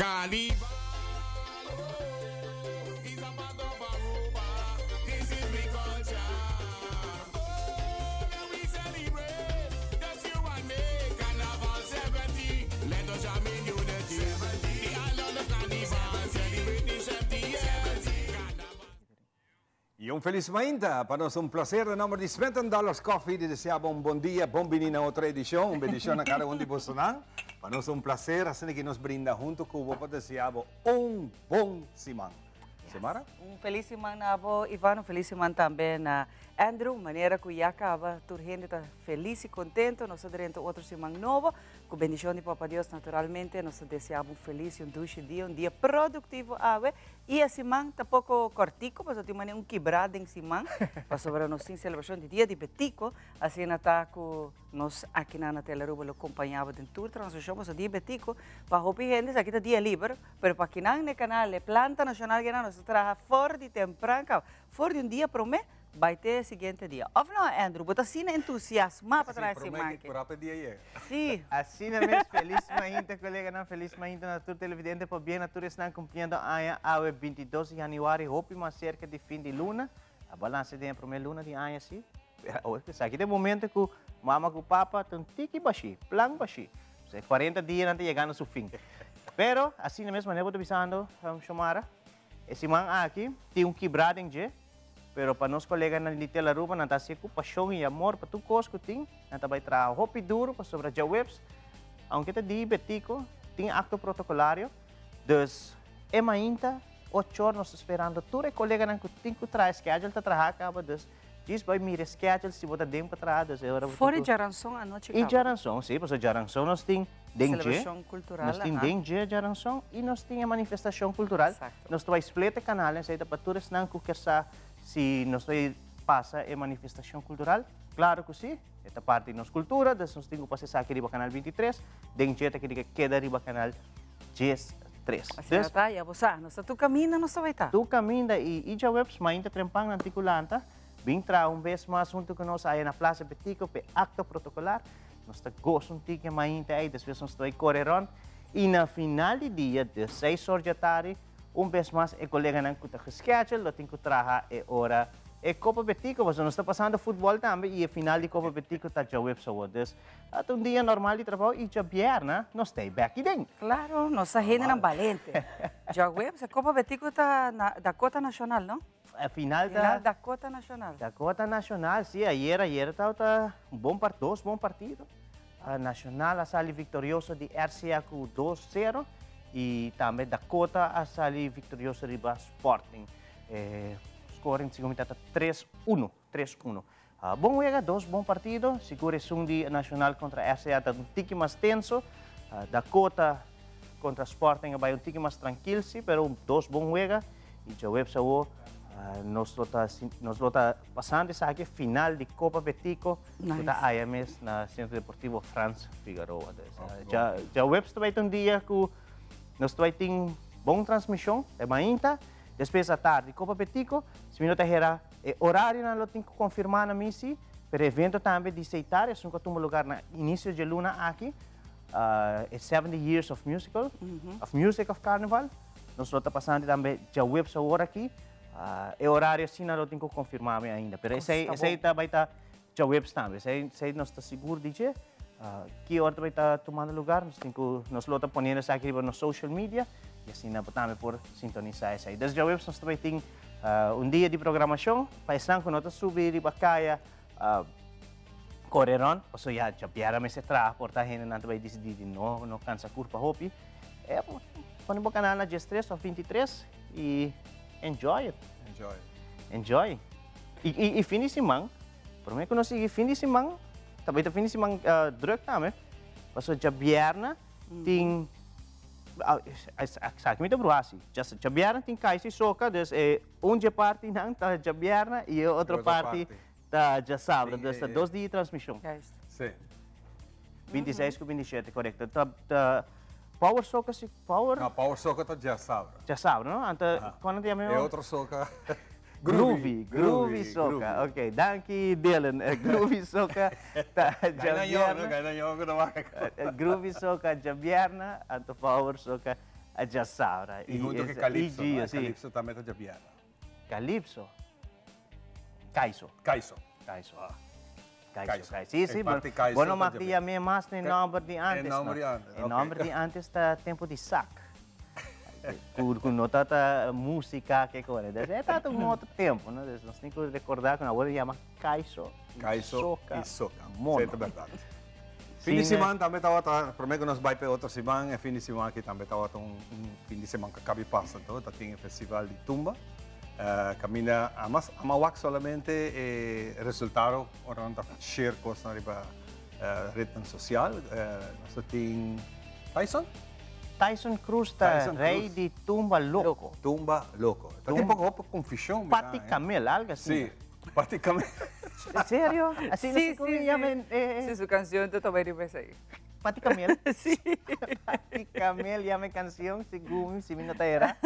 Carnival oh, is a part of Aruba. This is we culture. Oh, let we celebrate. Just you and me. Carnival 70. Let us jam in unity. 70. The island of Carnival celebrating 70 years. Carnival. Y un feliz mainta. Pa nos un placer na nomber di Smith Dollars Coffee di desea un bon dia, bon bini na otro edicion. Un bendicion na cada un di boso. Pa nos un placer, asina cu nos brinda hunto cu bo pa desea un bon siman. Semana? Un feliz siman na bo, Ivan, un feliz siman tambe na Andrew, manera cu ya caba, tur hende ta feliz y contento, nos ta drenta otro siman nobo, cu bendicion di Papa Dios, naturalmente, nos ta desea un feliz y un dushi dia, un dia productivo awe, y e siman ta poco cortico, pasobra tin manera un kibra den siman, pasobra nos tin celebracion di Dia di Betico, asina ta cu nos aki na Telearuba lo acompaña bo den tur transmision, pasobra Dia Betico, pa hopi hende aki ta dia liber, pero pa kinan na canal, e planta nacional cu nos traha for di tempran, for di un dia prome, bay te siguiente dia. Of no, Andrew, bo ta asina entusiasma pa traha siman. Prome dia yega. Si. Asina mes, feliz mainta, colega, feliz mainta na tur televidente, pabien na tur esnan cumpliendo aña, awe 22 di januari, hopi mas cerca di fin di luna, a balansa di prome luna di aña, si. Aki e momento cu mama cu papa un tiki bashi, plan bashi. 40 dia nan ta yegando su fin. Pero, asina mes, manera bisando, Xomara, e siman aki, tin un kibra den dje, pero pa nos colega na Telearuba, nan ta cu pasion y amor pa tur cos cu tin, nan ta bay traha hopi duro pasobra diahuebs, aunke ta Dia Betico, tin acto protocolario, dus e mainta, 8 or nos ta esperando tur e colega cu tin cu traha schedule ta traha caba, dus djis bay mira schedule si bo ta den pa traha, dus e ora For diaranson anochi. E diaranson, si, pasobra diaranson nos tin den dje, Celebracion cultural. Nos tin den dje diaranson y nos tin e manifestacion cultural. Nos ta bay split e canal, esey ta pa tur esnan cu kier sa si nos ta pasa e manifestacion cultural. Claro cu si, ta parti di nos cultura, dus nos tin cu pasa esaki riba canal 23, den dje ta keda riba canal 13. Asina ta, ya bo sa, nos ta tur caminda nos ta bay ta. Tur caminda y diahuebs mainta trempan nan tin cu lanta, bin traha un bes mas hunto cu nos aya na Plaza Betico pe acto protocolar. Nos ta goza un tiki mainta ey, despues nos ta bay core rond. Y na final di dia, di 6 or di atardi, un bes mas e coleganan cu ta geschedule lo tin cu traha e ora e Copa Betico, pasobra nos ta pasando futbol tambe y e final di Copa Betico ta diahuebs awor. Dus, ta un dia normal di trabou y diabierna nos ta back den. Claro, nos ta hendenan balente. Diahuebs, e Copa Betico ta na Dakota Nacional, no? E final ta Final Dakota Nacional. Dakota Nacional, si, ayera tabata un bon part, dos bon partido. Nacional a sali victorioso di RCA cu 2-0 y tambe Dakota a sali victorioso riba Sporting. Scoring segun mi ta 3-1, 3-1. Bon wega, dos bon partido. Sigur esun di Nacional contra RCA ta un tiki mas tenso. Dakota contra Sporting a bay un tiki mas trankil, si, pero dos bon wega. Y diahuebs awo nos lo ta pasando esaki final di Copa Betico, Nice. cu ta aya mes na Centro Deportivo Frans Figueroa. Dus, diahuebs ta bay un dia cu nos ta bay tin bon transmision, e mainta, despues atardi Copa Betico, si mi no ta hera e horario nan lo tin cu confirma na mi si, pero evento tambe di Seitar, esun cu a tuma lugar na inicio di luna aki, e 70 years of musical, of music of carnival. Nos lo ta pasando tambe diahuebs awor aki. E horario si nan lo tin cu confirma mi ainda, pero esey ta bay ta diahuebs tambe. Esey nos ta sigur di dje. Ki ora ta bay ta tumando lugar, nos tin cu, nos lo ta poniendo esaki riba nos social media y asina bo tambe por sintonisa esey. Dus diahuebs nos ta bay tin un dia di programacion pa esnan cu no ta subi riba caya core rond, pasobra ya djabiera mester traha por ta hendenan ta bay dicidi di no cansa curpa hopi. Pone bo canal na 13 of 23 y enjoy it. Enjoy. Enjoy. Y fin di siman, prome cu nos sigui fin di siman, tambe ta fin di siman druk tambe, pasobra djabierna tin, esaki mi ta bruha si, djabierna tin Kaiser Soca, dus e un dje parti nan ta djabierna y e otro parti ta djasabra, dus ta 2 dia di transmision. Si. 26 cu 27, correcto. Ta Power Soca si, Power? No, Power Soca ta djasabra. Djasabra, no? Anto, cuando ta yama? E otro soca. Groovy, Groovy Soca. Ok, danki Dylan. Groovy Soca ta djabierna. Gana yo, gana yo. Groovy Soca djabierna, anto Power Soca. Djasabra. I huntu ku Calypso, no? Calypso tambe ta djabièrnè. Calypso? Kaiso. Kaiso. Kaiso. Kaiso. Kaiso. Sí, sí. Bo no mag di yam'é mas n'e nòmber di ántes, no. E nòmber di ántes ta tempu di sak. Ku no tabata músika ke kos. E tabata un otro tempu, no? Nos tin ku rekordá ku awor e yama Kaiso i Soka. Kaiso i Soka. Mono. Sí, ta bèrdat. Fin di siman tambe tabata, promé ku nos bai pa e otro siman, e fin di siman aki tambe tabata un fin di siman ku a kabi pasa anto, ta tin e festival di tumba. Kaminda amas ama wak solamente e resultado ora nan ta share kosnan riba rednan sosial. Nos ta tin Tyson? Tyson Cruz ta rei di tumba loko. Tumba loko. Ta tin poko hopi konfushon. Pati Kamel, algo asina. Si, Pati Kamel. Serio? Asina si ku mi yama e. Si, su kanshon ta tabata riba esei. Pati Kamel? Si. Pati Kamel yama e kanshon, segun mi, si mi no ta era.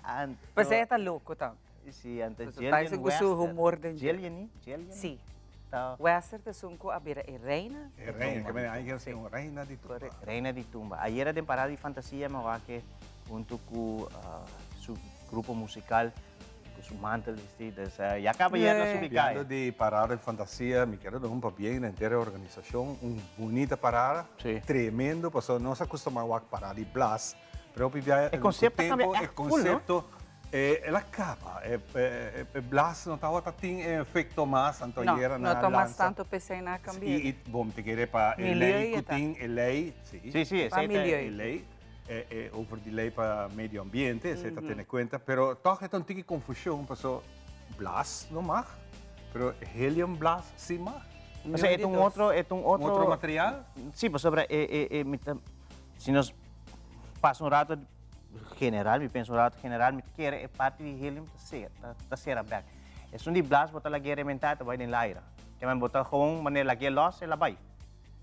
Anto. P'esei e ta loko tambe. Si, anto Jillian Wester. Tyson ku su humor den dje. Jillian, Jillian? Si. Wester ta esun ku a bira e reina. E reina, ke mene ai si un reina di tumba. Reina di tumba. Ayera den Parada di Fantasia mi a wak huntu ku su grupo musikal, ku su mantel bisti. Dus ya kaba ayera na subi kaya. Papiando di Parada di Fantasia, mi kere duna un pabien na henter e organisashon. Un bunita parada. Tremendo, pasobra nos a kustumá wak parada di Blas. Pero hopi biaha E concepto a cambia echt full, no? E concepto, el a caba. E blas no tabata tin e efecto mas, anto No, ayera no nan a ta mas lansa. tanto p'esei nan a cambia. I bo mi ta kere pa e Milieu ley ya cu ta. tin, e ley, si. Si, si, esei Pa ta milieu. E ley, e over di ley pa medio ambiente, esei ta tene cuenta, pero toch e ta un tiki confusion, paso blas no mag, pero helium blas si mag. Pasobra e ta un otro, e ta un otro. Un otro material? Si, pasobra e, e, mi ta, si nos pasa un rato general, mi pensa un rato general, mi kere e parti di helium ta ser, ta, ta sera bek. Esun di blas bo ta lag'é rementá, e ta bai den laira. Ke men bo ta gewoon manera lag'é los, el a bai.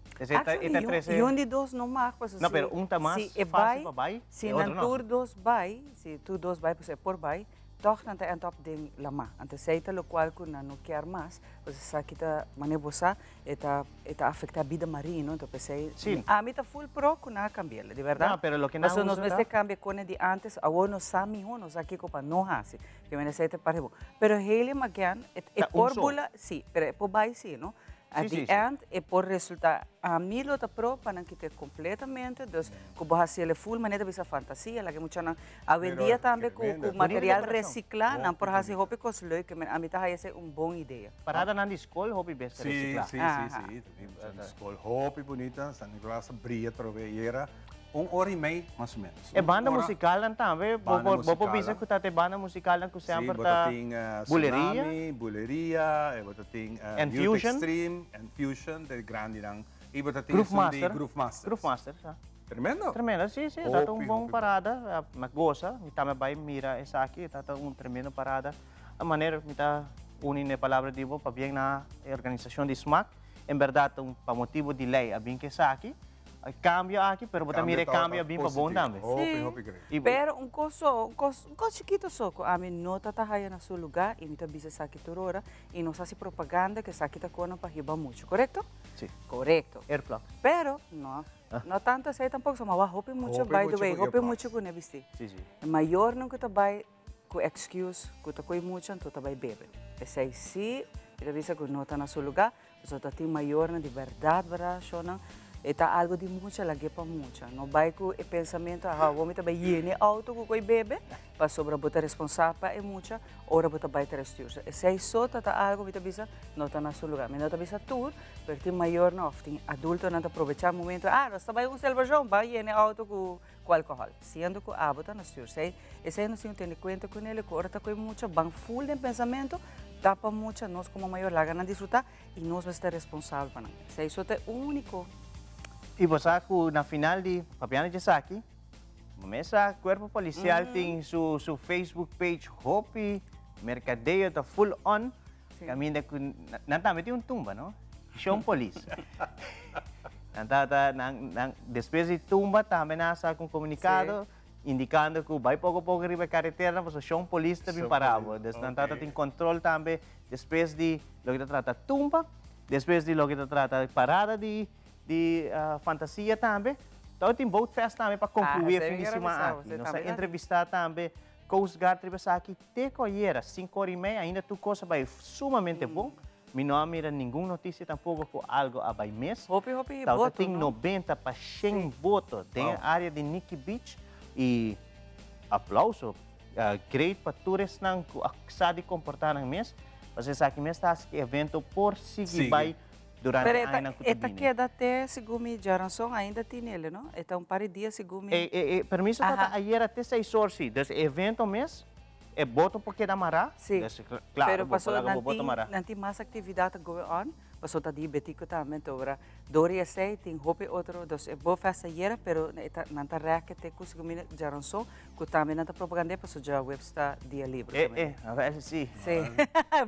Entonces, e ta, e ta Actually, trese... un di dos no mag, pasobra No, pero un ta mas si e fácil pa bai, si e otro nan no. tur dos bai, si tur dos bai, pasobra e por bai, Tòg nan ta end up den lamá. Anto esei ta lokual ku nan no kier mas, pasobra esaki ta, manera bo sa, e ta e ta afektá bida marino, anto p'esei Sí. ami ta full pro ku nan a kambi'el, di bèrdat. No, pero loke nan Pasobra nos usa ta. mester kambia kone di ántes, awor nos sa mihó, nos sa kiko pa no hasi, ke mester esei ta parti bon. Pero helium again, e e Ta un por so. bula, sí, pero e por bai sí, no? At Sí, the sí, sí. end e por resulta, ami lo ta pro pa nan kit'é completamente, dus ku bo hasi el e full manera ta bisa fantasia, laga e muchanan awendia tambe ku ku material recicla nan por hasi hopi kos leuk, ke men ami ta haya esei un bon idea. Paradanan di skol hopi bes ta recicla. Sí, sí, sí, sí, ta tin skol hopi bunita, San Nicolas a bria atrobe ayera. Un ora y mei, mas o menos. E banda musicalnan tambe, bo por, bo por bisa cu ta e banda musicalnan cu semper ta Buleria. Sí, bo ta tin Tsunami, Buleria, e bo ta tin And Youth Fusion. Extreme, and Fusion, de grandinan. Y bo ta tin Groove esun di Master. Groove Masters. Groove Masters, sa. Tremendo. Tremendo, sí, sí, ta un Hopi, bon hopi parada. Mi a goza, mi tambe a bay mira esaki, ta un tremendo parada. A manera mi ta uni n'e palabra di bo, pabien na e organisacion di smaak, en berdad ta un pa motibo di ley a bin cu esaki. E cambio aki, pero bo ta mira e cambio a bin pa bon tambe. Hopi, hopi great. Y Pero un cos so, un cos, un cos chikito so cu ami no ta ta haya na su lugar y mi ta bisa esaki tur ora y nos haci propaganda cu esaki ta cona pa hiba mucho, corecto? Si. Corecto. Earplugs. Pero, no, no tanto esey tampoco, so ma hopi mucho, Hopi by the mucho way, cu hopi earplugs. mucho cu ne bisti. Si, si. E mayornan cu ta bay cu excuse cu ta coy mucha anto ta bay bebe. Esey si, mi ta bisa cu no ta na su lugar. Pasobra ta tin mayornan di berdad berdad shownan e ta algo di mucha lag'é pa mucha. No bai ku e pensamentu aha awor mi ta bai yena e auto ku ko'i bebe pasobra bo ta responsabel pa e mucha ora bo ta bai trae stuur. Esei so ta ta algo mi ta bisa no ta na su lugar. Mi no ta bisa tur pero tin mayornan of tin adultonan ta probecha e momento ah nos ta bai un selebrashon bai yena e auto ku ku alkohòl siendo ku abo ta na stuur. Esei esei nos tin ku tene kuenta ku nel ku ora ta ko'i mucha ban ful den pensamentu Tapa mucha, nos como mayor laga nan disfruta y nos mester ta responsabel pa nan. Esey so ta e unico. Y bo sa cu na final di Papiando Djesaki, bo mes sa Cuerpo Policial tin su su Facebook page hopi mercadeo ta full on, caminda cu nan tambe tin un tumba no, Shon Polis. Nan ta ta nan nan despues di tumba tambe nan a saca un comunicado. Indicando cu bay poco poco riba e carretera pasobra shon polis ta bin para bo. Dus nan tata tin control tambe despues di loke ta trata tumba, despues di loke ta trata parada di di fantasia tambe. Tabatin Boat Fest tambe pa Ah, conclui e esei fin di mi quier siman bisa, aki. esei Nos a tambe ta. entrevista tambe Coast Guard riba esaki te cu ayera, cinco ora y media, ainda tur cos a bay sumamente bon. Mi no a mira ningun noticia tampoco cu algo a bay mis. Hopi, hopi Tawata boto, tin no? 90 pa 100 boto den Wow. area di Nikki Beach y aplauso, great pa tur esnan cu a sa di comporta nan mes. Pasobra esaki mes ta haci cu e evento por sigui Sigui. bay durante Pero e ta, añanan cu ta e ta bini. keda te segun mi djaranson ainda tin ele, no? E ta un par di dia segun mi. E, e, e permiso ta Aha. ayera te seis or, si. Dus e evento mes, e boto por keda mará. Si. Dus, claro, Pero bo por paso laga nan bo boto tin, mará. nan tin mas actividad going on, paso ta di Betico tambe, enton ora dor di esey tin hopi otro, dus e bo festa ayera, pero e ta, nan ta rek te cu segun mi djaranson, cu tambe nan ta propagand'é paso djaweps ta dia libre E, tambe. e, a ver, si. Si.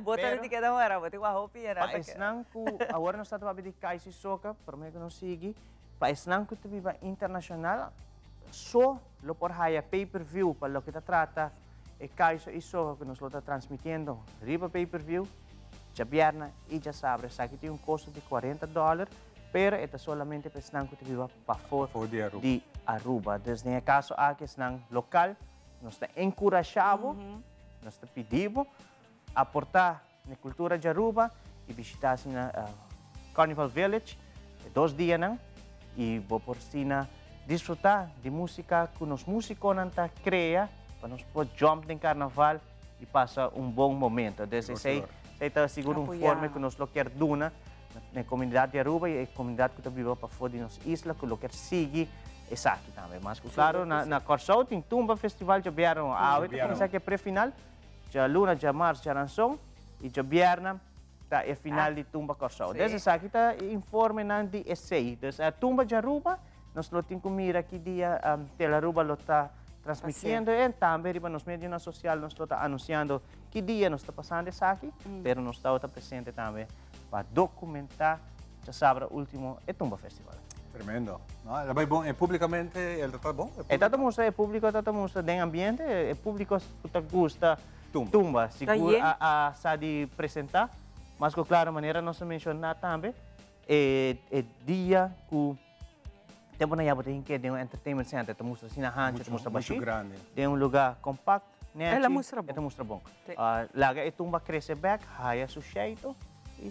Bo ta Pero di keda mará, bo tin wak hopi yera Pa ta keda. esnan cu awor nos ta papia di Kaiso y Soca, prome cu nos sigui, pa esnan cu ta biba internacional, so lo por haya pay per view pa loke ta trata e Kaiso y Soca cu nos lo ta transmitiendo riba pay per view djabièrnè y djasabra. Esaki tin un costo di cuarenta dollar, pero e ta solamente pa esnan cu ta biba pafó Pafó di Aruba. di Aruba. Dus den e caso aki esnan local nos ta encurasha bo, nos ta pidi bo aporta na e cultura di Aruba y bishita asina Carnival Village e dos dianan y bo por asina disfruta di musica cu nos musiconan ta crea pa nos por jump den carnaval y pasa un bon momento. Desde Sigur, esey, sigur. esey ta sigur un Apoya. forma cu nos lo kier duna na e comunidad di Aruba y e comunidad cu ta biba pafo di nos isla cu lo kier sigui esaki tambe. Mas cu claro, Sigur cu na, si. na Corsou tin Tumba Festival djabièrnè awe ta Djabièrnè. cuminsa cu e pre-final, djaluna, djamars, djaranson y djabièrnè ta e final di Tumba Corsou. Si. Desde esaki ta e informenan di esey. Dus e Tumba djaruba nos lo tin cu mira ki dia Telaruba lo ta transmitiendo e tambe riba nos medionan social nos lo ta anunciando ki dia nos ta pasando esaki, pero nos tabata presente tambe pa documenta djasabra ultimo e Tumba Festival. Tremendo. No, el a bai bon. E publicamente el ta bon? E ta ta mustra, e publico ta ta mustra den ambiente, e publico cu ta gusta Tumba. tumba, sigur yen. a sa di presenta. Mas cu claro, manera nos a menciona tambe, e dia cu tempo nan ya bo ta hinke den un entertainment center, ta mustra asina hancho, ta Mucho, mustra mucho bashi. grandi. Den un lugar compact, nechi, El a mustra e ta bon. mustra bon. Sí. Laga e tumba crece bek, haya su sheito y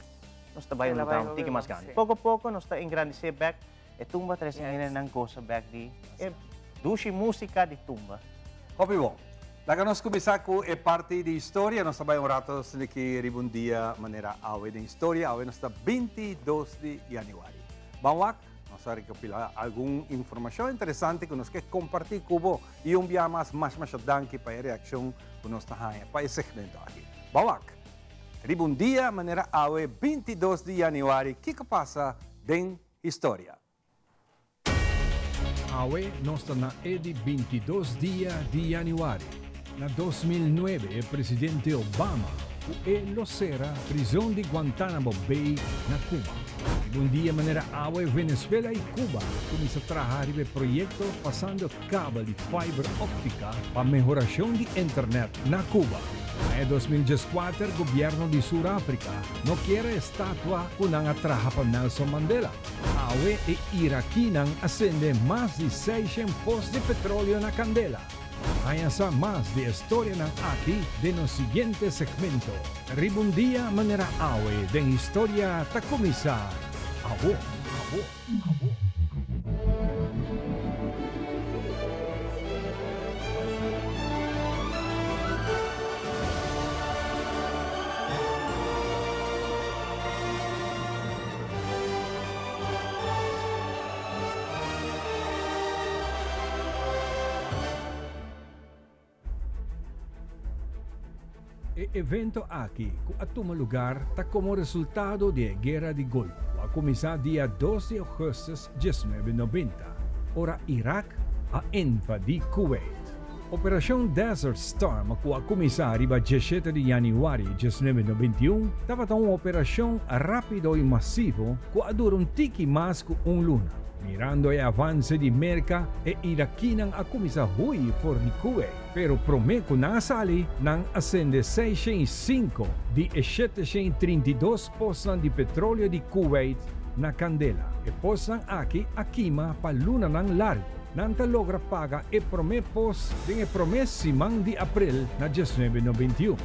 nos ta bay El un a lugar bay un hopi tiki mas bon, grandi. sí. Poco poco nos ta engrandece bek e tumba, trece Yes. hendenan goza bek di e dushi musica di tumba. Hopi bon. Laga nos cuminsa cu e parti di historia. Nos ta bay un rato slicky riba un dia manera awe den historia. Awe nos ta 22 di januari. Ban wak, nos a recopila algun informacion interesante cu nos ke comparti cu bo. Y un bia mas, mas masha danki pa e reaccion cu nos ta haña pa e segmento aki. Ban wak, riba un dia manera awe 22 di januari, kico pasa den historia? Awe nos ta na e di 22 dia di januari. Na 2009 e presidente Obama cu e lo cera prizon di Guantanamo Bay na Cuba. Riba un dia manera awe Venezuela y Cuba cuminsa traha riba e proyecto pasando kabel di fiber optica pa mehoracion di internet na Cuba. Na e 2014 gobierno di Sur Africa no kier e estatua cu nan a traha pa Nelson Mandela. Awe e irakinan a sende mas di 600 pos di petroleo na candela. Haña sa mas di e storianan aki den nos siguiente segmento. Riba un dia manera awe den historia ta cuminsa awo, awo, awo. E evento aki cu a tuma lugar ta como resultado di e Guera di Golfo cu a cuminsa dia 2 di augustus 1990, ora Irak a invadi Kuwait. Operacion Desert Storm cu a cuminsa riba 17 di januari 1991 tabata un operacion rapido y masivo cu a dura un tiki mas cu un luna. Mirando e avance di Merca, e irakinan a cuminsa hui for di Kuwait, pero prome cu nan a sali, nan a sende 605 di e 732 posnan di petroleo di Kuwait na candela. E posnan aki a kima pa lunanan largu. Nan ta logra paga e promé pos den e promé siman di aprel na 1991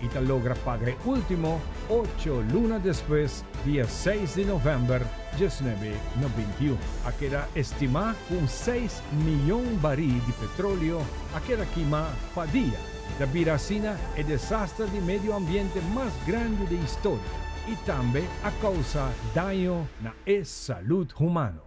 i ta logra paga e último ocho luna despues dia seis di novèmber 1991. A keda estimá ku un seis miyon barí di petróleo a keda kimá pa dia i ta bira asina e desaster di medio ambiente mas grandi den historia i tambe a kousa daño na e salud humano.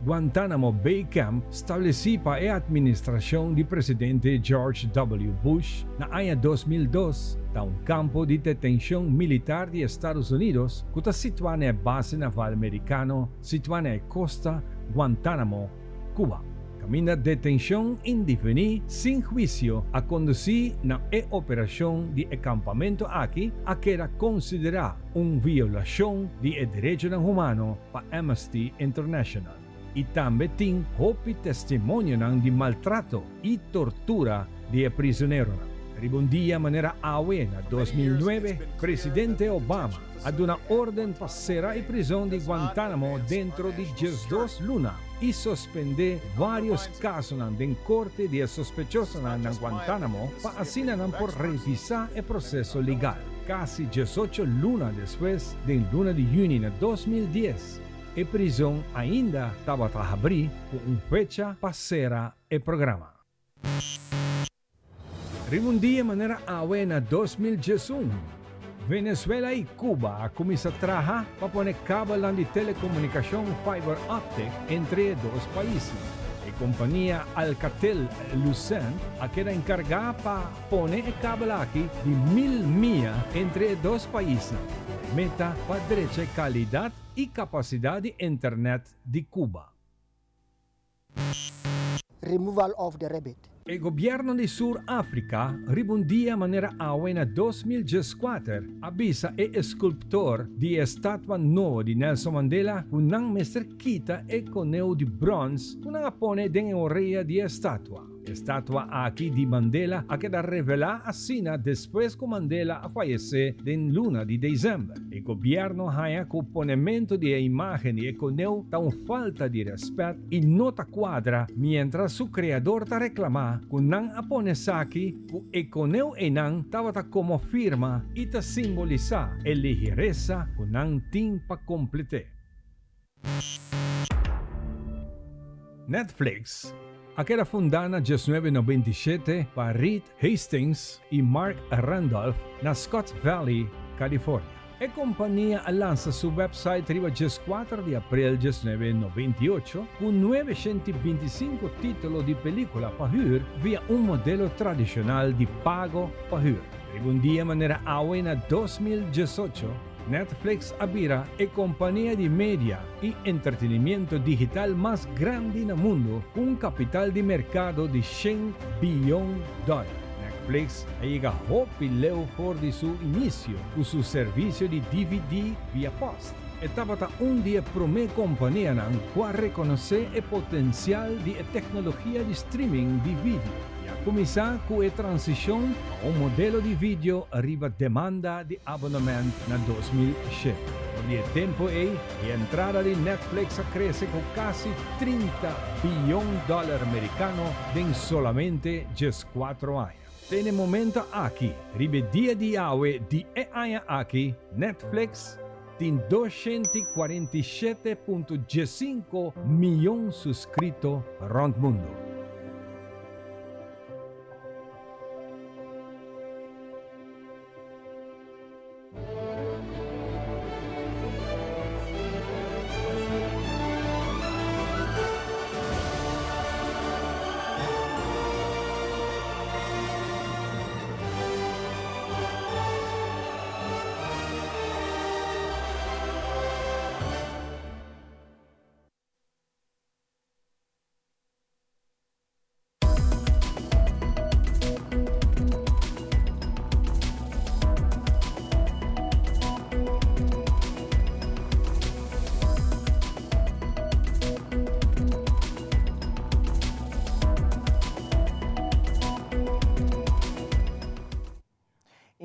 Guantanamo Bay Camp, stablesí pa e atministrashon di presidente George W. Bush na aña 2002, ta un kampo di detenshon militar di Estados Unidos ku ta situá na e base naval merikano situá na e kosta Guantanamo, Cuba. Kaminda detenshon indefiní sin huisio a kondusí na e operashon di e kampamentu aki a keda konsiderá un violashon di e derechonan humano pa Amnesty International. I tambe tin hopi testimonionan di maltrato i tortura di e prisoneronan. Riba un dia manera awe na 2009, presidente Obama a duna orden pa sera e prizon di Guantanamo dentro di 12 luna i suspendé vários kasonan den korte di e sospechosonan na Guantanamo pa asina nan por revisá e proseso legal. Kasi 18 luna despues, den luna di yüni na 2010, e prizon ainda tabata habrí ku un fecha pa sera e programa. Riba un dia manera awe na 2011, Venezuela i Cuba a kuminsá traha pa pone kabelnan di telekomunikashon fiber optic entre e dos paisnan. E kompania Alcatel-Lucent a keda enkargá pa pone e kabel aki di 1000 mia entre e dos paisnan, ku e meta pa drecha e kalidat i kapasidat di internet di Cuba. Removal of the rabbit. E gobièrnu di Sur Afrika riba un dia manera awe na 2014 a bisa e eskulptor di e estatua nobo di Nelson Mandela ku nan mester kita e koneu di bròns ku nan a pone den e orea di e estatua. E statua aki di Mandela a keda revelá asina despues ku Mandela a fayesé den luna di desèmber. E gobièrnu haña ku ponementu di e imágen di e koneu ta un falta di rèspèt i no ta kuadra, miéntras su kreador ta reklamá ku nan a pone esaki ku e koneu einan tabata komo firma i ta simbolisá e ligeresa ku nan tin pa komplet'é. Netflix a keda fundá na 1997 pa Reed Hastings i Marc Randolph na Scotts Valley, California. E kompania a lansa su website riba 14 di aprel 1998 ku 925 título di pelíkula pa hür via un modelo tradishonal di pago pa hür. Riba un dia manera awe na 2018, Netflix a bira e kompania di media i entretenimiento digital mas grandi na mundu ku un kapital di merkado di 100 biyon dòler. Netflix a yega hopi leu for di su inisio ku su servisio di DVD via pòst. E tabata un di e promé kompanianan ku a rekonosé e potensial di e teknologia di streaming di video i a kuminsá ku e transishon pa un modelo di video riba demanda di abonament na 2007. For di e tempu ei, e entrada di Netflix a krese ku kasi 30 biyon dòler merikano den solamente 14 aña. Te na e momento aki, riba e dia di awe di e aña aki, Netflix tin 247.5 miyon suskrito rònt mundu.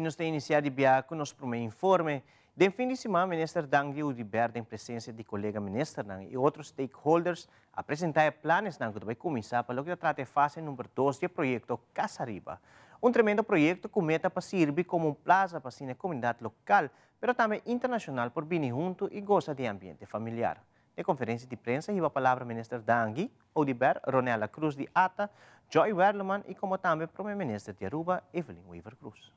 I nos ta inisiá di bia ku nos promé informe. Den fin di siman, Minister Dangui Oduber den presencia di colega ministernan y otro stakeholders a presenta e planesnan cu ta bay cuminsa pa loke ta trata e fase number dos di e proyecto Cas Ariba. Un tremendo proyecto cu meta pa sirbi como un plaza pa asina e comunidad local pero tambe internacional por bini hunto y goza di e ambiente familiar. Den conferencia di prensa hiba palabra Minister Dangui Oduber, Ronella Cruz di ata, Joy Werleman y como tambe Prome Minister di Aruba, Evelyn Wever-Croes.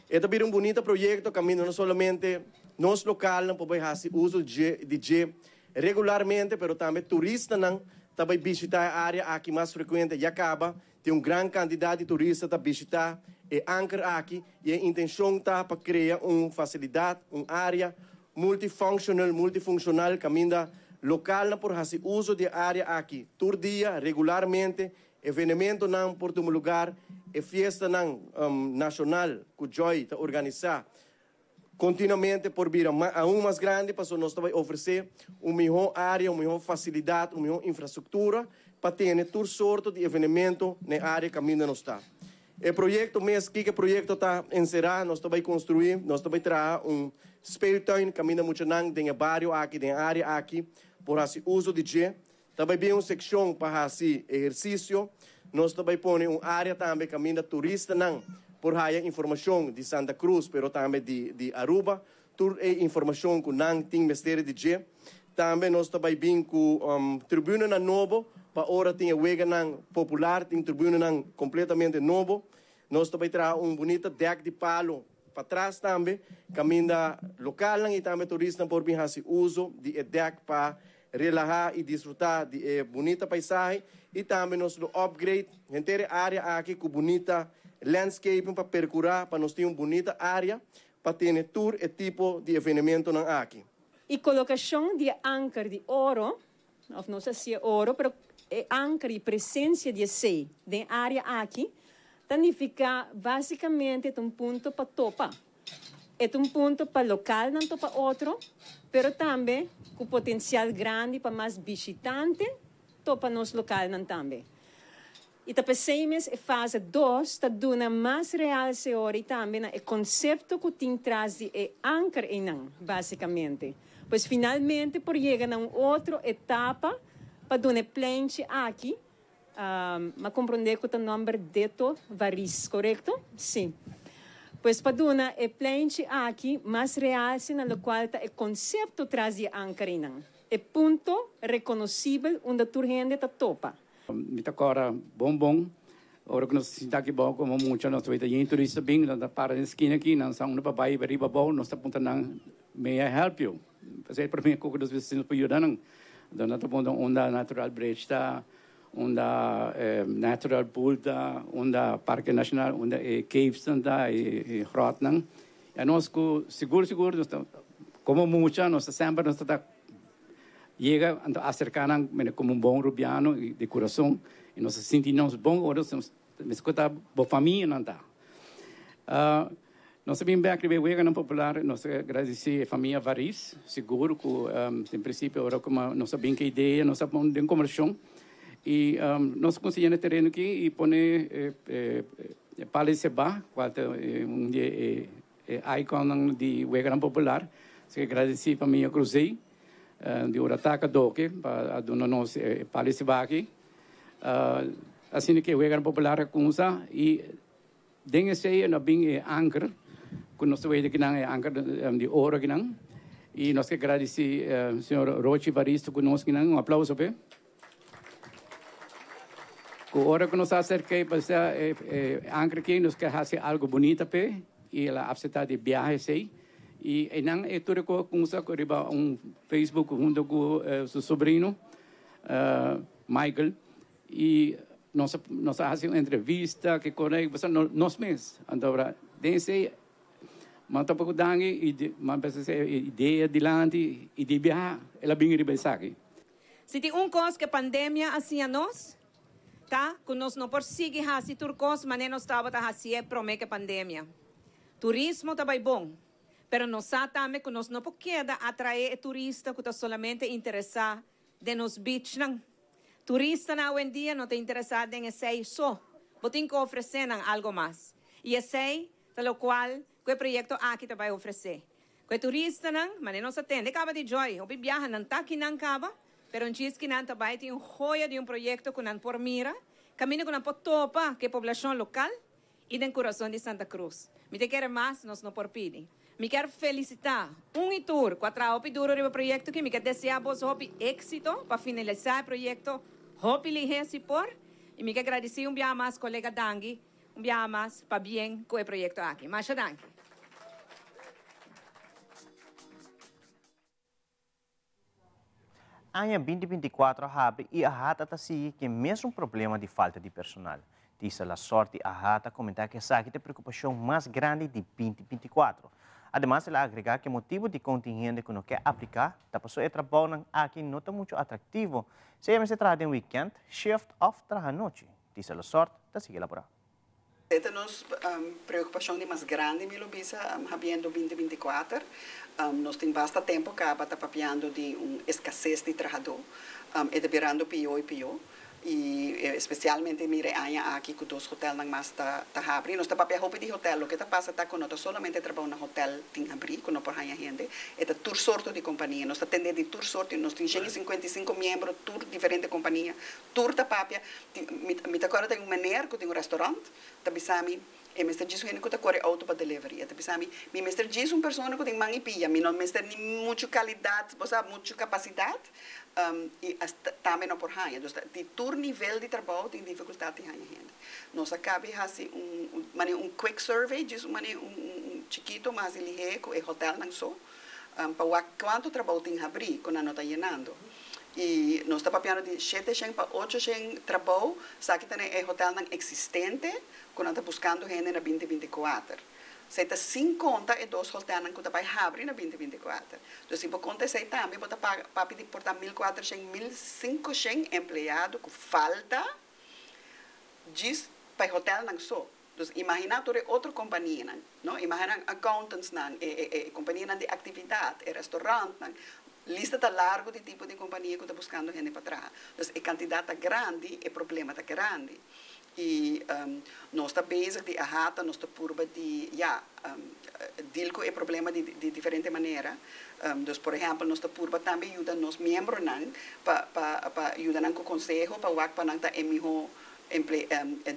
E ta bira un bunita proyekto kaminda no solamente nos lokalnan por bai hasi uso di dje regularmente, pero tambe turistanan ta bai bishitá e área aki mas frekuente. Ya kaba tin un gran kantidat di turista ta bishitá e anker aki i e intenshon ta pa krea un fasilidat, un área multifunctional, multifunshonal, kaminda lokalnan por hasi uso di e área aki tur dia, regularmente. Evenementonan por tuma lugar, e fiestanan nashonal ku Joy ta organisá kontinuamente por bira aun mas grandi pasobra nos ta bai ofresé un mihó área, un mihó fasilidat, un mihó infrastruktura pa tene tur sorto di evenemento na e área kaminda nos ta. E proyekto mes, kiko e proyekto ta enserá? Nos ta bai konstruí, nos ta bai traha un speeltuin kaminda muchanan den e bario aki, den e área aki por hasi uso di dje. Ta bai bin un sekshon pa hasi ehersisio. Nos ta bai pone un área tambe kaminda turistanan por haya informashon di Santa Cruz pero tambe di di Aruba. Tur e informashon ku nan tin mester di dje. Tambe nos ta bai bin ku tribunanan nobo pa ora tin e weganan popular tin tribunanan kompletamente nobo. Nos ta bai traha un bunita dèk di palo patras tambe kaminda lokalnan i tambe turistanan por bin hasi uso di e dèk pa Relahá i disfrutá di e bunita paisahe i tambe nos lo upgrade henter e área aki ku bunita landscaping pa perkurá pa nos tin un bunita área pa tene tur e tipo di evenementonan aki. E kolokashon di e anker di oro, òf no sa si e oro, pero e anker i presensia di esei den e área aki ta nifiká básikamente ta un punto pa topa. E ta un punto pa lokalnan topa otro, pero tambe ku potensial grandi pa mas bishitante topa nos lokalnan tambe. I ta p'esei mes e fase dos ta duna mas realse ora i tambe na e konsepto ku tin tras di e anker einan, básikamente. Pues finalmente por yega na un otro etapa pa duna e pleinchi aki. M'a komprondé ku ta nòmber Deto Varis, korekto? Sí. Pues pa duna e pleinchi aki mas realse na lokual ta e konsepto tras di e ankerinan, e punto rekonosibel unda tur hende ta topa. Mi ta kòrda bon bon ora ku nos ta sinta aki bou komo mucha nos ta weta yen turista bin nan ta para den skina aki nan sa unda pa bai riba bou nos ta puntra nan may I help you? Pasobra e prome ku nos mester nos por yuda nan. Anto nan ta puntra unda natural bridge ta, unda natural pool ta, unda parke nashonal, unda e caves nan ta, e grotnan. I anos ku sigur sigur nos ta komo mucha nos ta semper nos ta ta yega anto aserka nan komo un bon rubiano di kurason i nos ta sinti nos bon ora nos mester ku ta bo famianan ta. Nos a bin bek riba e weganan popular, nos ta gradisí e famia Varis, sigur ku den prinsipio ora ku nos a bin ku e idea nos a pone den kombershon i nos a konsiguié na e tereno aki i pone e palo di seba kual ta un di e ikonnan di weganan popular. Así ke gradisí famia Cruzé di Urataka Doke pa a duna nos e palo di seba aki. Asina ke e weganan popular a kumsa i Den esei no a bin e anker ku nos ta wete kinan, e anker di oro kinan. I nos ke gradisí señor Rochi Varisto ku nos kinan. Un aplauso p'e. Ku ora ku nos a aserk'é pa sa e anker aki, nos ke hasi algu bunita p'e i el a apseptá di biaha esei. I einan e tur e kos kumsa riba un Facebook huntu ku su sobrino Michael. I nos a nos a hasi un entrevista ke kore pasobra nos mes. Anto ora den esei mi topa ku Dangui i mi a bisa e idea dilanti i di biaha el a bin riba esaki. Si tin un kos ku e pandemia a siña nos, ta ku nos no por sigui hasi tur kos manera nos tabata hasié promé ku e pandemia. Turismo ta bai bon, pero nos sa tambe ku nos no por keda atraé e turista ku ta solamente interesá Den nos beachnan. Turistanan awendia no ta interesá den esei so. Bo tin ku ofresé nan algo mas. I esei ta lokual ku e proyekto aki ta bai ofresé. Ku e turistanan, manera nos a tende kaba di Joy, hopi biaha nan ta kinan kaba, pero un djis kinan ta bai tin un hoya di un proyekto ku nan por mira, kaminda ku nan por topa ku e poblashon lokal i den kurason di Santa Cruz. Mi ta kere mas nos no por pidi. Mi kier felisitá un i tur ku a traha hopi duro riba e proyekto aki. Mi kier deseá boso hopi éksito pa finalisá e proyekto hopi lihé si por. I mi kier gradisí un biaha mas kolega Dangui un biaha mas pabien ku e proyekto aki. Masha danki. Aña 2024 a habri i AHATA ta sigui ku e mesun problema di falta di personal. Tisa Lasort di AHATA a komentá ku esaki ta e preokupashon mas grandi di 2024. Ademas el a agregá ku e motibu dikon tin hende ku no ke apliká ta pasobra e trabounan aki no ta muchu atraktivo, sea mester traha den wikènt, shift òf traha anochi. Tisa Lasort ta sigui elaborá. E ta nos preocupacion di mas grandi, mi lo bisa, habiendo 2024. Nos tin basta tempo caba ta papiando di un escasez di trahador. E ta birando pio y pio. Y especialmente mira e aña aki cu dos hotelnan mas ta habri. Nos ta papia hopi di hotel. Loke ta pasa ta cu no ta solamente trabou na hotel tin habri cu no por haña hende. E ta tur sorto di compania. Nos ta tende di tur sorto. Nos tin 155 miembro, tur diferente compania. Tur ta papia, mi mi ta kòrda tin un meneer ku tin un restaurant ta bisa mi, e mester djis un hende ku ta kore outo pa delivery. E ta bisa mi, mi mester djis un persona ku tin man i pia, mi no mester ni muchu kalidat, bo sa, muchu kapasidat, i asta tambe no por haña. Dus di tur nivel di trabou tin difikultat di haña hende. Nos a kabi hasi un manera un quick survey, djis un manera un un chikito, mas hasi lihé ku e hotelnan so, pa wak kuantu trabou tin habrí ku nan no ta yenando. I nos ta papiando di 700 pa 800 trabou, esaki ta na e hotelnan eksistente ku nan ta buskando hende na 2024. Esei ta sin konta e dos hotelnan ku ta bai habri na 2024. Dus si bo konta esei tambe bo ta paga papia di por ta 1400, 1500 empleado ku falta djis pa e hotelnan so. Dus imaginá tur e otro kompanianan, no? Imaginá accountantsnan, e e e kompanianan di aktividat, e restaurantnan. Lista ta largu di tipo di kompania ku ta buskando hende pa traha. Dus e kantidat ta grandi, e problema ta grandi. I nos ta bezig di ahata, nos ta purba di, ya, deal ku e problema di di diferente manera. Dus por ehèmpel nos ta purba tambe yuda nos miembronan pa pa pa yuda nan ku konseho pa wak pa nan ta e mihó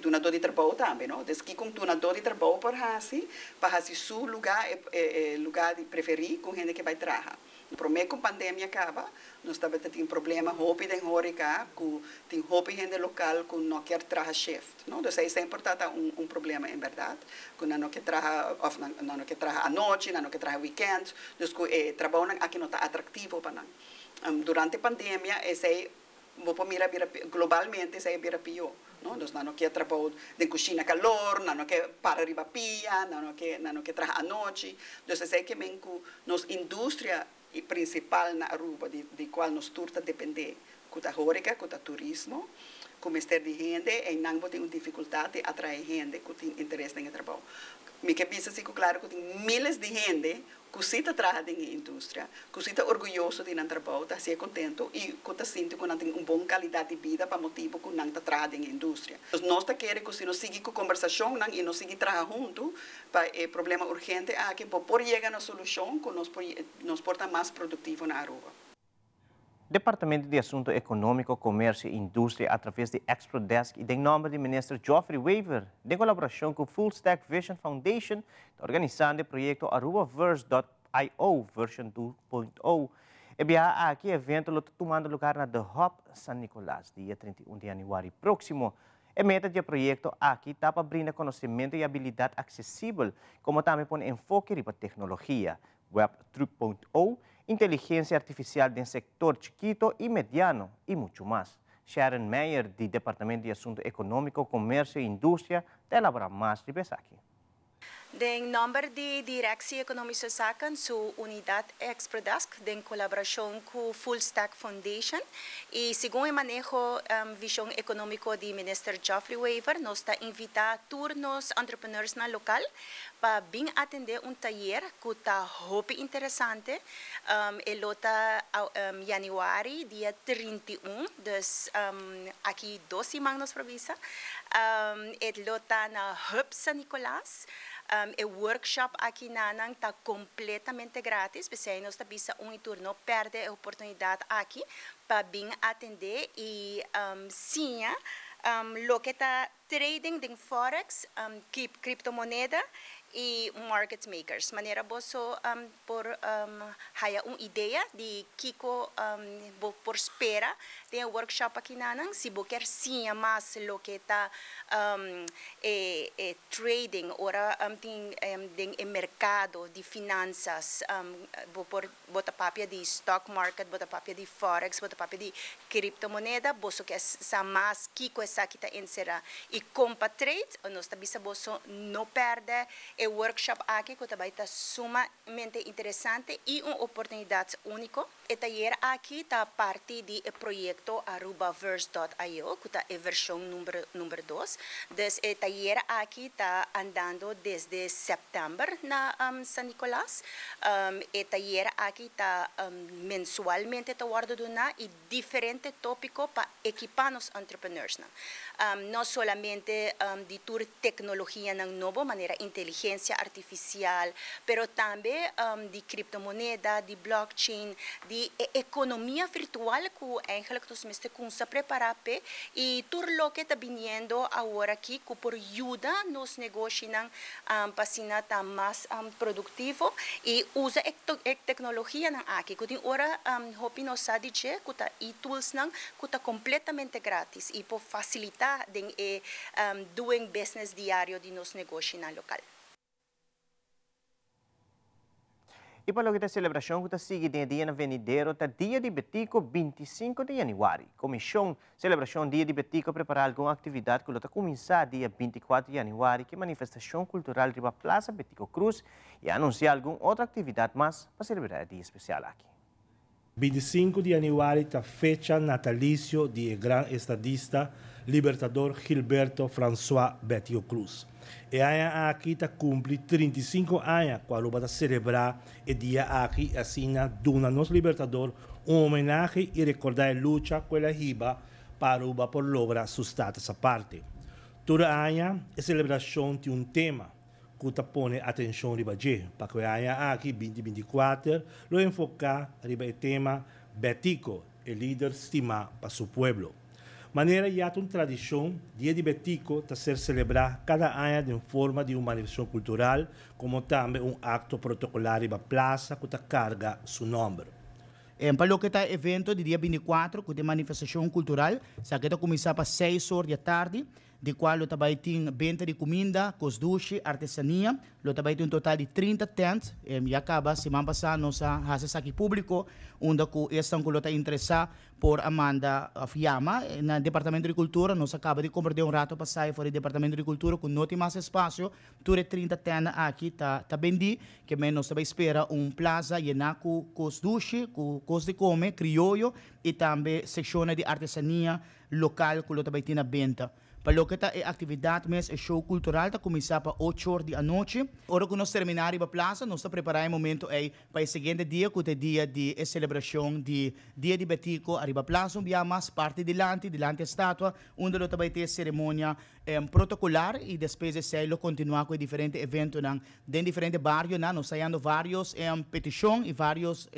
Dunadó di trabou tambe, no? Des kiko un dunadó di trabou por hasi pa hasi su lugá e e lugá di preferí ku hende ke bai traha? Promé ku pandemia kaba, nos tabata tin problema hopi den hóreka ku tin hopi hende lokal ku no kier traha shift, no? Dus ei semper ta ta un un problema en bèrdat, ku nan no ke traha òf nan nan no ke traha anochi, nan no ke traha wikènt, dus ku e trabounan aki no ta atraktivo pa nan. Durante pandemia esei Bo por mira bira globalmente esei a bira pió, no? Dus nan no ke trabou den kushina kalor, nan no ke para riba pia, nan no ke nan no ke traha anochi. Dus esei ke men ku nos industria prinsipal na Aruba di di kual nos tur ta dependé, ku ta horeca, ku ta turismo, ku mester di hende, einan bo tin un difikultat di atraé hende ku tin interes den e trabou. Mi ke bisa si ku klaro ku tin miles di hende ku si ta traha den e industria, ku si ta orguyoso di nan trabou, ta hasié kontentu i ku ta sinti ku nan tin un bon kalidat di bida pa motibu ku nan ta traha den e industria. Dus nos ta kere ku si nos sigui ku kombersashonnan i nos sigui traha huntu pa e problema urgente aki, bo por yega na solushon ku nos por nos por ta mas produktivo na Aruba. Departamento di Asunto Economico, Comercio y Industria a traves di Exprodesk y den nomber di Minister Geoffrey Wever, den colaboracion cu Full Stack Vision Foundation, ta organisando e proyecto Arubaverse dot io version 2.0. E biaha aki e evento lo ta tumando lugar na The Hub San Nicolas, dia 31 di januari proximo. E meta di e proyecto aki ta pa brinda conocimento y habilidad accesibel, como tambe pone enfoke riba tecnologia. Web 3.0, inteligencia artificial den sector chikito y mediano y mucho mas. Sharon Meyer di Departamento di Asunto Economico, Comercio y Industria ta elabora mas riba esaki. Den nomber di Directie Economische Zaken su unidad Exprodesk den colaboracion cu Full Stack Foundation y segun e maneho vision economico di Minister Geoffrey Wever nos ta invita tur nos entrepreneursnan local pa bin atendé un tayer ku ta hopi interesante. E lo ta yanüari dia 31, dus aki dos siman nos por bisa. E lo ta na Hub San Nicolas. E workshop aki nan ta completamente gratis, p'esey nos ta bisa un y tur no perde e oportunidad aki pa bin atende y siña loke ta trading den forex, criptomoneda y market makers. Manera boso por haya un idea di kico bo por spera den e workshop aki nan. Si bo kier siña mas loke ta e trading ora tin den e mercado di finanzas, bo por bo ta papia di stock market, bo ta papia di forex, bo ta papia di criptomoneda, boso kier sa mas kico esaki ta encera y con pa trade, nos ta bisa boso no perde e workshop aki cu ta bay ta sumamente interesante y un oportunidad unico. E tayer aki ta parti di e proyecto Arubaverse.io, cu ta e version number 2. Dus e tayer aki ta andando desde september na San Nicolas. E tayer aki ta mensualmente ta wordo duna y diferente topico pa equipa nos entrepreneurs nan. No solamente di tur tecnologia nan nobo, manera inteligencia artificial, pero tambe di criptomoneda, di blockchain, di economia virtual cu eigenlijk nos mester cuminsa prepara pe y tur loke ta biniendo awor aki cu por yuda nos negoshi nan pa asina ta mas productivo y usa e tecnologia nan aki cu tin ora hopi nos sa di dje cu ta e-tools nan cu ta completamente gratis y por facilita den e doing business diario di nos negoshi nan local. Y pa loke ta celebracion cu ta sigui den e dianan venidero ta Dia di Betico 25 di januari. Comision Celebracion Dia di Betico a prepara algun actividad cu lo ta cuminsa dia 24 di januari cu e manifestacion cultural riba Plaza Betico Croes y a anuncia algun otro actividad mas pa celebra e dia especial aki. 25 di januari ta fecha natalicio di e gran estadista Libertador Gilberto Francois Betico Croes. E aña aki ta cumpli 35 aña cu Aruba ta celebra e dia aki y asina duna nos Libertador un homenahe y recorda e lucha cu el a hiba pa Aruba por logra su status aparte. Tur aña e celebracion tin un tema cu ta pone atencion riba dje. Pa cu e aña aki, 2024, lo enfoca riba e tema Betico, e lider stima pa su pueblo. Manera ya ta un tradicion, Dia di Betico ta ser celebra cada aña den forma di un manifestacion cultural como tambe un acto protocolar riba plaza cu ta carga su nomber. Pa loke ta evento di dia 24 cu ta e manifestacion cultural, esaki ta cuminsa pa seis or di atardi, di cual lo ta bay tin benta di cuminda, cos dushi, artesania. Lo ta bay tin un total di 30 tent. Ya caba siman pasa nos a haci esaki publico, unda cu esnan cu lo ta interesa por a manda of yama na Departamento di Cultura. Nos a caba di comprende un rato pasa for di Departamento di Cultura cu no tin mas espacio. Tur e 30 tenda aki ta bendi. Ke men nos ta bay spera un plaza yena cu cos dushi, cu cos di come, crioyo y tambe seccionnan di artesania local cu lo ta bay tin na benta. Pa loke ta e actividad mes, e show cultural ta cuminsa pa ocho or di anochi. Ora cu nos termina riba plaza, nos ta prepara e momento ey pa e siguiente dia cu ta e dia di e celebracion di Dia di Betico ariba plaza un bia mas parti dilanti, dilanti e statua, unda lo ta bay tin e ceremonia protocolar y despues di esey lo continua cu e diferente eventonan den diferente barionan. Nos ta hayando varios peticion y varios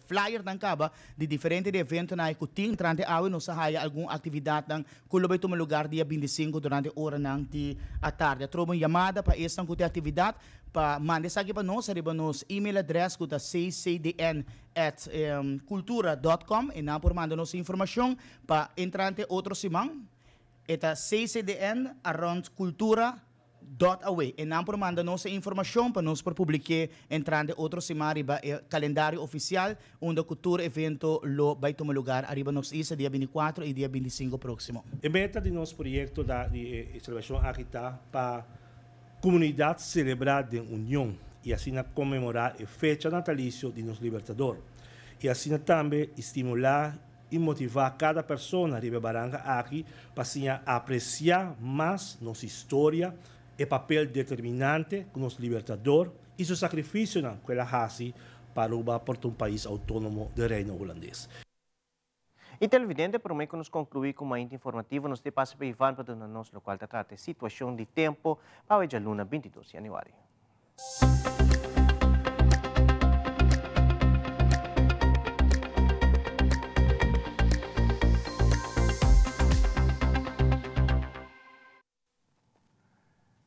flyernan caba di diferente di eventonan ay cu tin. Entrante awe nos a haya algun actividadnan cu lo bay tuma lugar dia 25 durante oranan di atardi. A troba un yamada pa esnan cu tin actividad pa manda esaki pa nos ariba nos email address cu ta ccdn at cultura dot com y nan por manda nos informacion pa entrante otro siman. E ta ccdn arond cultura dot awe. E nan por manda nos e informacion pa nos por publike entrante otro siman riba e calendario oficial unda cu tur evento lo bay tuma lugar ariba nos isla dia 24 y dia 25 proximo. E meta di nos proyecto ta di e celebracion aki ta pa comunidad celebra den union y asina conmemora e fecha natalicio di nos Libertador y asina tambe stimula y motiva cada persona riba e baranca aki pa siña aprecia mas nos historia, e papel determinante cu nos Libertador y su sacrificionan cu el a haci pa Aruba por ta un pais autonomo den Reino Hulandes. Y televidente, prome cu nos conclui cu Mainta Informativo, nos te pasa pa Ivan pa duna nos locual ta trata e situacion di tempo pa awe djaluna 22 januari.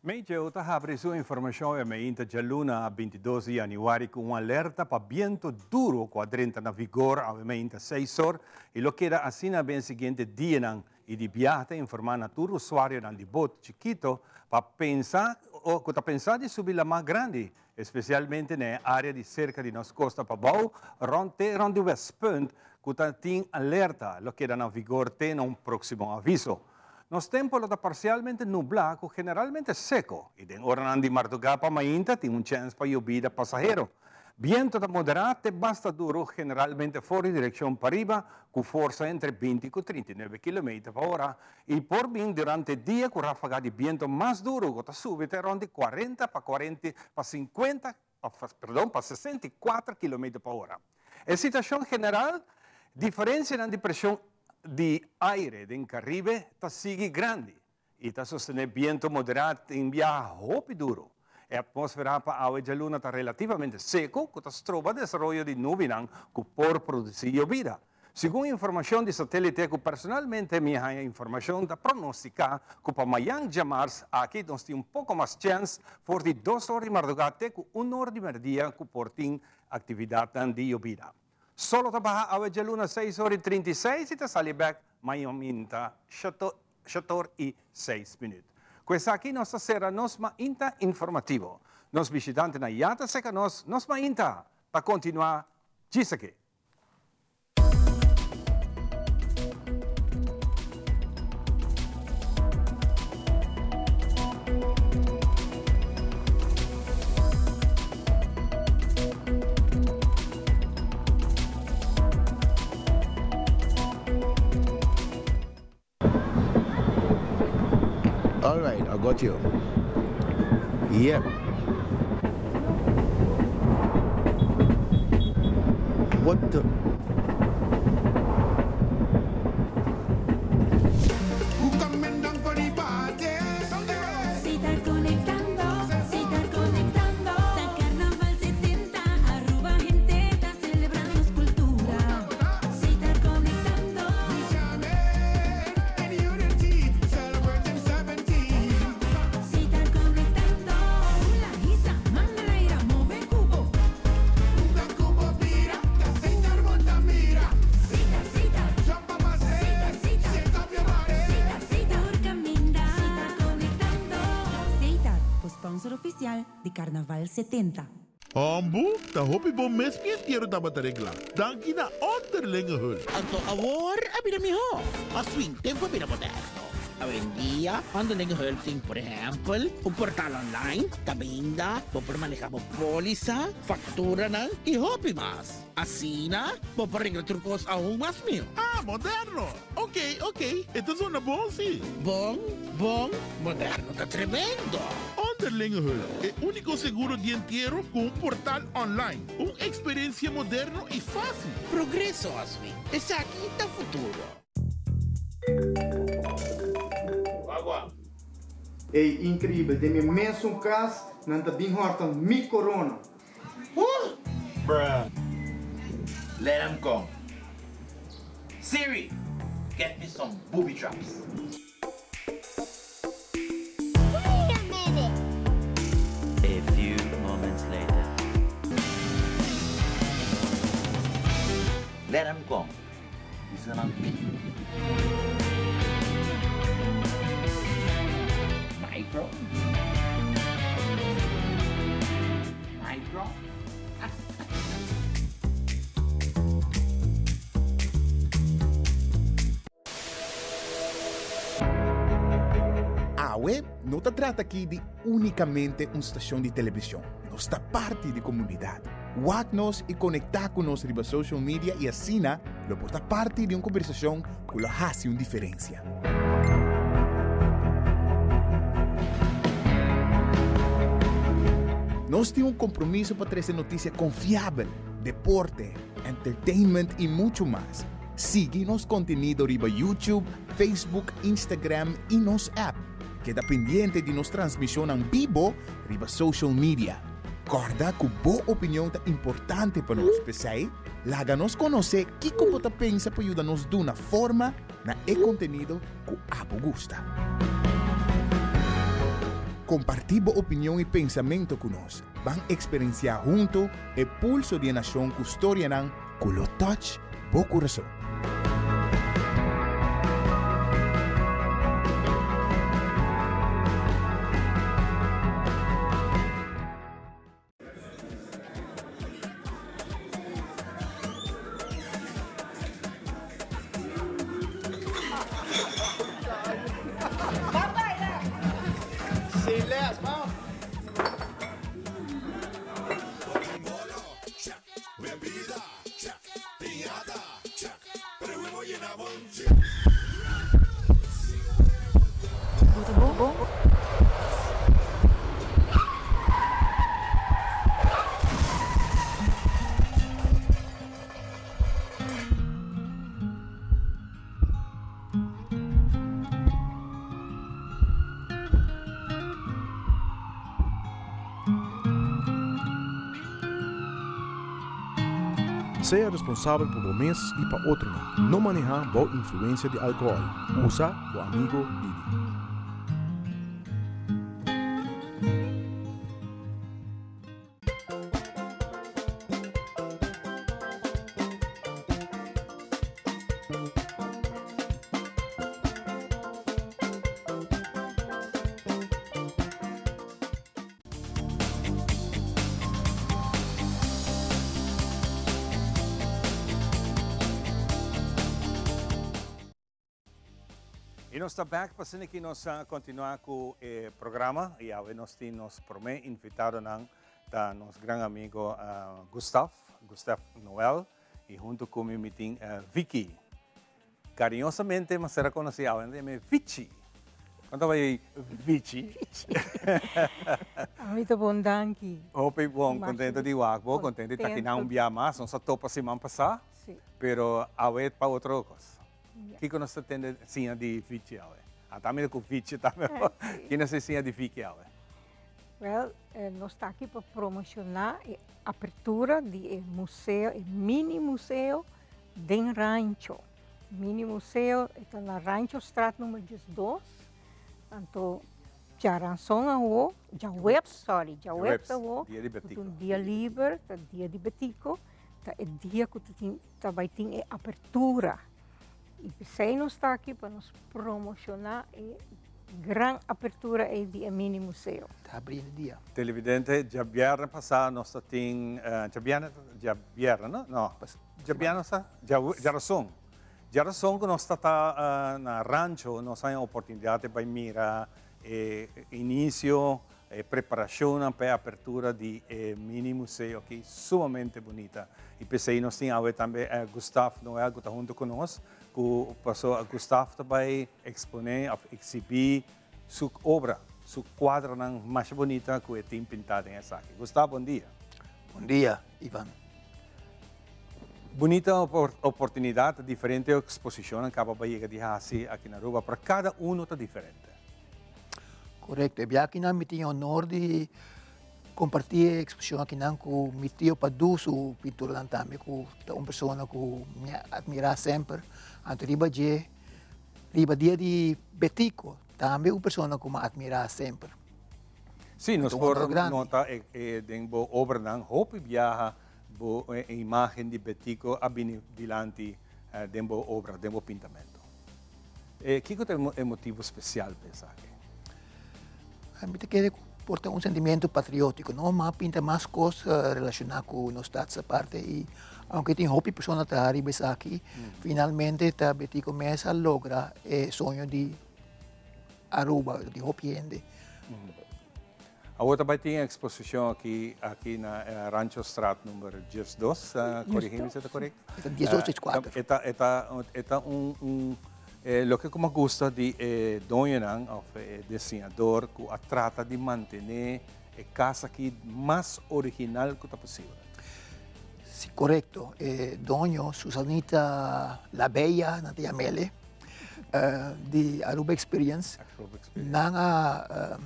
Meteo ta habri su informashon e meinta djaluna 22 di yanüari ku un alerta pa bientu duru ku a drenta na vigor awe meinta seis or i lo keda asina ben siguiente dianan i di biaha ta informá na tur usuarionan di bot chikito pa pensa o ku ta pensa di subi lamá grandi espesialmente na e área di serka di nos kosta pabou rònt te rònt di Westpunt ku ta tin alerta lo keda na vigor te na un próksimo aviso. Nos tempu lo ta parsialmente nublá ku generalmente seko i den oranan di mardugá pa mainta tin un chèns pa yobida pasahero. Bientu ta moderá te basta duru generalmente for di direkshon pariba ku forsa entre 20 ku 39 kilometer pa ora i por bin durante dia ku ráfaga di bientu mas duru ku ta subi te rònt di 40 pa 40 pa 50 perdon, pa 64 kilometer pa ora. E situashon general, diferensianan di preshon di aire den Karibe ta sigui grandi i ta sostené bientu moderá tin biaha hopi duru. E atmósfera pa awe djaluna ta relativamente seku ku ta stroba desaroyo di nubinan ku por produsí yobida. Segun informashon di satélite ku personalmente mi haña informashon ta pronostiká ku pa mayan djamars aki nos tin un poko mas chèns for di dos or di mardugá te ku un or di mèrdia ku por tin aktividatnan di yobida. Solo ta baha awe djaluna seis or i 36 i ta sali bèk mayan minta shator i seis minüt. Ku esaki nos ta sera nos mainta informativo. Nos bishitantenan ya ta seka nos, nos mainta ta kontinuá djis aki. All right, I got you. Yep. What the? Sitar conectando, sitar conectando. Ta Carnaval 70, Aruba hende ta celebra nos cultura. Sitar conectando. Sitar conectando. Hula, hisa, man na laira, move cubo. Sitar, sitar. Sitar, sitar. Sitar, sitar. Caminda. Sitar conectando. Sitar, sponsor oficial di Carnaval 70. Hombu, ta hopi bon mes mi entiero tabata reglá. Danki na Onderlinge Hulp. Anto awor a bira mihó. Aswin tempu a bira moderno. Awendia Onderlinge Hulp tin por ehèmpel un portal online kaminda bo por manehá bo pólisa, fakturanan i hopi mas. Asina bo por regla tur kos aun mas mihó. Ah, moderno! Ok, ok, e ta zona bon si. Bon, bon, moderno ta tremendo! Onderlinge Hulp, e úniko seguro di entiero ku un portal online. Un eksperensia moderno i fásil. Progreso, Oswin. Esaki ta futuro. Ey, increibel, den mi mesun cas nan ta bin horta mi corona. Bruh. Let 'em come. Siri, get me some booby traps. Wait a minute. A few moments later. Let 'em come. Bisa nan pi. Micro. Micro. Awe no ta trata aki di únikamente un stashon di televishon. Nos ta parti di komunidat. Wak nos i konektá ku nos riba social media i asina lo por ta parti di un kombersashon ku lo hasi un diferensia. Nos tin un kompromiso pa trese notisia konfiabel, deporte, entertainment i muchu mas. Sigui nos kontenido riba YouTube, Facebook, Instagram i nos app. Keda pendiente di nos transmishonnan bibo riba social media. Kòrda ku bo opinion ta importante pa nos, p'esei laga nos konosé kiko bo ta pensa pa yuda nos duna forma na e kontenido ku abo gusta. Kompartí bo opinion i pensamentu ku nos. Ban eksperensiá huntu e pulso di e nashon ku storianan ku lo touch bo kurason. Sea responsabel pa bo mes y pa otronan. No maneha bou influencia di alcohol. Usa bo amigo Didi. Y nos ta back pa asina ki nos a continua cu e programa y awe nos tin nos prome invitadonan ta nos gran amigo Gustav, Gustav Noel y hunto cu mi mi tin Vicky. Cariñosamente mi a ser conoci awe nan ta yama Vichi. Con ta bay Vichi? Vichi. Ami ta bon danki. Hopi bon, contento di wak bo, contento di ta aki nan un bia mas. Nos a topa siman pasa, pero awe pa otro cos. Kiko nos ta tende siña di Vichi awe? A ta mira ku Vichi ta mehor. Ki nos ta siña di Vicky awe? Wel, nos ta aki pa promociona e apertura di e museo, e mini museo den Rancho. Mini museo e ta na Ranchostraat nummer 12. Anto djaranson awo, djaweps, sorry, djaweps awo, Dia di Betico. Un dia liber, ta dia di Betico, ta e dia ku ta tin Ta bai tin e apertura y p'esey nos ta aki pa nos promociona e gran apertura ey di e mini museo. Ta habri e dia. Televidente, djabièrnè pasá nos ta tin, djabièrnè, djabièrnè no? No, djabièrnè nos ta, djarason. Djarason ku nos ta ta na Rancho, nos haña oportunidat di bai mira e inicio E preparashonnan pa e apertura di e mini museo aki sumamente bunita. I p'esei nos tin awe tambe Gustav Noel ku ta huntu ku nos, ku paso Gustav ta bai eksponé òf eksibí su obra, su kuadranan masha bunita ku e tin pintá den esaki. Gustav, bon dia. Bon dia, Ivan. Bunita oportunidat, diferente eksposishonnan kaba pa yega di hasi aki na Aruba, pero kada uno ta diferente. Korekto, e biaha akinan mi tin e honor di kompartí e eksposishon akinan ku mi tio Padu su pinturanan tambe ku ta un persona ku mi a atmirá semper. Anto riba dje, riba dia di Betico tambe un persona ku mi a atmirá semper. Sí, nos por nota den bo obranan hopi biaha bo imágen di Betico a bini dilanti den bo obra, den bo pintamentu. Kiko ta e motibu spesial pa esaki? Mi ta kere ku por ta un sentimiento patriótiko, no? M'a pinta mas kos relashoná ku nos stats aparte i aunke tin hopi persona traha riba esaki, finalmente ta Betico mes a logra e soño di Aruba, di hopi hende. Awor ta bai tin eksposishon aki aki na Ranchostraat number 12, korigí mi si ta korekto. E ta diesocho i kuater. E ta e ta e ta un un loke ku mi a gusta di e doñonan òf e diseñador ku a trata di mantené e kas aki mas original ku ta posibel. Si, korekto. E doño, Susanita La Bella, nan ta yam'el, di Aruba Experience, nan a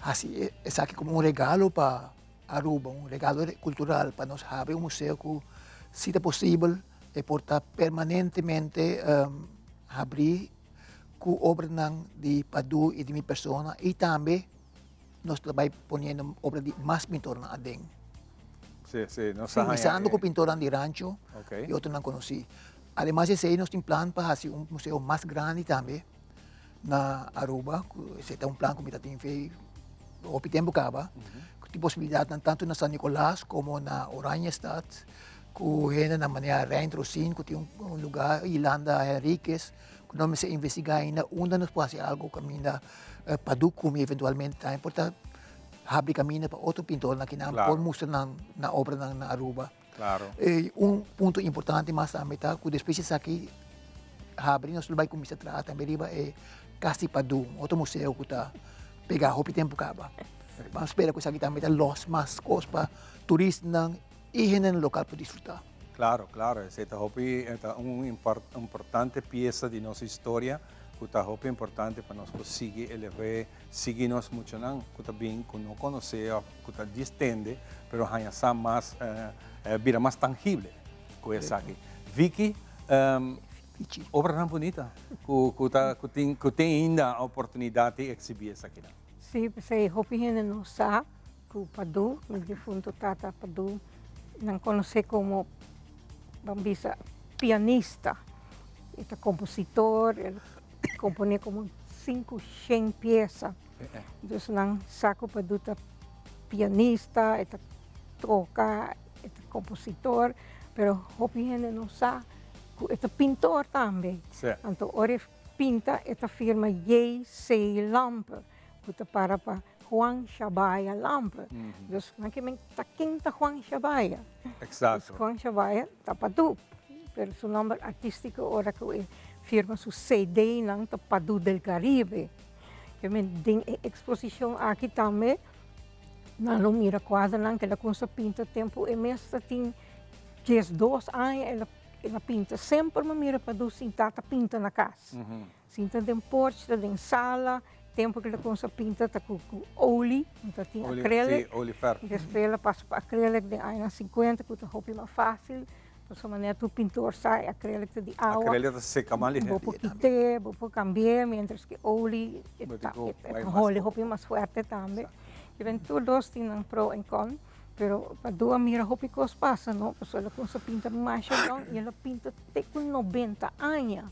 hasi esaki komo un regalo pa Aruba, un regalo kultural pa nos habri un museo ku si ta posibel e por ta permanentemente habri ku obranan di Padu i di mi persona i tambe nos ta bai poniendo obra di mas pintornan aden. Sí, sí, nos a haña. Kuminsando ku pintornan di rancho i otronan konosí. Ademas di esei nos tin plan pa hasi un museo mas grandi tambe na Aruba, ku esei ta un plan ku mi ta tin fe hopi tempu kaba, ku tin posibilidatnan tantu na San Nicolas komo na Oranjestad, ku hendenan manera Rein Trosin ku tin un lugá, Yolanda Henriquez, ku nos mester investigá ainda unda nos por hasi algu kaminda Padu Kumi eventualmente tambe por ta habri kaminda pa otro pintornan kinan por mustra nan obranan na Aruba. Un punto importante mas tambe ta ku despues di esaki habri nos lo bai kuminsá traha tambe riba e Kas di Padu, un otro museo ku ta pegá hopi tempu kaba. Ban spera ku esaki tambe ta lòs mas kos pa turistanan i hendenan lokal por disfrutá. Klaro, klaro, esei ta hopi, ta un importante piesa di nos historia ku ta hopi importante pa nos por sigui elev'é, sigui nos muchanan ku ta bin ku no konosé òf ku ta distende, pero haña sa mas, bira mas tangible ku esaki. Vicky, obranan bunita ku ku ta ku tin ku tin ainda oportunidat di eksibí esakinan. Sí, p'esei hopi hende no sa Ku Padu, mi difunto tata Padu, nan konosé komo, ban bisa, pianista. E ta kompositor, el a komponé komo 500 piesa. Dus nan sa ku Padu ta pianista, e ta toka, e ta kompositor, pero hopi hende no sa ku e ta pintor tambe. Anto ora e pinta e ta firma JC. Lampe, ku ta para pa Juan Shabaya Lampe. Dus nan ke men ta ken ta Juan Shabaya? Exacto. Dus Juan Shabaya ta Padu. Pero su nomber artístico ora ku e firma su CD nan ta Padu del Caribe. Ke men den e exposicion aki tambe nan lo mira cuadronan ke el a cuminsa pinta tempo e mes ta tin 12 aña el a el a pinta. Semper mi a mira Padu sinta ta pinta na cas. Sinta den porch, ta den sala, tempo ku el a kumsa pinta ta ku ku olie, no ta tin acrylic. Sí, olieverf. Despues el a pasa pa acrylic den añanan sinkuenta ku ta hopi mas fásil, pasobra manera tur pintor sa e acrylic ta di awa. Acrylic ta seka mas lihé. Bo por kit'é, bo por kambi'é, mientras ku olie e ta hole hopi mas fuerte tambe. I ben tur dos tin nan pro en con, pero pa dua mira hopi kos pasa no, pasobra el a kumsa pinta masha yòn i el a pinta te ku nobenta aña.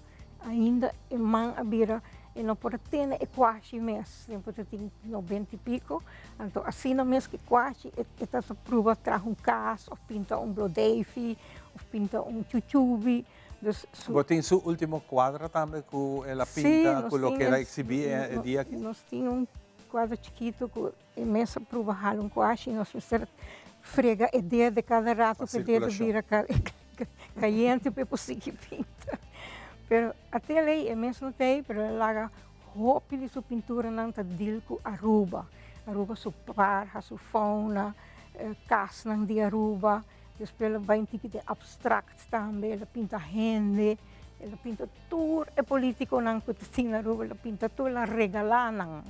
Ainda e man a bira, e no por a tene e kuashi mes, tempu ta tin nobenta i piko, anto asina mes ku e kuashi e ta pruba traha un kas òf pinta un blodeifi òf pinta un chuchubi, dus su. Bo tin su ultimo kuadra tambe ku el a pinta ku lo keda eksibí e dia aki? Nos tin un kuadra chikitu ku e mes a pruba hala un kuashi, nos mester frega e dede kada rato pa e dede bira Cayente pa e por sigui pinta. Pero ate ley e mes no ta ey, pero el a laga hopi di su pinturanan ta deal cu Aruba. Aruba su parha, su fauna, casnan di Aruba. Despues el a bay un tiki den abstract tambe, el a pinta hende, el a pinta tur e politiconan cu ta tin na Aruba, el a pinta tur, el a regala nan.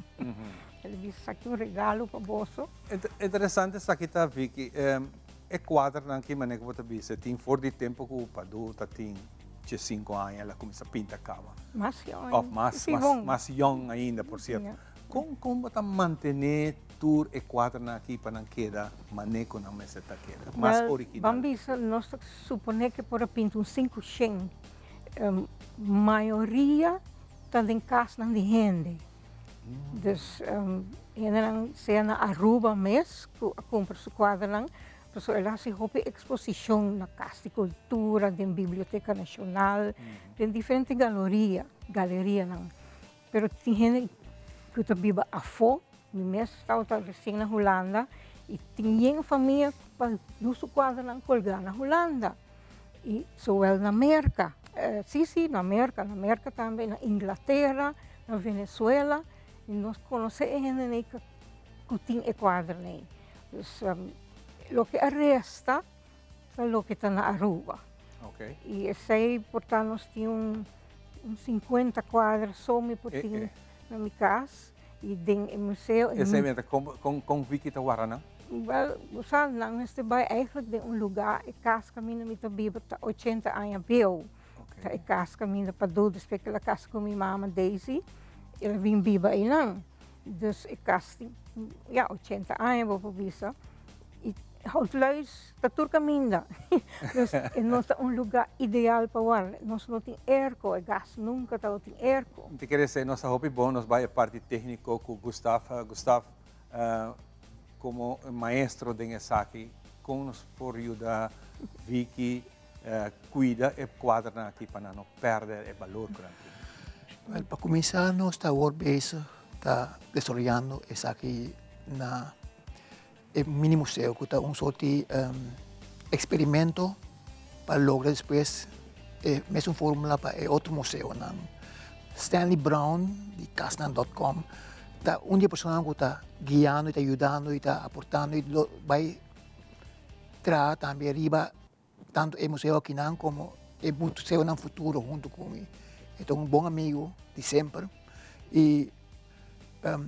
El a bisa esaki un regalo pa boso. Interesante esaki ta Vicky. E kuadranan ki manera ku bo ta bisa tin for di tempu ku Padu ta tin diesinko aña el a kuminsá pinta kaba. Mas yòn. Òf mas, mas, mas yòn ainda por sierto. Kon, kon bo ta mantené tur e kuadranan aki pa nan keda manera ku nan mester ta keda, mas original? Ban bisa nos ta suponé ku por a pinta un 500. Mayoria ta den kasnan di hende. Dus hendenan sea na Aruba mes ku a kumpra su kuadranan, pasobra el a hasi hopi eksposishon na Kas di Kultura, den Biblioteka Nashonal, den diferente galoria, galerianan. Pero tin hende ku ta biba afó, mi mes tabata resien na Hulanda i tin yen famia pa du su kuadranan kolgá na Hulanda i zowel na Merka, si si na Merka, na Merka tambe, na Inglatera. Na Venezuela y nos conoce e hende ney cu tin e cuadro ney. Dus loke a resta. Ta loke ta na Aruba. Y esey por ta nos tin un un 50 cuadra so mi por tin na mi cas y den e museo. Esey mi ta con con con Vicky ta warda nan? Wel, bo sa nan mester bay eigenlijk den un lugar, e cas caminda mi ta biba ta 80 aña bieu. Ta e cas caminda pa du despues cu el a casa cu mi mama Daisy, el a bin biba eynan. Dus e cas tin, ya, 80 aña bo por bisa. Y houtluis ta tur caminda. Dus e no ta un lugar ideal pa warda. Nos no tin airco, e gas nunca tabatin airco. Mi ta kere esei nos ta hopi bon, nos bai e parti tecnico cu Gustav. Gustav, como maestro den esaki, con nos por yuda Vicky cuida e cuadranan aki pa nan no perde e balor cu nan tin? Wel, pa cuminsa nos ta awor bezig ta desaroyando esaki na e mini museo cu ta un soort di experimento pa logra despues e mesun formula pa e otro museonan. Stanley Brown di casnan dot com ta un di e personanan cu ta guiando y ta yudando y ta aportando y lo bay traha tambe riba tanto e museo akinan como e museonan futuro hunto cu mi. E ta un bon amigo di semper y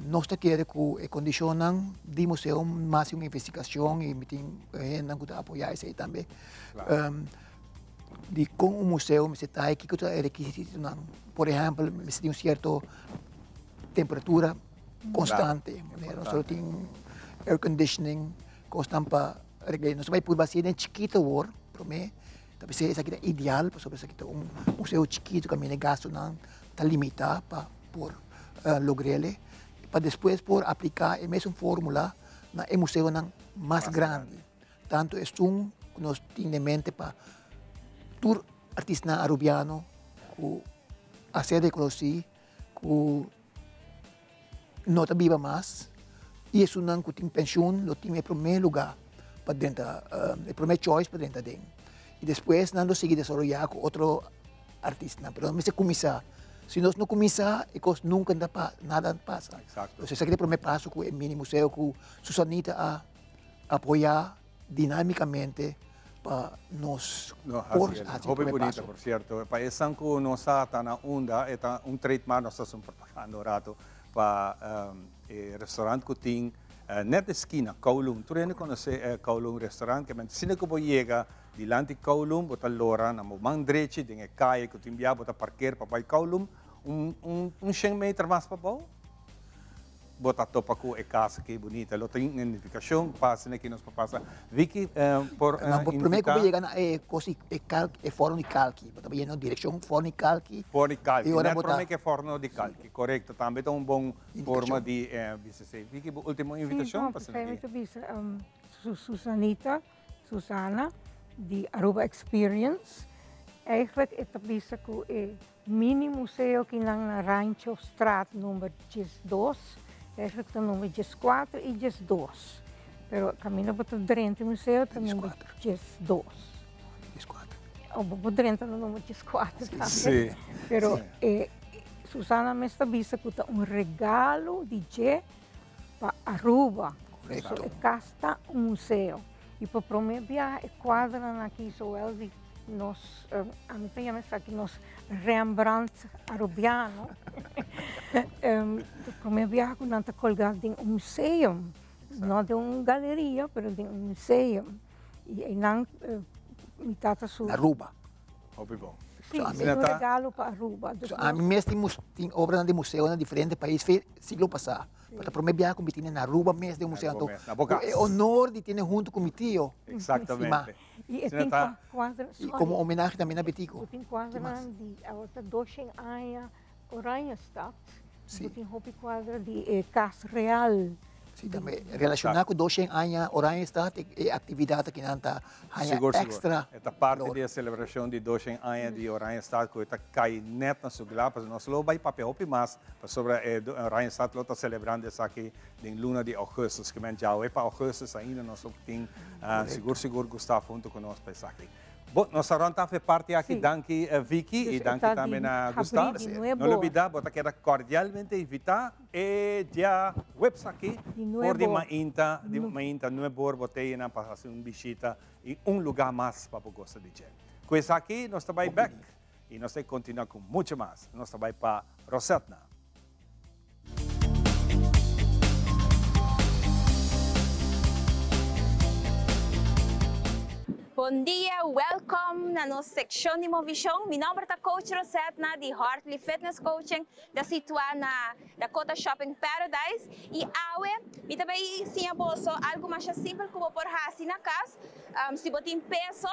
nos ta kere cu e condicionnan di museo mas un investigacion y mi tin hendenan cu ta apoya esey tambe di con un museo mester ta y kico ta e requisitonan. Por ehempel mester tin un cierto temperatura constante, manera nos tin air conditioning. Kosnan pa regl'é. Nos ta bai purba hasié den chikito awor, promé. Ta bis'é esaki ta ideal pasobra esaki ta un museo chikito kaminda e gastunan ta limitá pa por logr'é. Pa despues por apliká e mesun fórmula na e museonan mas grandi. Tantu esun ku nos tin den mente pa tur artistanan arubiano ku a ser rekonosí ku no ta biba mas y esunnan cu tin pensioen lo tin e prome lugar pa drenta, e prome choice pa drenta aden. Y despues nan lo sigui desaroya cu otro artistanan, pero nan mester cuminsa. Si nos no cuminsa e cos nunca ta pa, nada ta pasa. Entonces esaki ta e prome paso cu e mini museo cu Susanita a apoya dinámicamente pa nos No, por haci haci Hopi prome bunita, paso. por cierto. Pa esnan cu no sa ta na unda, e ta un trademark, nos ta haci un propaganda un rato pa e restaurant cu tin net esquina, Kowloon. Tur hende conoce e Kowloon restaurant, ke men asina cu bo yega dilanti Kowloon, bo ta lora na bo man drechi den e caye cu tin bia, bo ta parkeer pa bay Kowloon, un, un, un shen meter mas pabou. Bo ta topa ku e kas aki bunita. Lo tin un identifikashon pa asina ki nos por pasa. Vicky por Ma bo promé ku indiká. bo yega na e kos di e kalki, e fòrno di kalki. Bo ta bai yendo na direkshon fòrno di kalki. Fòrno di kalki. I ora Nèt bo ta. promé ku e fòrno di kalki. Korekto. Tambe ta un bon forma di bisa esei. Vicky, bo último Sí, invitashon no, pa asina p'esei ki. mi ta bisa Susanita, Susana di Aruba Experience. Eigenlijk e ta bisa ku e Mini museo kinan na Rancho Straat number 12, eigenlijk ta number 14 y 12. Pero caminda bo ta drenta e museo ta number 12. O bo por drenta na number 14 tambe. Sí. Pero e Susana mes ta bisa cu ta un regalo di dje pa Aruba. Correcto. So e cas ta un museo. Y pa prome biaha e cuadranan aki zowel di Nos, ami ta yama esaki nos Rembrandt Arubiano. Prome biaha ku nan ta kolgá den un museum, no den un galeria, pero den un museum. I einan mi tata su. Aruba. Hopi bon. Sí, es un regalo pa Aruba. So, ami mes tin obranan di museo na diferente pais fe siglo pasá. Pero ta prome biaha ku mi tene na Aruba mes den un museo. Aruba Anto, mes, na bo ku e kas. honor di tene huntu ku mi tio. Exactamente. I e Asina tin ta. kuadra, I sorry. komo homenahe tambe na Betico. Bo tin kuadranan di awor ta doshen aña Oranjestad. Sí. Bo tin hopi kuadra di e Kas Real. Sí, tambe relashoná ku doshen aña Oranjestad e aktividat akinan ta haña Sigur, sigur. extra E ta parti lor. di e selebrashon di doshen aña di Oranjestad ku e ta kai nèt na su gla, pasobra nos lo bai papia hopi mas pasobra e Oranjestad lo ta selebrando esaki Den luna di augustus, ke men djawe pa augustus ainda nos lo tin sigur sigur Gustavo hunto ku nos pa esaki. Bon, nos a rond af e parti aki. Danki Vicky y Dus danki e ta tambe di na habrí Gustav. di No nuevo. lubida, bo ta keda cordialmente invita e dia huebs aki Di for di nuevo. mainta, di mainta nuebor bo ta eynan pa haci un bishita y un lugar mas pa bo gosa di dje. Cu esaki nos ta bay bek y nos ta continua cu mucho mas. Nos ta bay pa Rosetna. Bon dia, welcome na nos seccion di Movishon. Mi nomber ta Coach Rosetna di Hartley Fitness Coaching, ta situa na Dakota Shopping Paradise. Y awe mi ta bay siña boso algo masha simpel cu bo por haci na cas. Si bo tin peso,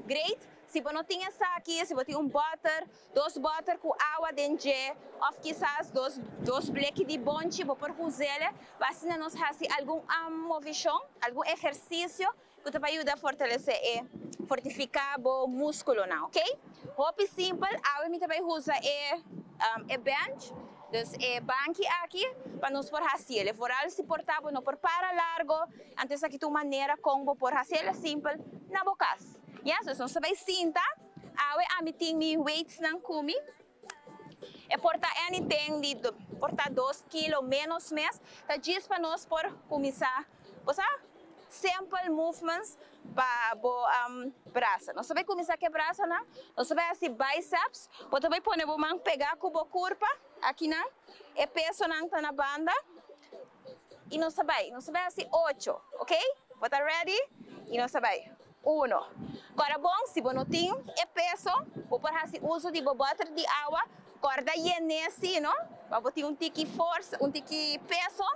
great. Si bo no tin esaki, si bo tin un boter, Dos bòter ku awa den dje òf kisas dos dos bleki di bonchi bo por huz'ele pa asina nos hasi algun movishon, algun ehersisio ku ta pa yuda fortalesé e fortifiká bo múskulonan, ok. Hopi simpel, awe mi ta bai huza e e bench, dus e banki aki pa nos por hasiel. Vooral si por ta bo no por para largo, anto esaki ta un manera kon bo por hasiel simpel na bo kas. Yes, dus nos ta bai sinta. Awe ami tin mi weightsnan ku mi. E por ta anything di por ta dos kilo menos mes. Ta djis pa nos por kuminsá, bo sa, simple movements pa bo brasa. Nos ta bai kuminsá ku e brasanan. Nos ta bai hasi biceps. Bo ta bai pone bo man pegá ku bo kurpa akinan. E pesonan ta na banda. I nos ta bai. Nos ta bai hasi ocho, ok? Bo ta ready? I nos ta bai. Uno. Kòrda bon, si bo no tin e peso, bo por hasi uso di bo bòter di awa. Kòrda yen'é si, no? Pa bo tin un tiki forsa, un tiki peso,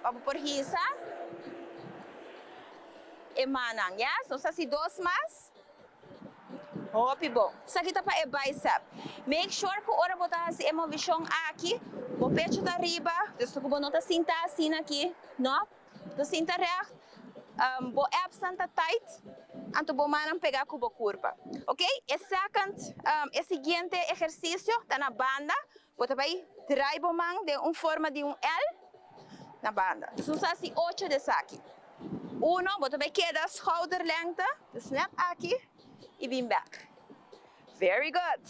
pa bo por hisa e mannan. Yes? Nos hasi dos mas. Hopi bon. Esaki ta pa e bicep. Make sure ku ora bo ta hasi e movishon aki, bo pecho ta riba, dus ku bo no ta sinta asina aki, no. Bo ta sinta recht, bo absnan ta tight, anto bo mannan pega ku bo kurpa. Ok, e second, e siguiente ehersisio ta na banda. Bo ta bai draai bo man den un forma di un L na banda. Dus nos hasi ocho di esaki. Uno, bo ta bai keda schouderlengte, dus net aki, y bin bek. Very good.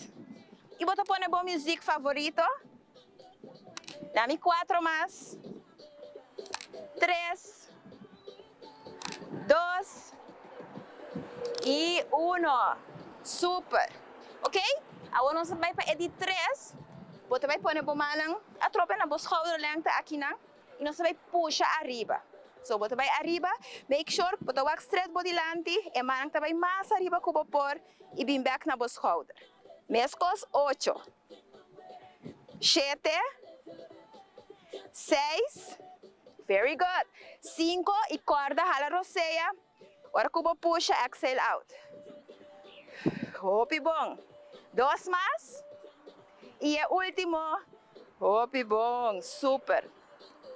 Y bo ta pone bo muziek favorito. Dami cuatro mas. Tres, dos y uno. Super. Ok, awor nos ta bai pa e di tres. Bo ta bai pone bo mannan atrobe na bo schouderlengte akinan y nos ta bai pusha ariba. So bo ta bai ariba, make sure bo ta wak stret bo dilanti, e mannan ta bai mas ariba ku bo por y bin bek na bo schouder. Meskos ocho. Shete, seis, very good, cinco y corda hala rosea ora cu bo pusha exhale out. Hopi bon. Dos mas y e ultimo. Hopi bon, super.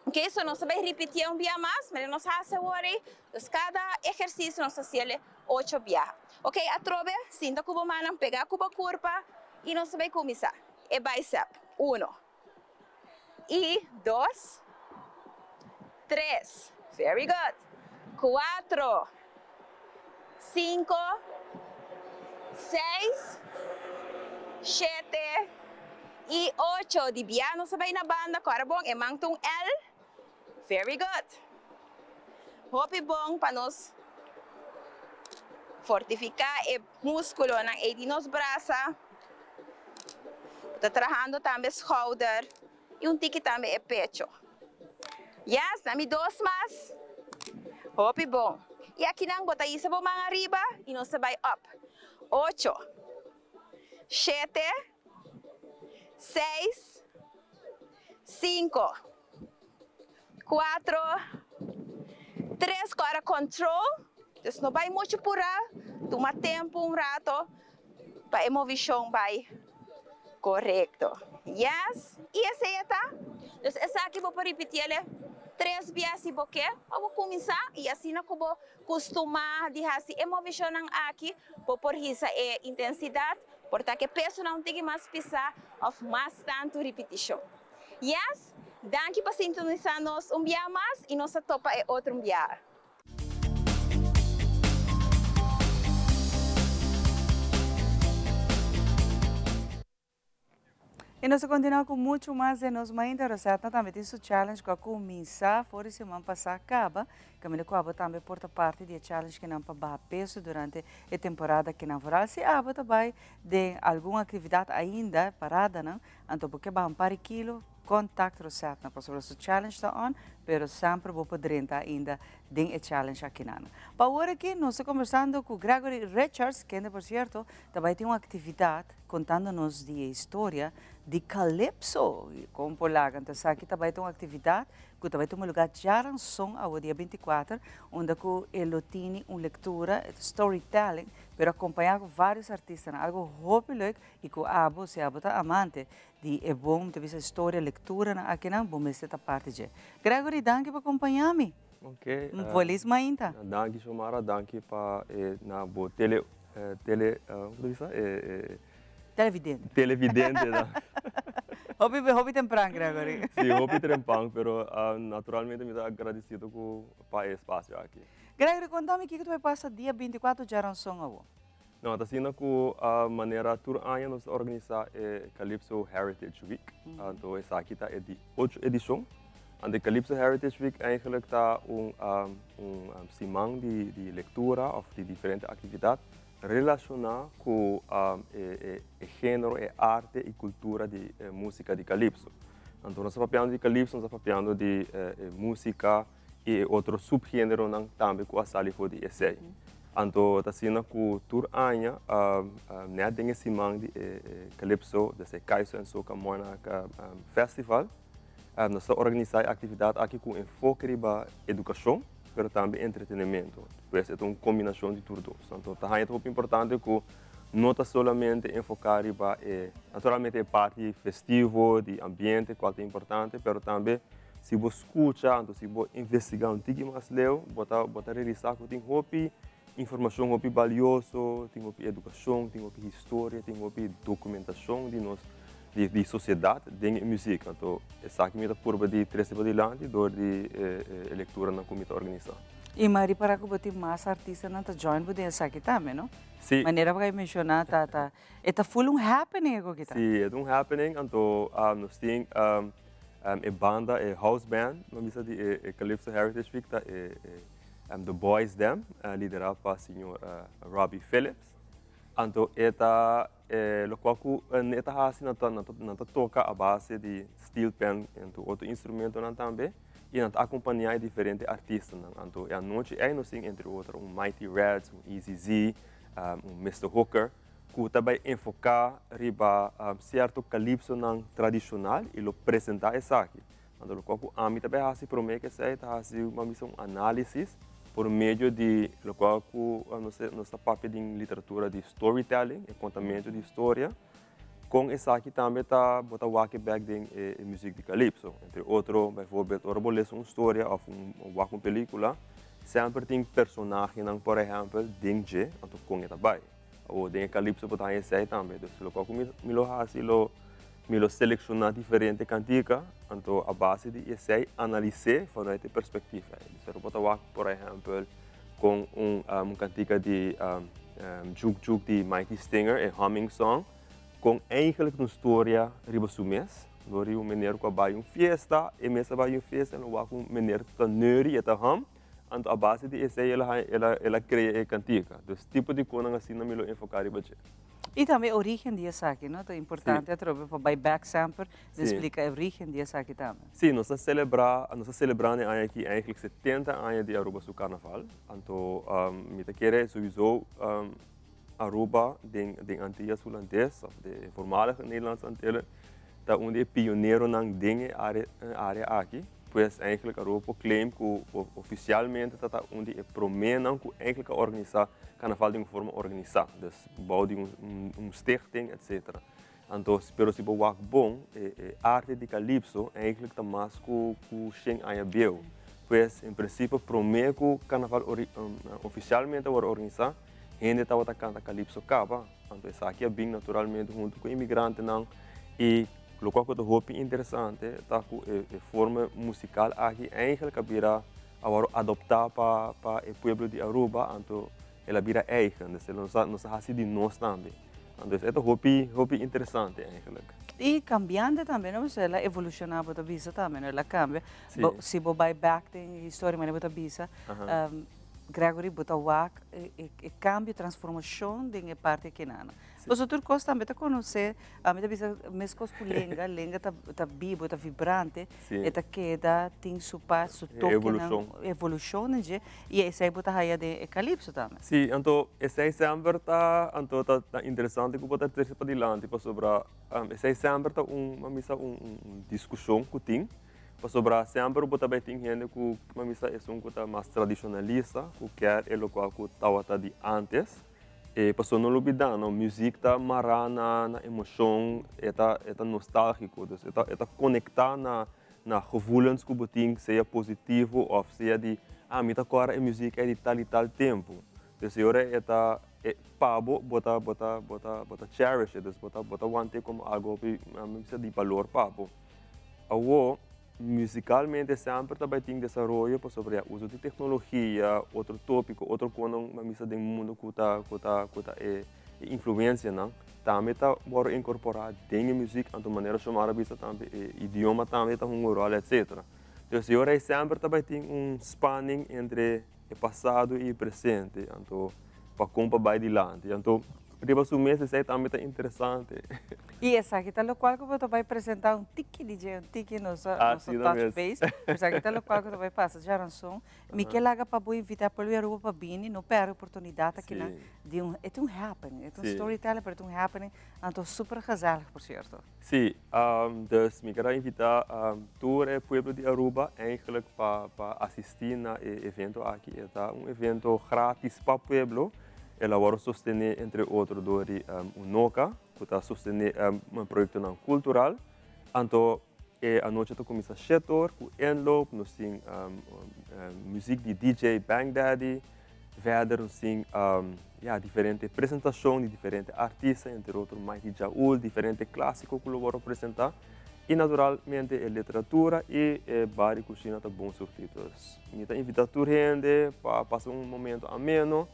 Ok, so nos ta bay ripiti un bia mas, mira nos haci awor ey. Dus cada ehercicio nos ta haciele ocho biaha. Ok, atrobe, sinta cu bo mannan pega cu bo curpa y nos ta bay cuminsa. E bicep, uno y dos, tres, very good, cuatro, cinco, seis, shete y ocho. Di bia nos ta bay na banda, cora bon, e man ta un L, very good. Hopi bon pa nos fortifica e musculonan ey di nos brasa. Bo ta trahando tambe schouder y un tiki tambe e pecho. Yes, na mi dos mas. Hopi bon. Y akinan bo ta hisa bo man ariba y nos ta bay up. Ocho, shete, seis, cinco, cuatro, tres. Cora control. Dus no bay mucho pura. Tuma tempo un rato pa e movishon bai korekto. Yes, i esei e ta. Dus esaki bo por ripitiele tres bia si bo ke, pa bo kuminsá i asina ku bo kustumá di hasi e movishonnan aki, bo por hisa e intensidat, por ta ku e pesonan un tiki mas pisá òf mas tantu ripitishon. Yes, danki pa sintonisá nos un bia mas i nos ta topa e otro un bia. I nos ta kontinuá ku muchu mas den nos mainta. Rosetna tambe tin su challenge ku a kuminsá for di siman pasá kaba. Kaminda ku abo tambe por ta parti di e challenge kinan pa baha peso durante e temporada kinan. Vooral si abo ta bai den algun aktividat ainda, paradanan, anto bo ke baha un par di kilo, Contact Rosetna pasobra su challenge ta on, pero semper bo por drenta ainda den e challenge akinan. Pa awor aki nos ta conversando cu Gregory Richards, kende por cierto ta bay tin un actividad contando nos di e historia di Calypso. Y con por laga anto esaki ta bay ta un actividad cu ta bay tuma lugar djaranson awo dia 24, unda cu e lo tini un lectura, storytelling, pero acompaña cu varios artistanan, algo hopi leuk y cu abo, si abo ta amante Di e bon ta bisa historia lecturanan akinan bo mester ta parti dje. Gregory danki pa compaña mi. Ok. Un felis mainta. Danki Xiomara, danki pa e na bo tele tele como ta bisa e. Televidente. Televidente nan. Hopi hopi tempran Gregory. Si hopi trempan pero naturalmente mi ta agradecido cu pa e espacio aki. Gregory conta mi kico ta bay pasa dia 24 djaranson awo. No, ta asina ku manera tur aña nos ta organisá e Calypso Heritage Week. Anto esaki ta e di ocho edishon. Anto e Calypso Heritage Week eigenlijk ta un un siman di di lektura òf di diferente aktividat relashoná ku e e género, e arte i kultura di e músika di Calypso. Anto nos ta papiando di Calypso, nos ta papiando di e músika i e otro subgeneronan tambe ku a sali for di esei. Anto ta asina ku tur aña nèt den e siman di e Calypso, des e Kaiso en Soca Monarch Festival, nos ta organisá e aktividat aki ku enfoke riba edukashon, pero tambe entretenimento. Pues e ta un kombinashon di tur dos. Anto ta haña ta hopi importante ku no ta solamente enfoká riba e, naturalmente e parti festivo, di ambiente, kual ta importante, pero tambe Si bo skucha, anto si bo investigá un tiki mas leu, bo ta bo ta realisá ku tin hopi informashon hopi balioso, tin hopi edukashon, tin hopi historia, tin hopi dokumentashon di nos di di sosiedat den e muzik. Anto esaki mi ta purba di trese padilanti dor di e e lekturanan ku mi ta organisá. I mi a ripará ku bo tin mas artistanan ta join bo den esaki tambe, no? Si. Manera bo a menshoná ta ta e ta full un happening e ku ta. Si, e ta un happening, anto nos tin E banda, e house band, no bisa di e Calypso Heritage Week ta e The Boys Dem, liderá pa señor Robbie Phillips. Anto e ta lokual ku e ta hasi nan ta nan ta toka a base di steel pan anto otro instrumentonan tambe i nan ta akompañá e diferente artistanan. Anto e anochi ei nos tin entre otro un Mighty Reds, un Easy Z, un Mister Hooker. ku ta bai enfoká riba sierto kalipsonan tradishonal i lo presentá esaki. Anto lokual ku ami ta bai hasi promé ku esei ta hasi bo a bisa un análisis por medio di lokual ku nos ta papia den literatura di storytelling, e kontamentu di historia, kon esaki tambe ta bo ta wak e bèk den e muzik di kalipso. Entre otro, baivoorbeeld ora bo lesa un storia òf wak un pelíkula, semper tin personahenan por ehèmpel den dje, anto kon e ta bai. Awor den e kalipso bo ta haña esei tambe. Dus loke ku mi lo hasi lo mi lo selekshoná diferente kantika, anto a base di esei analis'é vanuit e perspektiva ei. Dus ora bo ta wak por ehèmpel kon un un kantika di Juk Juk di Mighty Stinger, e humming song, kon eigentlik ta un storia riba su mes. Dor di un meneer ku a bai un fiesta, e mes a bai un fiesta en lo wak un meneer ta neuri, e ta hum. Anto a base di esei el a el a el a krea e kantika. Dus tipo di konan asina mi lo enfoká riba dje. I tambe e origen di esaki, no? Ta importante atrobe pa bai bèk semper di splika e origen di esaki tambe. Sí, nos ta selebrá, nos ta selebrando e aña aki eigenlijk 70 aña di Aruba su karnaval. Anto mi ta kere souiso Aruba den den Antillas Hulandes of de voormalige Nederlandse Antillen ta un di e pioneronan den e área área aki. Pues eigenlijk Aruba por claim ku ofisialmente ta ta un di e proménan ku eigenlijk a organisá karnaval den un forma organisá. Dus bou di un un stichting etcetera. Anto pero si bo wak bon e e arte di kalipso eigenlijk ta mas ku ku shen aña bieu. Pues en prinsipio promé ku karnaval ofisialmente a wòrdu organisá hende tabata kanta kalipso kaba. Anto esaki a bin naturalmente huntu ku imigrantenan i lokual ku ta hopi interesante ta ku e forma musikal aki eigenlijk a bira a wòrdu adoptá pa pa e pueblo di Aruba anto el a bira eigen, dus nos a nos a hasi di nos tambe. Anto esei ta hopi hopi interesante eigenlijk. I cambiante tambe, no? El a evoluciona, bo ta bisa tambe, no? El a cambia. Bo, si bo bay back den historia, manera bo ta bisa, Gregory, bo ta wak e cambio, transformacion den e parti akinan. Pasobra tur cos tambe ta conoce, ami ta bisa mescos cu lenga, lenga ta ta bibo, ta vibrante, e ta keda tin su pas, su tokenan, Evolucion. evolucion den dje, y esey bo ta haya den e calypso tambe. Sí, anto esey semper ta, anto ta ta interesante cu bo ta trece padilanti pasobra esey semper ta un, mi a bisa un un discusion cu tin, pasobra semper bo ta bay tin hende cu, mi a bisa esun cu ta mas tradicionalista, cu kier e locual cu tawata di antes. E pasobra no lubida no, muziek ta mará na na emoshon, e ta e ta nostálgiko, dus e ta e ta konektá na na gevoelens ku bo tin, sea positivo òf sea di, ah mi ta kòrda e muziek ei di tal i tal tempu. Dus e ora e ta e pa bo, bo ta bo ta bo ta bo ta cherish e, dus bo ta bo ta want'é komo algu hopi mi bisa di balor pa bo. Awor. Musicalmente semper ta bay tin desaroyo pasobra ya uso di tecnologia, otro topico, otro conan ba misa den mundo cu ta cu ta cu ta e influencianan tambe ta worde incorpora den e music anto manera Xiomara a bisa tambe e idioma tambe ta hunga un rol etcetera. Entonces e ora ey semper ta bay tin un spanning entre e pasado y e presente anto pa con pa bay dilanti anto riba su mes esey tambe ta interesante. Y esaki ta locual cu bo ta bay presenta un tiki DJ un tiki nos a nos a touch base pero esaki ta locual cu ta bay pasa djaranson mi ke laga pa bo invita pueblo di Aruba pa bini no perde oportunidad akinan di un e ta un happening e ta un storytelling pero e ta un happening anto super gezellig por cierto. Sí, dus mi ker a invitá tur e pueblo di Aruba eigenlijk pa pa asistí na e evento aki. E ta un evento gratis pa pueblo. El a wòrdu sostené entre otro dor di UNOCA ku ta sostené proyektonan kultural. Anto e anochi ta kuminsá shete or ku inloop. Nos tin muzik di DJ Bang Daddy. Verder nos tin ya diferente presentacion di diferente artista, entre otro Mighty Jaul, diferente clasico cu lo worde presenta y naturalmente e literatura y e bar y cushina ta bon surti. Dus mi ta invita tur hende pa pasa un momento ameno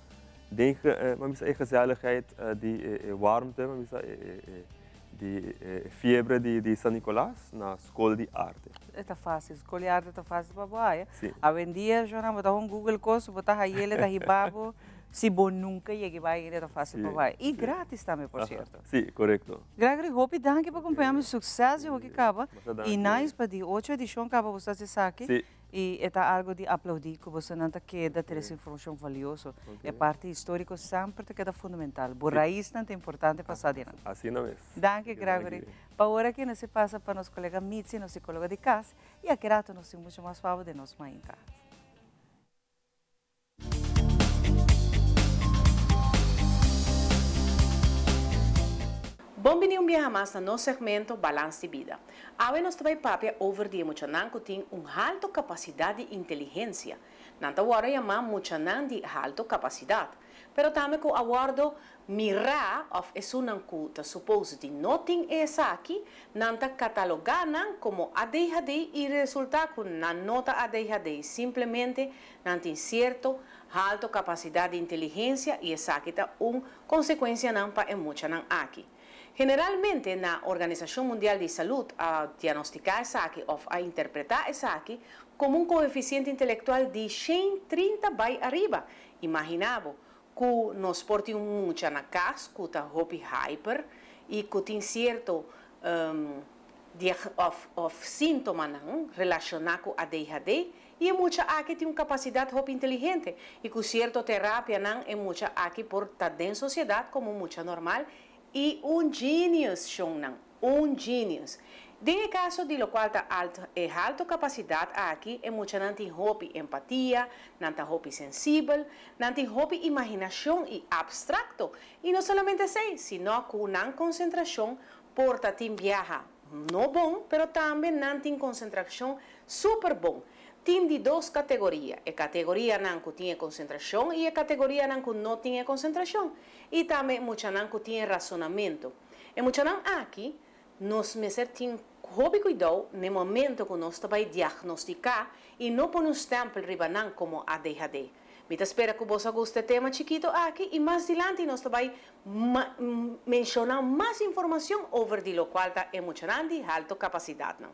den mi a bisa e gezelligheid di e warmte, mi a bisa e di e fiebre di San Nicolas na School di Arte. E ta facil, School di Arte ta facil pa bo haya. Awendia Jonan bo ta hon Google cos, bo ta hayel e ta hiba bo, si bo nunca yega bai ainda ta facil pa bo haya. Y gratis tambe por cierto. Si, corecto. Gregory, hopi danki pa compaña mi, succes di hoki caba. Y nice pa di ocho edicion caba bo sa esaki. Y e ta algo di aplaudi cu bosonan ta keda trece informacion valioso. E parti historico semper ta keda fundamental. Bo raiznan ta importante pa sa di nan. Asina mes. Danki Gregory. Pa ora aki nos e pasa pa nos colega Mitzi, nos psicologa di cas, y aki rato nos tin mucho mas pabo den nos mainta. Bon bini un biaha mas na nos segmento Balans di Bida. Awe nos ta bai papia over di e muchanan ku tin un halto kapasidat di inteligensia. Nan ta wòrdu yamá muchanan di halto kapasidat. Pero tambe ku a wòrdu mirá òf esunnan ku ta supose di no tin e esaki, nan ta katalogá nan komo ADHD i resultá ku nan no ta ADHD, simplemente nan tin sierto halto kapasidat di inteligensia i esaki ta un konsekuensianan pa e muchanan aki. Generalmente na Organisashon Mundial di Salud a diagnostiká esaki òf a interpretá esaki komo un koefisiente intelektual di 130 bai ariba. Imaginá bo ku nos por tin un mucha na kas ku ta hopi hyper i ku tin sierto òf òf síntomanan relashoná ku ADHD i e mucha aki tin un kapasidat hopi inteligente i ku sierto terapianan e mucha aki por ta den sosiedat komo un mucha normal i un genius shonnan, un genius. Den e kaso di lokual ta alt e halto kapasidat aki e muchanan tin hopi empatia, nan ta hopi sensibel, nan tin hopi imaginashon i abstrakto i no solamente esei sino ku nan konsentrashon por ta tin biaha no bon pero tambe nan tin konsentrashon super bon. Tin di dos kategoria, e kategorianan ku tin e konsentrashon i e kategorianan ku no tin e konsentrashon i tambe e muchanan ku tin e rasonamentu. E muchanan aki nos mester tin hopi kuidou n'e momento ku nos ta bai diagnostiká i no pone un stèmpel riba nan komo ADHD. Mi ta spera ku boso a gusta e tema chikito aki i mas dilanti nos ta bai menshoná mas informashon over di lokual ta e muchanan di halto kapasidatnan.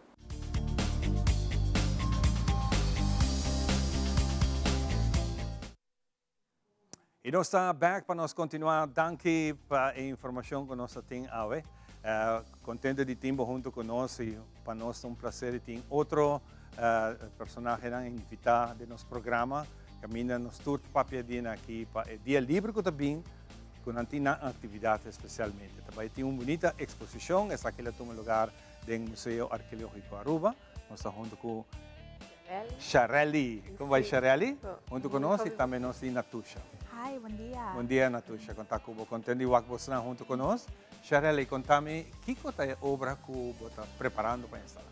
I nos ta bek pa nos kontinuá. Danki pa e informashon ku nos a tin awe. Kontento di tin bo huntu ku nos i pa nos ta un plaser di tin otro personahenan invitá den nos programa. Kaminda nos tur ta papia di aki pa e dia liber ku ta bin ku nan tin nan aktividat espesialmente. Ta bai tin un bunita eksposishon, esaki lo tuma lugar den Museo Arkeológiko Aruba. Nos ta huntu ku Sharelly. Kon bai Sharelly? Huntu ku nos i tambe nos tin Natusha. Hi, bon dia. Bon dia Natusha, kon ta ku bo? Konten di wak bosnan huntu ku nos. Sharelly, konta mi kiko ta e obra ku bo ta preparando pa instalá?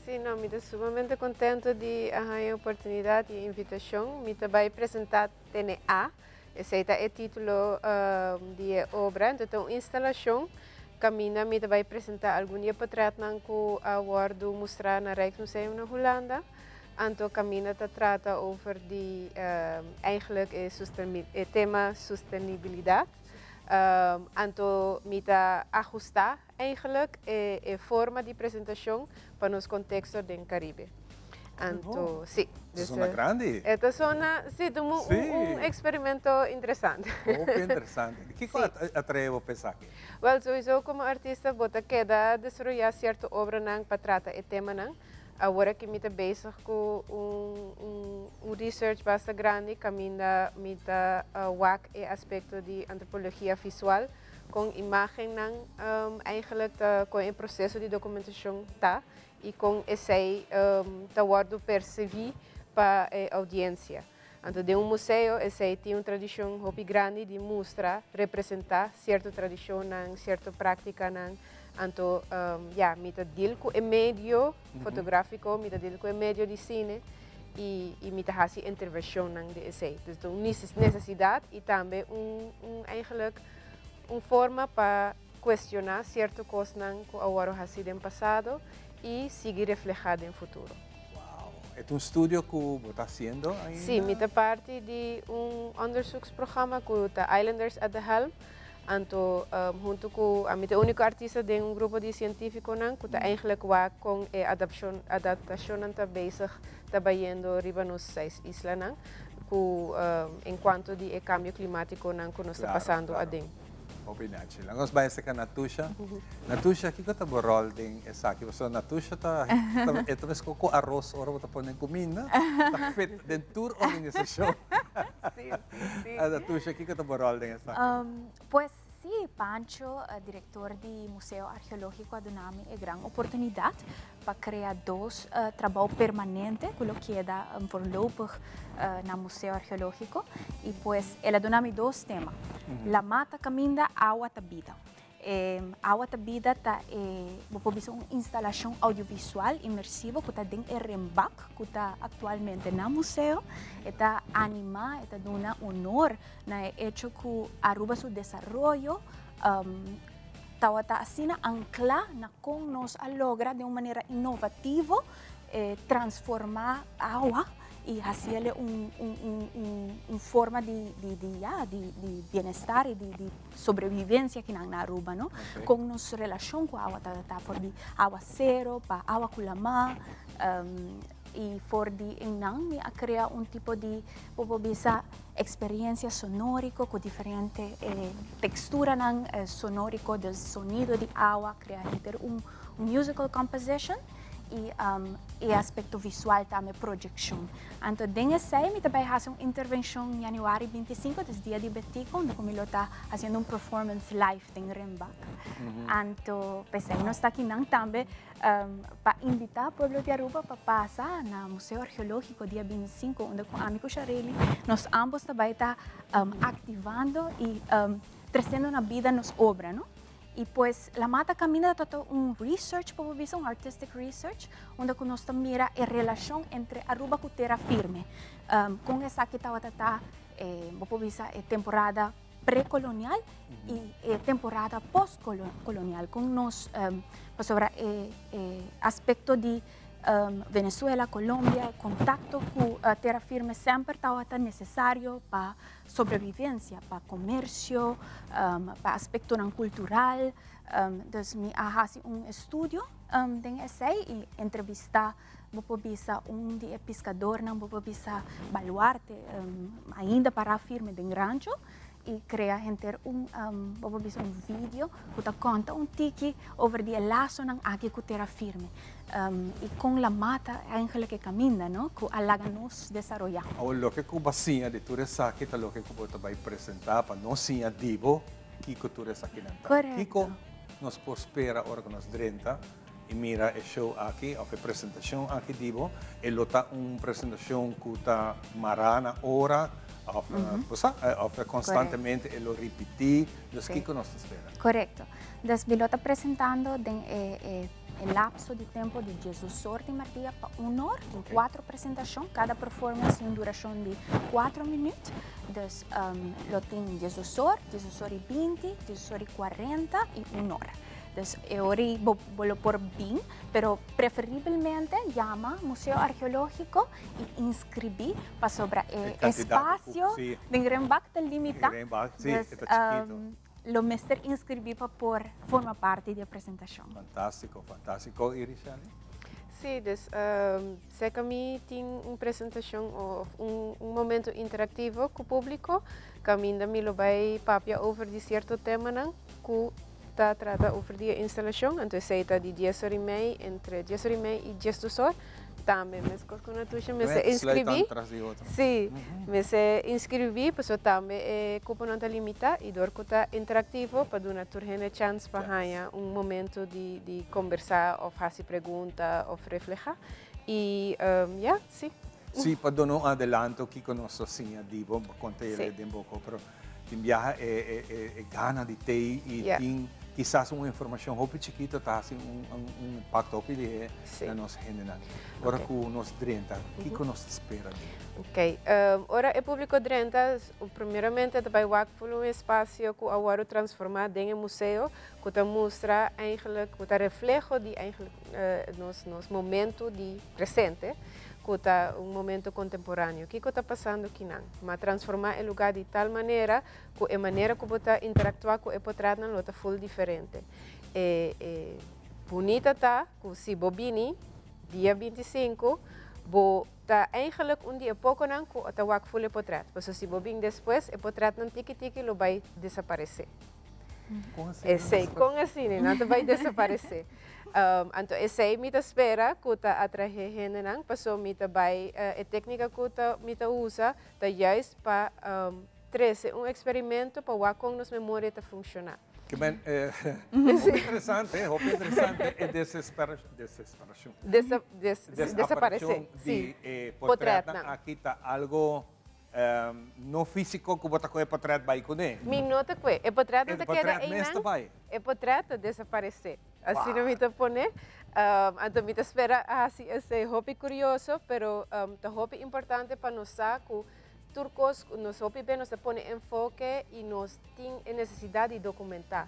Sí, no, mi ta sumamente kontento di a haña e oportunidat i e invitashon. Mi ta bai presentá Tene A. Esei ta e título di e obra. Enton ta un instalashon kaminda mi ta bai presentá algun di e potretnan ku a wòrdu mustrá na Rijksmuseum na Hulanda. Anto kaminda ta trata over di eigenlijk e e tema sustenibilidat. Anto mi ta ahustá eigenlijk e forma di presentashon pa nos konteksto den Karibe. Anto, sí. Ta zona grandi. E ta zona, sí, ta un eksperimento interesante. Hopi interesante. Kiko a trae bo pa esaki? Wèl, souiso komo artista bo ta keda desaroyá sierto obranan pa trata e temanan. Awor aki mi ta bezig ku un research basta grandi kaminda mi ta wak e aspekto di antropologia visual kon imágennan eigenlijk ta, kon e proseso di dokumentashon ta i kon esei ta wòrdu persibí pa e oudiensia. Anto den un museo esei tin un tradishon hopi grandi di mustra, representá sierto tradishonnan, sierto práktikanan. Anto ya, mi ta deal ku e medio fotográfiko, mi ta deal ku e medio di sine i i mi ta hasi intervenshonnan di esei. Dus ta un nesesidat i tambe un un eigenlijk un forma pa kuestioná sierto kosnan ku a wòrdu hasi den pasado i sigui reflehá den futuro. Wow! E ta un studio ku bo ta hasiendo ainda? Sí, mi ta parti di un onderzoeksprogramma ku ta Islanders at the Helm. Anto huntu ku ami ta e úniko artista den un grupo di sientífikonan ku ta eigenlijk wak kon e adapshon adaptashonnan ta bezig ta bayendo riba nos seis islanan ku en kuanto di e kambio klimátikonan ku nos ta pasando aden. Hopi nechi. Laga nos bai acerca Natusha. Natusha, kiko ta bo rol den esaki? Pasobra Natusha ta e ta meskos ku aros ora bo ta pone kuminda, ta fit den tur organisashon. Sí, sí, sí. Natusha, kiko ta bo rol den esaki? Pues sí, Pancho, director di Museo Archeologico a duna mi e gran oportunidad pa crea dos trabou permanente cu lo keda voorlopig na Museo Archeologico y pues el a duna mi dos tema, La mata caminda, awa ta bida. E awa ta bida ta e bo por bisa un instalacion audiovisual inmersivo cu ta den e rembak cu ta actualmente na museo. E ta anima, e ta duna honor na e hecho cu Aruba su desaroyo Tabata asina ancla na con nos a logra den un manera innovativo transforma awa y haciele un un forma di di ya di di bienestar y di di sobrevivencia kinan na Aruba no. Con nos relacion cu awa tabata for di awa cero pa awa cu lama y for di eynan mi a crea un tipo di bo por bisa Experiencia sonorico cu diferente texturanan sonorico del sonido di awa crea henter un musical composition y e aspecto visual tambe proyeccion. Anto den esey mi ta bay haci un intervencion januari 25, des dia di Betico, unda cu mi lo ta haciendo un performance live den Rembak. Anto pesey nos ta akinan tambe Pa invita pueblo di Aruba pa pasa na Museo Archeologico dia 25 unda cu ami cu Sharely nos ambos ta bay ta activando y treciendo na bida nos obra no. Y pues La Mata Caminda ta ta un research por bisa un artistic research unda cu nos ta mira e relacion entre Aruba cu tera firme. Con esaki tabata ta bo por bisa e temporada prekolonial i e temporada postkolonial kon nos pasobra e aspekto di Venezuela, Colombia, kontakto ku ku tera firme semper tabata nesesario pa sobrevivencia, pa comercio, pa aspectonan cultural. Dus mi a haci un estudio den esey y entrevista, bo por bisa un di e piscadornan, bo por bisa baluarte, ainda para firme den rancho y crea henter un, bo por bisa un video cu ta conta un tiki over di e lasonan aki cu tera firme. Y con la mata eigenlijk e caminda, no, cu a laga nos desaroya. Awor loke cu bo a siña di tur esaki ta loke cu bo ta bay presenta pa nos siña di bo kico tur esakinan ta. Correcto. Kico nos por spera ora cu nos drenta y mira e show aki of e presentacion aki di bo? E lo ta un presentacion cu ta mara na ora of bo sa, of constantemente e lo ripiti? Dus kico nos ta spera? Correcto. Dus mi lo ta presentando den e E lapso di tempo di diesdos or di mardia pa un or, tin cuatro presentacion, cada performance tin un duracion di cuatro minuut. Dus lo tin diesdos or, diesdos or y binti, diesdos or y cuarenta y un or. Dus e ora ei bo bo lo por bin, pero preferiblemente yama Museo Archeologico y inscribi pasobra e espacio den Renbak ta limita. Dus Lo mester inscribí pa por forma parti di e presentacion. Fantástico, fantástico. Y Richelle? Sí, dus cerca mi tin un presentacion of un momento interactivo cu publico caminda mi lo bay papia over di cierto temanan cu ta trata over di e instalacion. Anto esey ta di dies or y mei, entre dies or y mei y diesdos or. Tambe meskos ku Natusha mester inskribí. Sí, mester inskribí pasobra tambe e kuponan ta limitá i dor ku ta interaktivo pa duna tur hende chans pa haña un momento di di kombersá òf hasi pregunta òf reflehá. I ya, sí. Sí, pa duna un adelanto kiko nos ta siña di bo, bo konta e den boko, pero tin biaha e e gana di tei i tin kisas un informashon hopi chikito ta hasi un un impakto hopi lihé na nos hendenan. Ora ku nos drenta, kiko nos ta spera di? Ok, ora e públiko drenta, primeramente ta bai wak for un espasio ku a wòrdu transformá den e museo, ku ta mustra eigenlijk, ku ta refleho di eigenlijk nos nos momento di presente. Ku ta un momento kontemporáneo. Kiko ta pasando kinan? Ma transformá e lugá di tal manera ku e manera ku bo ta interaktuá ku e potratnan lo ta ful diferente. E e bunita ta ku si bo bini dia 25, bo ta eigenlik un di e pokonan ku ta wak ful e potrat. Pasobra si bo bin despues, e potratnan tiki tiki lo bai desaparesé. Esei, kon asina? Nan ta bai desaparesé. Anto esei mi ta spera ku ta atrahe hendenan, paso mi ta bai e téknika ku ta mi ta usa ta juist pa trese un eksperimento pa wak kon nos memoria ta funshoná. Ke men, hopi interesante, hopi interesante e desesperashon. Desaparesé, di e potretnan aki ta algo No físiko ku bo ta kohe potret bai kuné. Mi no ta kohe. E potret no ta keda einan. E potret ta desaparesé. Asina mi ta pone. Anto mi ta spera a hasi esei hopi kurioso, pero ta hopi importante pa nos sa ku tur kos ku nos hopi be nos ta pone enfoke i nos tin e nesesidat di dokumentá.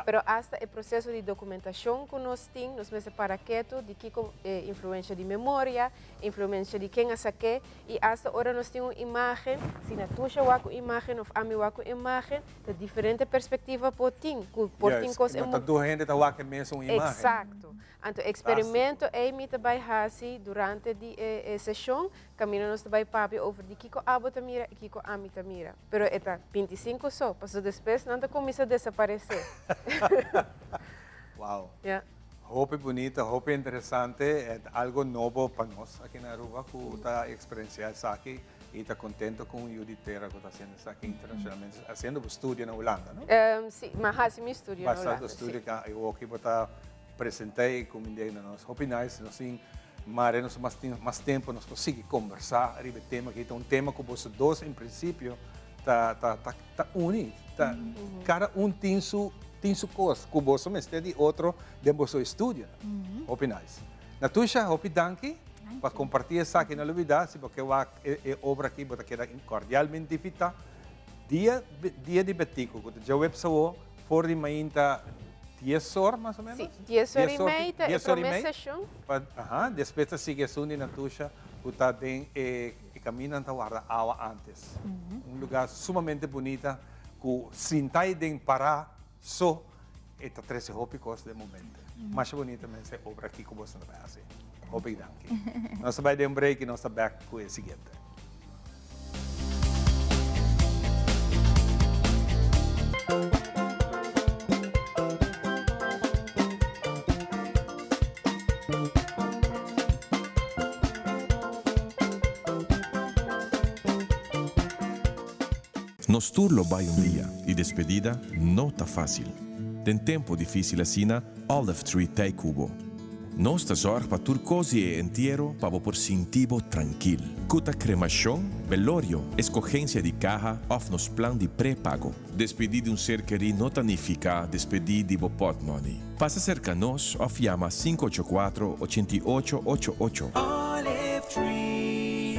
Pero asta e proseso di dokumentashon ku nos tin, nos mester para ketu di kiko e influensha di memoria, influensha di ken a sak'é, I asta ora nos tin un imágen, si Natusha wak un imágen òf ami wak un imágen, ta diferente perspektiva por tin, ku por tin kos en. No ta tur hende ta wak e mesun imágen. Eksakto. Anto eksperimento ei mi ta bai hasi durante di e seshon, kaminda nos ta bai papia over di kiko abo ta mira i kiko ami ta mira. Pero e ta 25 so, pasobra despues nan ta kuminsá desaparesé. Wow. Ya. Hopi bunita, hopi interesante, e ta algo nobo pa nos aki na Aruba cu ta experiencia esaki y ta contento cu un yu di tera cu ta haciendo esaki internacionalmente, haciendo bo studio na Hulanda, no? Si, mi a haci mi studio na Hulanda, si. Basta studio ca y awoki bo ta presenta y cuminda na nos. Hopi nice, nos tin mare nos mas tin mas tempo nos por sigui conversa riba e tema aki, ta un tema cu boso dos en principio ta ta ta ta uni, ta cada un tin su tin su cos cu boso mester di otro den boso estudionan. Hopi nice. Natusha, hopi danki pa comparti esaki. No lubida, si bo ke wak e obra aki, bo ta keda cordialmente invita. Dia dia di Betico, cu ta djaweps awo, for di mainta dies or mas o menos? Si, dies or y mei ta e prome sesion. Aha, despues ta sigui esun di Natusha. Ku ta den e kaminda nan ta warda awa antes. Un lugá sumamente bunita ku sinta ei den pará so e ta trese hopi kos den momento. Masha bunita mes e obra aki ku boso ta bai hasi. Hopi danki. Nos ta bai den un break i nos ta bèk ku e siguiente. Nos tur lo bai un dia y despedida no ta facil. Den tempo dificil asina, Olive Tree t'ey cu bo. Nos ta zorg pa tur cos di e entiero pa bo por sinti bo trankil. Cu ta cremacion, velorio, escogencia di caha of nos plan di prepago. Despedi di un ser kerí no ta nifica despedi di bo potmoney. Pasa cerca nos of yama 584 88 88. Olive Tree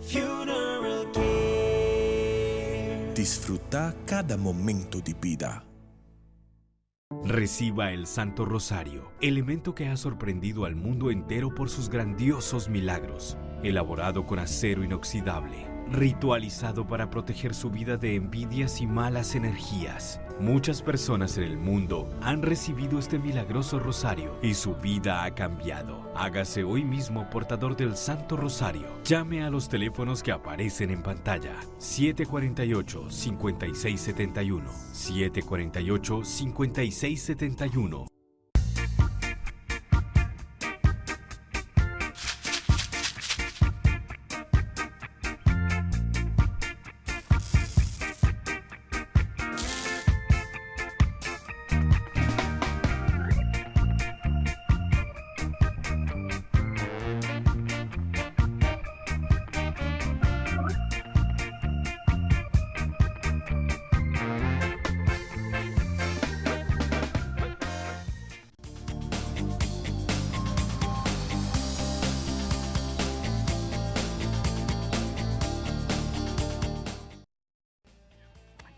Funeral Care. Disfruta cada momento di bida. Reciba el Santo Rosario, elemento que ha sorprendido al mundo entero por sus grandiosos milagros, elaborado con acero inoxidable, ritualizado para proteger su vida de envidias y malas energías. Muchas personas en el mundo han recibido este milagroso rosario y su vida ha cambiado. Hágase hoy mismo portador del Santo Rosario. Llame a los teléfonos que aparecen en pantalla. 748-5671. 748-5671.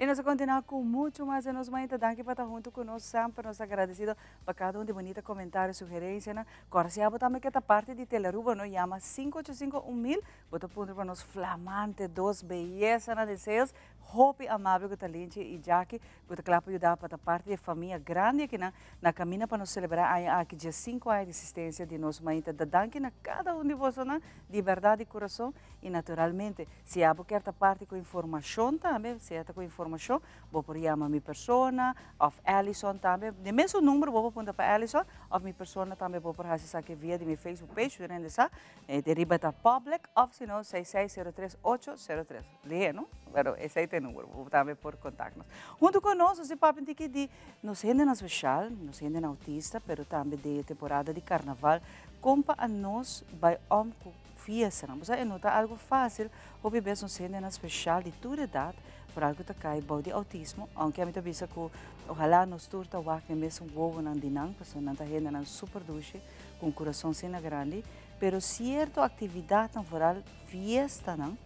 Y nos ta continua cu mucho mas den nos mainta. Danki pa ta hunto cu nos semper. Nos ta agradecido pa cada un di bonita comentario, sugerencianan. Corda si abo tambe ke ta parti di Telearuba no yama cinco ocho cinco un mil. Bo ta puntra pa nos flamante dos beyesanan di sales. Hopi amable cu ta Linchi y Jackie cu ta cla pa yuda pa ta parti di e famia grandi akinan na camina pa nos celebra aña aki diescinco aña di existencia di nos mainta. Da danki na cada un di bosonan di berdad di curason y naturalmente Si abo kier ta parti cu informacion tambe, sea ta cu informacion, bo por yama mi persona of Allison tambe. Den mesun numero bo por punta pa Allison of mi persona tambe bo por haci esaki via di mi Facebook page, tur hende sa. E riba ta public of si no 6603803. Lihe no? Pero esey ta e numero, bo tambe por contact nos. Hunto cu nos, nos tin papia un tiki di nos hendenan special, nos hendenan autista, pero tambe den e temporada di carnaval, con pa anos bay om cu Fiestanan. Bo sa e no ta algo fácil, hopi bes nos hendenan speshal di tur edat, foral ku ta kai bou di outismo, ounke ami ta bisa ku ohalá nos tur ta wak den mesun wowonan di nan, pasobra nan ta hendenan super dushi, ku un kurason asina grandi, pero sierto aktividatnan, foral fiestanan,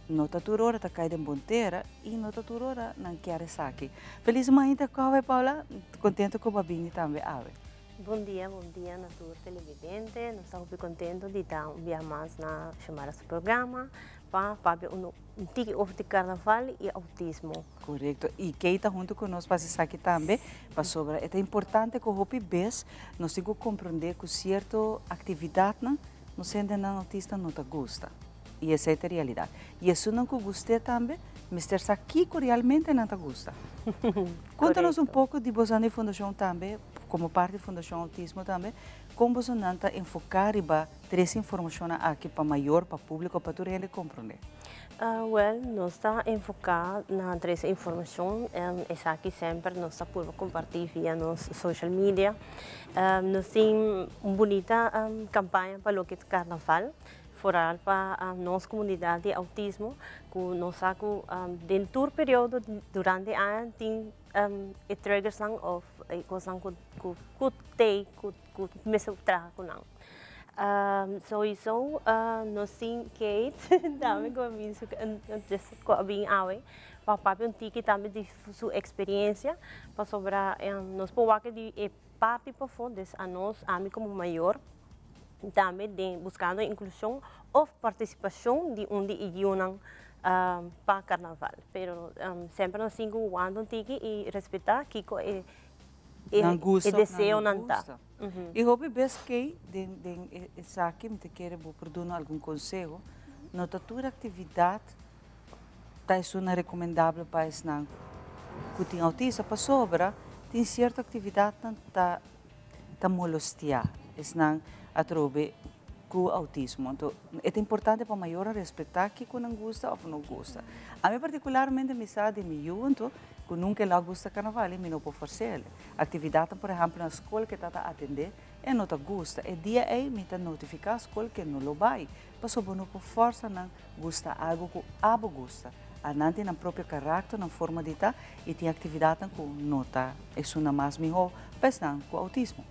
no ta tur ora ta kai den bon tera i no ta tur ora nan kier esaki. Felis mainta Kòwe Paula, kontento ku bo a bini tambe awe. Bon dia, bon dia na tur televidente. Nos ta hopi contento di ta un bia mas na Xiomara su programa pa papia un tiki over di carnaval y autismo. Correcto. Y Kay ta hunto cu nos pa haci esaki tambe, pasobra e ta importante cu hopi bes nos tin cu comprende cu cierto actividadnan nos hendenan autista no ta gusta. Y esey ta e realidad. Y esunnan cu gust'e tambe mester sa kico realmente nan ta gusta. Conta nos un poco di boso di fundacion tambe, como parti di Fundacion Autismo tambe, con bosonan ta enfoca riba tres informacionnan aki pa mayor, pa publico, pa tur hende comprende? Wel, nos ta enfoca na tres informacion, esaki semper nos ta purba comparti via nos social media. Nos tin un bunita campaña pa loke ta carnaval. Foral pa nos comunidad di autismo cu nos sa cu den tur periodo durante aña tin e triggersnan of e cosnan cu cu tey cu cu mester traha cu nan. Sowiso nos tin Kate tambe cu a bin cu a bin awe pa papia un tiki tambe di su experiencia pasobra nos por wak di e parti pafo des anos ami como mayor. Tambe den buscando inclusion òf partisipashon di un di e yunan pa karnaval. Pero semper nos tin ku wanta un tiki i respetá kiko e Nan gusta e of nan no deseonan ta. gusta. I hopi bes kei den den esaki mi ta kere bo por duna algun konseho. No ta tur aktividat ta esunnan rekomendabel pa esnan ku tin autista pasobra tin sierto aktividatnan ta ta molostiá esnan atrobe ku autismo. Anto e ta importante pa mayornan respetá kiko nan gusta òf no gusta. Ami partikularmente mi sa di mi yu anto ku nunka el a gusta karnaval i mi no por fors'é. Aktividatnan por ehèmpel na skol ke ta ta atendé e no ta gusta. E dia ei mi ta notifiká skol ke no lo bai pasobra bo no por fòrsa nan gusta algu ku abo gusta. A nan tin nan propio karakter, nan forma di ta i tin aktividatnan ku no ta esun nan mas mihó pa esnan ku outismo.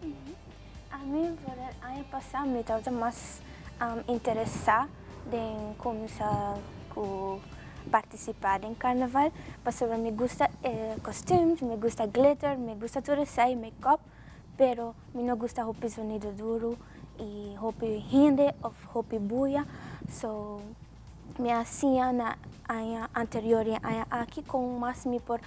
Ami for el aña pasá mi tabata mas interesá den kuminsá ku partisipá den karnaval pasobra mi gusta e kostuums, mi gusta glitter, mi gusta tur esei, make-up, pero mi no gusta hopi zonido duru i hopi hende òf hopi buya. So mi a siña na aña anterior i e aña aki kon mas mi por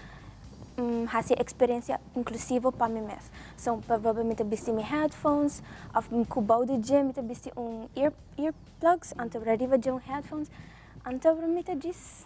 hasi e eksperensia inklusivo pa mi mes. So bijvoorbeeld mi ta bisti mi headphones òf ku bou di dje mi ta bisti un ear earplugs anto riba dje un headphones anto mi ta djis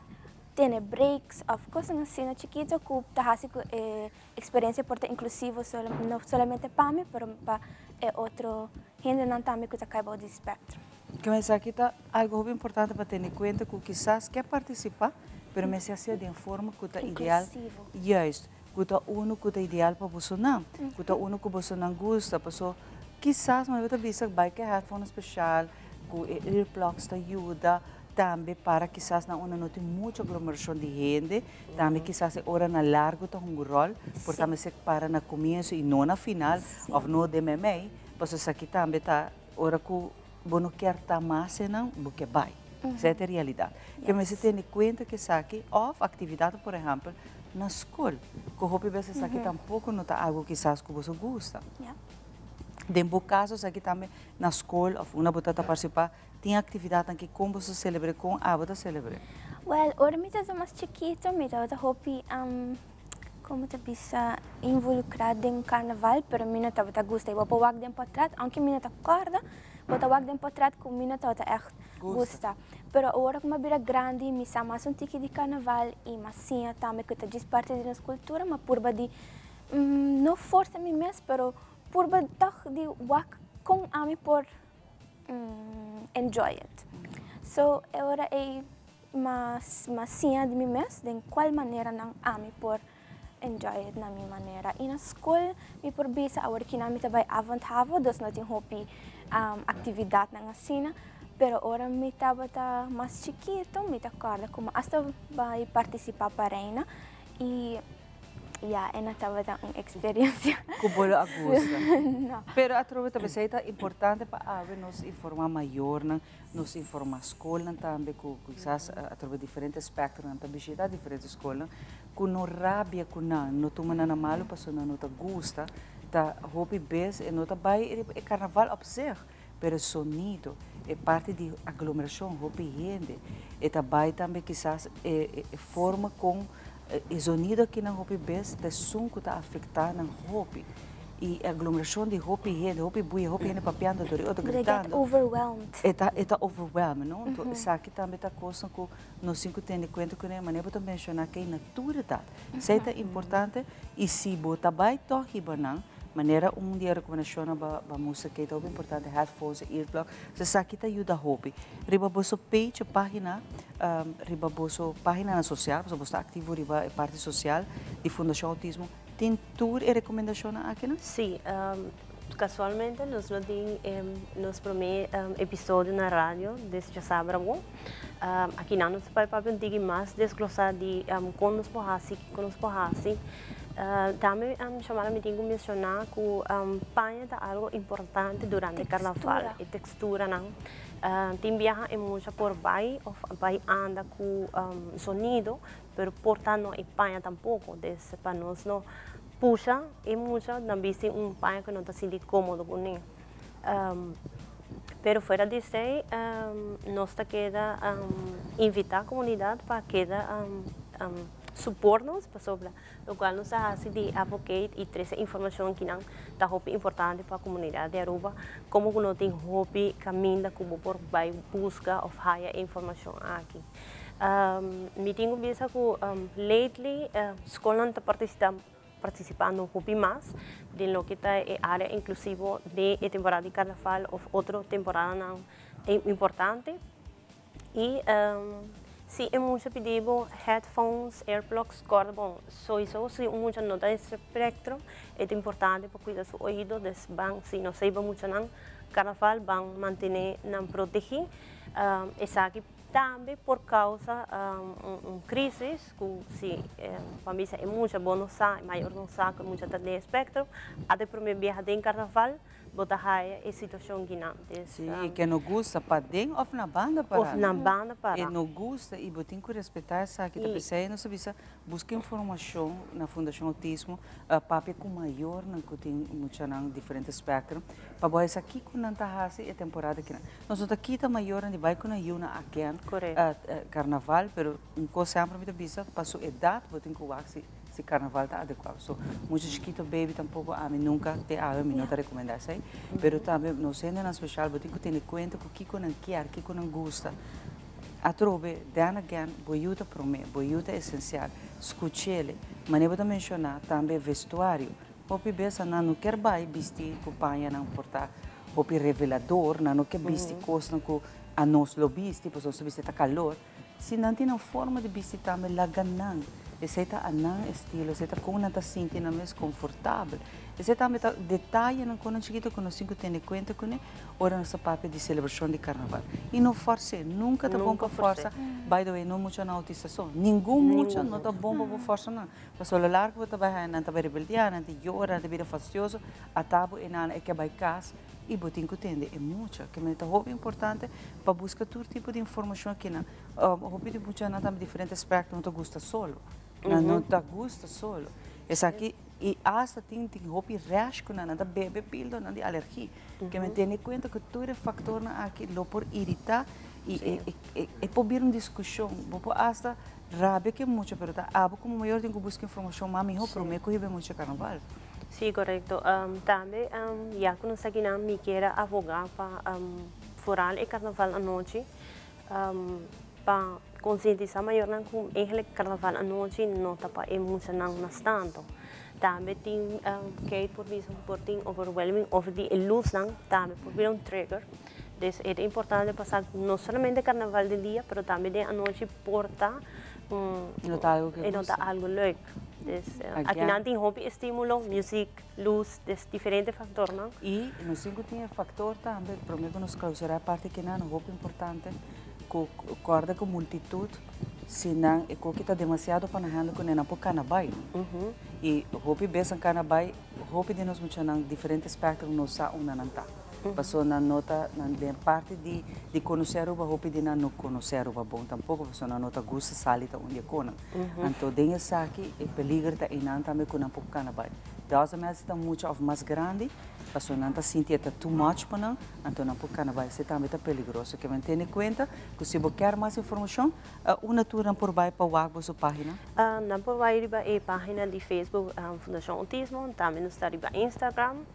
tene breaks òf kosnan asina chikito ku ta hasi ku e Experiencia por ta inclusivo no solamente pa mi, pero pa e otro hendenan tambe cu ta cay bao di spectro. Ke esaki ta algo hopi importante pa tene cuenta cu kisas ke participa, pero mester hacié den forma cu ta ideal. Inclusivo. Juist, cu ta uno cu ta ideal pa bosonan, cu ta uno cu bosonan gusta, paso kisas mester ta bisa bay ke headphone special, cu e earplugs ta yuda tambe para kisas na unda no tin mucho aglomeracion di hende, Tambe kisas e oranan largu ta hunga un ròl, por ta mester para na komienso i no na final òf no den meimei, pasobra esaki tambe ta ora ku bo no kier ta mas einan, bo ke bai. Esei ta e realidat. Ke mester tene kuenta ku esaki òf aktividatnan por ehèmpel na skol, ku hopi bes esaki tampoko no ta algu kisas ku boso gusta. Den bo kaso esaki tambe na skol òf unda bo ta ta partisipá Tin actividadnan ki con boso celebre con abo ta celebre? Well, ora mi tabata mas chikito mi tabata hopi como ta bisa involucra den carnaval pero mi no tabata gusta y bo por wak den potret aunke mi no ta corda bo ta wak den potret cu mi no tabata echt gusta pero ora cu mi a bira grandi mi sa mas un tiki di carnaval y mi a siña tambe cu ta djis parti di nos cultura mi a purba di no forsa mi mes pero purba toch di wak con ami por enjoy it. So e ora ei m'a m'a siña di mi mes den cual maneranan ami por enjoy it na mi manera. I na scol mi por bisa awor kinan mi ta bai avond havo dus no tin hopi actividadnan asina, pero ora mi tabata mas chikito mi ta corda como hasta bai participa pa Reina i Ya, e no tabata un experiencia. Cu bo lo a gusta. No. Pero atrobe ta pesey ta importante pa awe nos informa mayornan, nos informa scolnan tambe cu quizas atrobe diferente spectronan ta bishita diferente scolnan, cu no rabia cu nan, no tuma nan na malo pasobra nan no ta gusta, ta hopi bes e no ta bay riba e carnaval op zich, pero e sonido, e parti di aglomeracion, hopi hende, e ta bay tambe kisas e forma con e zonido akinan hopi bes ta esun cu ta afecta nan hopi. Y e aglomeracion di hopi hende, hopi buya, hopi hende papiando dor e otro They get gritando. overwhelmed. E ta e ta overwhelming, no? Enton esaki tambe ta cosnan cu nos tin cu tene cuenta cune, manera bo ta menciona cu e na tur edad. Esey ta importante y si bo ta bay toch hiba nan, Manera un di e rekomendashonnan ba ba mustra ke ta hopi importante headphones i earplug. So esaki ta yuda hopi. Riba boso page, pagina, riba boso paginanan sosial, pasobra boso ta aktivo riba e parti sosial di Fundashon Outismo, tin tur e rekomendashonnan akinan? Sí, kasualmente nos lo tin e nos promé episodio na radio des djasabra awo. Akinan nos ta bai papia un tiki mas desglosá di kon nos por hasi, kiko nos por hasi. Tambe Xiomara mi tin ku menshoná ku paña ta algo importante durante karnaval, e teksturanan. Tin biaha e mucha por bai òf bai anda ku sonido, pero por ta no e paña tampoko. Des pa nos no pusha e mucha nan bisti un paña ku no ta sinti kómodo kuné. Pero fuera di esey, nos ta keda invita comunidad pa keda support nos pasobra locual nos ta haci di advocate y trece informacion kinan ta hopi importante pa comunidad di Aruba, como cu no tin hopi caminda cu bo por bay busca of haya e informacion aki. Mi tin cu bisa cu lately scolnan ta participando hopi mas den loke ta e area inclusivo den e temporada di carnaval of otro temporadanan importante. Y si e mucha pidi bo headphones, earplugs, corda bon, sowieso si un mucha no ta den spectrum e ta importante pa cuida su oido, des ban si no seiba muchanan carnaval ban mantene nan protegi. Esaki Tambe por causa un crisis cu si pa bisa e mucha bo no sa, e mayor no sa cu e mucha ta den e spectro, ata e prome biaha den carnaval bo ta haya e situacion kinan. Si, y ke no gusta pa den of na banda para. Of na banda para. E no gusta y bo tin cu respeta esaki. Ta pesey nos ta bisa busca informacion na Fundacion Autismo, papia cu mayornan cu tin muchanan diferente spectrum pa bo haya sa kico nan ta haci e temporada kinan. Nos no ta kita mayornan di bai ku nan yiunan again karnaval, pero un kos semper mi ta bisa, pa su edat bo tin ku wak si si karnaval ta adekuá. So, mucha chikito baby tampoko ami nunka te awe mi no ta rekomendá esei, pero tambe nos hendenan speshal bo tin ku tene kuenta ku kiko nan kier, kiko nan gusta. Atrobe, then again, bo yiu ta promé, bo yiu ta esensial, skuch'ele. Manera bo ta menshoná tambe vestuario. Hopi bes nan no kier bai bisti ku pañanan por ta hopi revelador, nan no kier bisti kosnan ku anos lo bisti pasobra nos ta bisti ta kalor. Si nan tin nan forma di bisti tambe laga nan, esei ta anan estilo, esei ta kon nan ta sinti nan mes konfortabel. Esei tambe ta detayenan konan chikito ku nos tin ku tene kuenta kuné ora nos ta papia di selebrashon di karnaval. I no fòrs'é, nunka ta bon pa fòrsa, by the way no muchanan outista so, ningun mucha no ta bon pa bo fòrsa nan. Pasobra lo largo bo ta bai haña nan ta bai rebeldiá, nan ta yora, nan ta bira fastioso, ata bo e nana e ke bai kas i bo tin ku tende e mucha. Ke manera ta hopi importante pa buska tur tipo di informashon akinan. Hopi di muchanan tambe diferente aspekto no ta gusta solo. Nan no ta gusta solo. Esaki i asta tin tin hopi rash ku nan, nan ta bebe pildonan di alergi. Ke men tene kuenta ku tur e faktornan aki lo por iritá i e por bira un diskushon. Bo por asta Rabia ke mucha, pero ta abo komo mayor tin ku buska informashon mas mihó promé ku hiba e mucha karnaval. Sí, korekto. Tambe ya ku nos akinan mi kier a abogá pa foral e karnaval anochi pa konsientisá mayornan ku eigenlijk karnaval anochi no ta pa e muchanan mas tantu. Tambe tin Kate por bisa ku por tin overwhelming of di e lusnan tambe por bira un trigger. Dus e ta importante pa sa no solamente carnaval den dia, pero tambe den anochi por ta un, E no ta algo ke e no ta gusta. algo leuk. Dus Again. akinan tin hopi estimulo, music, luz, dus diferente factornan. I nos tin ku tin e factor tambe, prome ku nos clausura e parti kinan, hopi importante ku corda ku multitud si nan e koki ta demasiado pa nan hende kuné nan por kana bai. I hopi bes nan kana bai, hopi di nos muchanan diferente spectrum no sa unda nan ta. Pasobra nan no ta, nan den parti di di konosé Aruba hopi di nan no konosé Aruba bon tampoko pasobra nan no ta gusta sali ta un di e konan. Anto den esaki e peliger ta einan tambe ku nan por kana bai. Doesn't matter si ta mucha òf mas grandi pasobra nan ta sinti e ta too much pa nan, anto nan por kana bai. Esei tambe ta peligroso. Ke men tene kuenta ku si bo kier mas informashon unda tur nan por bai pa wak boso pagina? Nan por bai riba e pagina di Facebook Fundashon Outismo, tambe nos ta riba Instagram.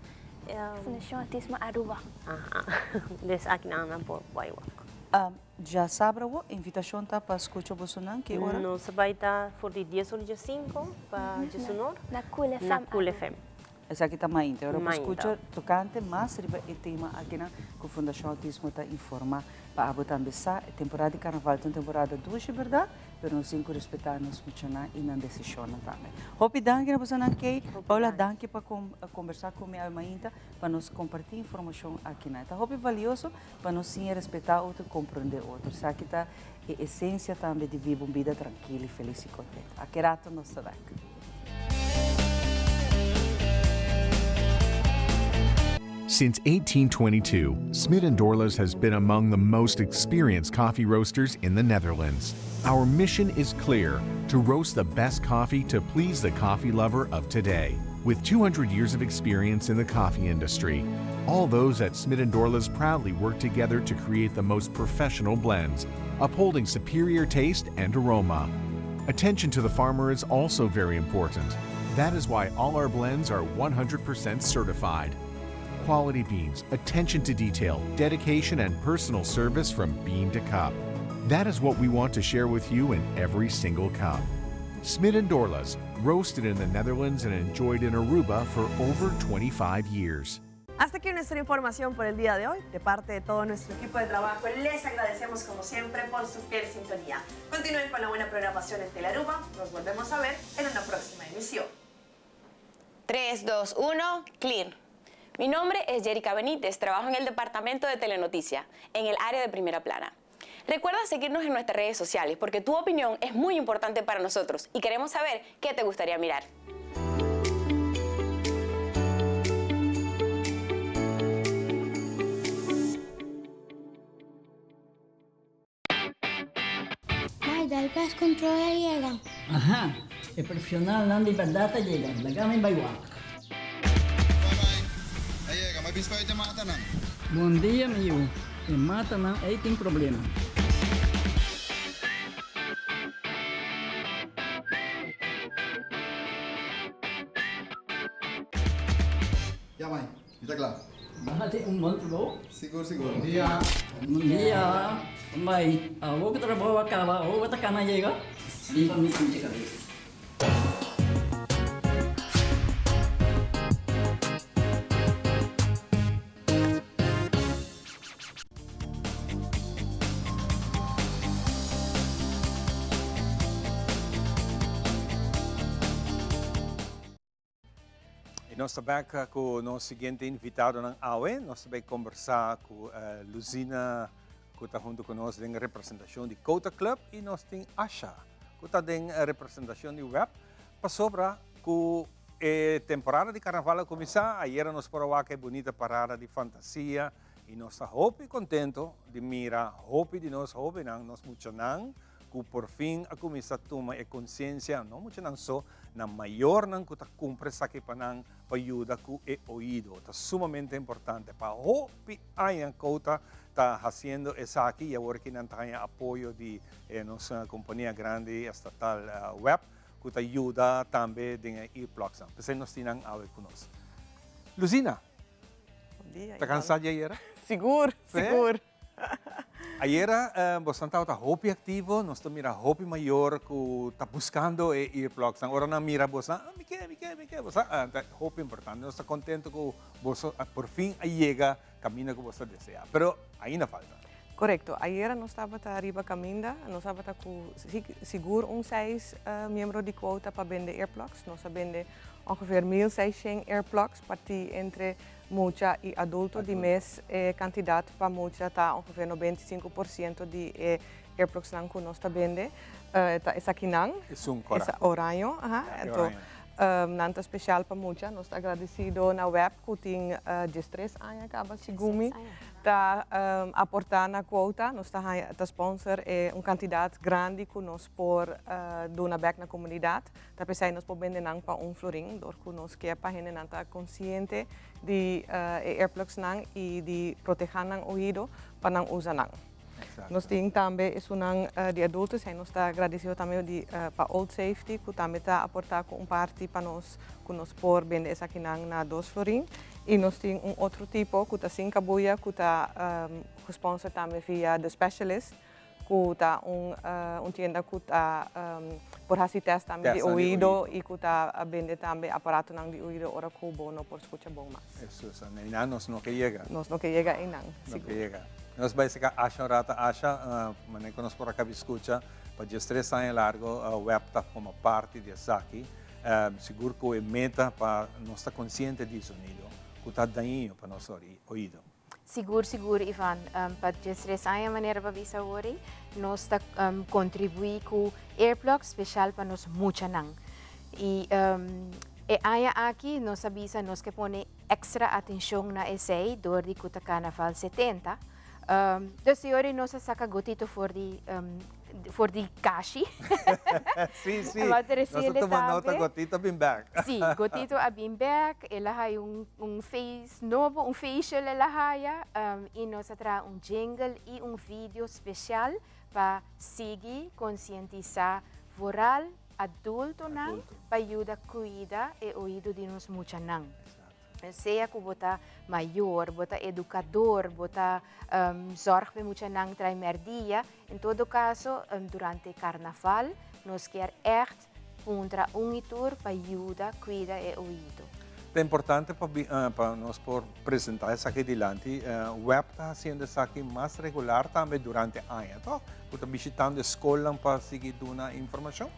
Fundacion Autismo Aruba. Aha, des aki nan nan por bai wak. Djasabra wo, invitacion ta pa scucha bosonan ki ora? Nos a bai ta for di dies or diescinco pa diesunor. Na Cool FM. Na Cool FM. Esaki ta mainta. Ora bo scucha tocante mas riba e tema akinan cu Fundacion Autismo ta informa pa abo tambe sa. E temporada di carnaval ta un temporada dushi berdad? Pero nos tin cu respeta nos muchanan y nan decisionnan tambe. Hopi danki na bosonan Kay. Paula danki pa combersa cu mi awe mainta pa nos comparti informacion akinan. E ta hopi valioso pa nos siña respeta otro y comprende otro. Esaki ta e esencia tambe di biba un bida trankil y felis y contento. Aki rato nos ta bek. Since 1822, Smit & Dorlas has been among the most experienced coffee roasters in the Netherlands. Our mission is clear, to roast the best coffee to please the coffee lover of today. With 200 years of experience in the coffee industry, All those at Smit & Dorla's proudly work together to create the most professional blends, upholding superior taste and aroma. Attention to the farmer is also very important. That is why all our blends are 100% certified. Quality beans, attention to detail, dedication, and personal service from bean to cup. That is what we want to share with you in every single cup. Smit and Dorlas, roasted in the Netherlands and enjoyed in Aruba for over 25 years. Hasta aquí nuestra información por el día de hoy. De parte de todo nuestro equipo de trabajo, les agradecemos como siempre por su fiel sintonía. Continúen con la buena programación en Telearuba. Nos volvemos a ver en una próxima emisión. 3, 2, 1, clear. Mi nombre es Jerica Benítez, trabajo en el departamento de Telenoticia, en el área de primera plana. Recuerda seguirnos en nuestras redes sociales porque tu opinión es muy importante para nosotros y queremos saber qué te gustaría mirar. Mai, dal pest control a yega. Aha, e profesionalnan di berdad a yega, laga mi bai wak. A yega, ma bispa e matanan. Bon dia mi yu, e matanan ei tin problema. Ya mai, mi ta kla. Bo hasi un bon trabou. Sigur sigur. Bon dia. Bon dia. Mai, awor ku trabou a kaba, awor bo ta kana yega? Bin pa mi pinche kabes. Y nos ta bek cu nos siguiente invitadonan awe. Nos ta bay conversa cu Luzina cu ta hunto cu nos den representacion di Quota Club y nos tin Asha cu ta den representacion di web pasobra cu e temporada di carnaval a cuminsa. Ayera nos por a wak e bunita parada di fantasia y nos ta hopi contento di mira hopi di nos hobennan, nos muchanan, ku porfin a kuminsá tuma e konsiensia, no muchanan so, na mayornan ku ta kumpra esaki pa nan pa yuda ku e oido. Ta sumamente importante. Pa hopi aña Kouta ta hasiendo esaki i awor ki nan ta haña apoyo di e nos kompania grandi estatal web ku ta yuda tambe den e earplugsnan. P'esei nos tin nan awe ku nos. Luzina, ta kansá di ayera? Sigur, sigur. Ayera bosan tabata hopi activo, nos ta mira hopi mayor cu ta buscando e earplugs nan. Ora nan mira bosan, ah, mi ke, mi ke, mi ke. Bosa, ah, ta hopi importante. Nos ta contento cu boso por fin a yega caminda cu boso ta desea. Pero ainda falta. Correcto. Ayera nos tabata riba caminda, nos tabata cu sigur un seis miembro di quota pa bende earplugs. Nos a bende ongeveer 1600 earplugs parti entre Mucha y adulto di mes e cantidad pa mucha ta ongeveer 95% di e earplugsnan cu nos ta bende ta esakinan. Esun cora. Esa oraño, aha. Anto nan ta special pa mucha. Nos ta agradecido na web cu tin diestres aña caba segun mi ta aporta na quota. Nos ta haña ta sponsor e un cantidad grandi cu nos por duna bek na comunidad. Ta p'esei nos por bende nan pa un florin, dor ku nos ke pa hendenan ta konsiente di e earplugsnan i di protehá nan oido pa nan usa nan. Nos tin tambe esunnan di adulto, esei nos ta gradesido tambe di pa Old Safety ku tambe ta aportá ku un parti pa nos ku nos por bende esakinan na dos florin. I nos tin un otro tipo ku ta sin kabuya ku ta gesponsor tambe via The Specialist. ku ta un un tienda ku ta por hasi test tambe di oido i ku ta bende tambe aparatonan di oido ora ku bo no por skucha bon mas. Esus, einan nos no ke yega. Nos no ke yega einan, sigur. No ke yega. Nos bai seka Asha un rato. Asha, manera ku nos por a kabi skucha, pa diestres aña largo web ta forma parti di esaki. Sigur ku e meta pa nos ta konsiente di sonido ku ta dañino pa nos oido. Sigur sigur Ivan, pa diestres aña manera bo a bisa awor ei, nos ta kontribuí ku earplugs speshal pa nos muchanan. I e aña aki nos a bisa nos ke pone èkstra atenshon na esei dor di ku ta Karnaval 70. Um, dus yori nos a saca Gotito for di, um, for di kashi. Si, si. Nos a tuma nota Gotito a bin bek. Si, Gotito a bin bek, el a haya un, un face nobo, un facial el a haya, um, y nos a traha un jingle y un video special pa sigui concientisa vooral adultonan pa yuda cuida e oido di nos muchanan. Sea cu bo ta mayor, bo ta educador, bo ta um, zorg pa muchanan trae merdia, en todo caso, um, durante carnaval, nos kier echt puntra un y tur pa yuda cuida e oido. Ta importante pa pa nos por presenta esaki dilanti. Web ta haciendo esaki mas regular tambe durante aña, toch? Cu ta bishitando e scolnan pa sigui duna informacion?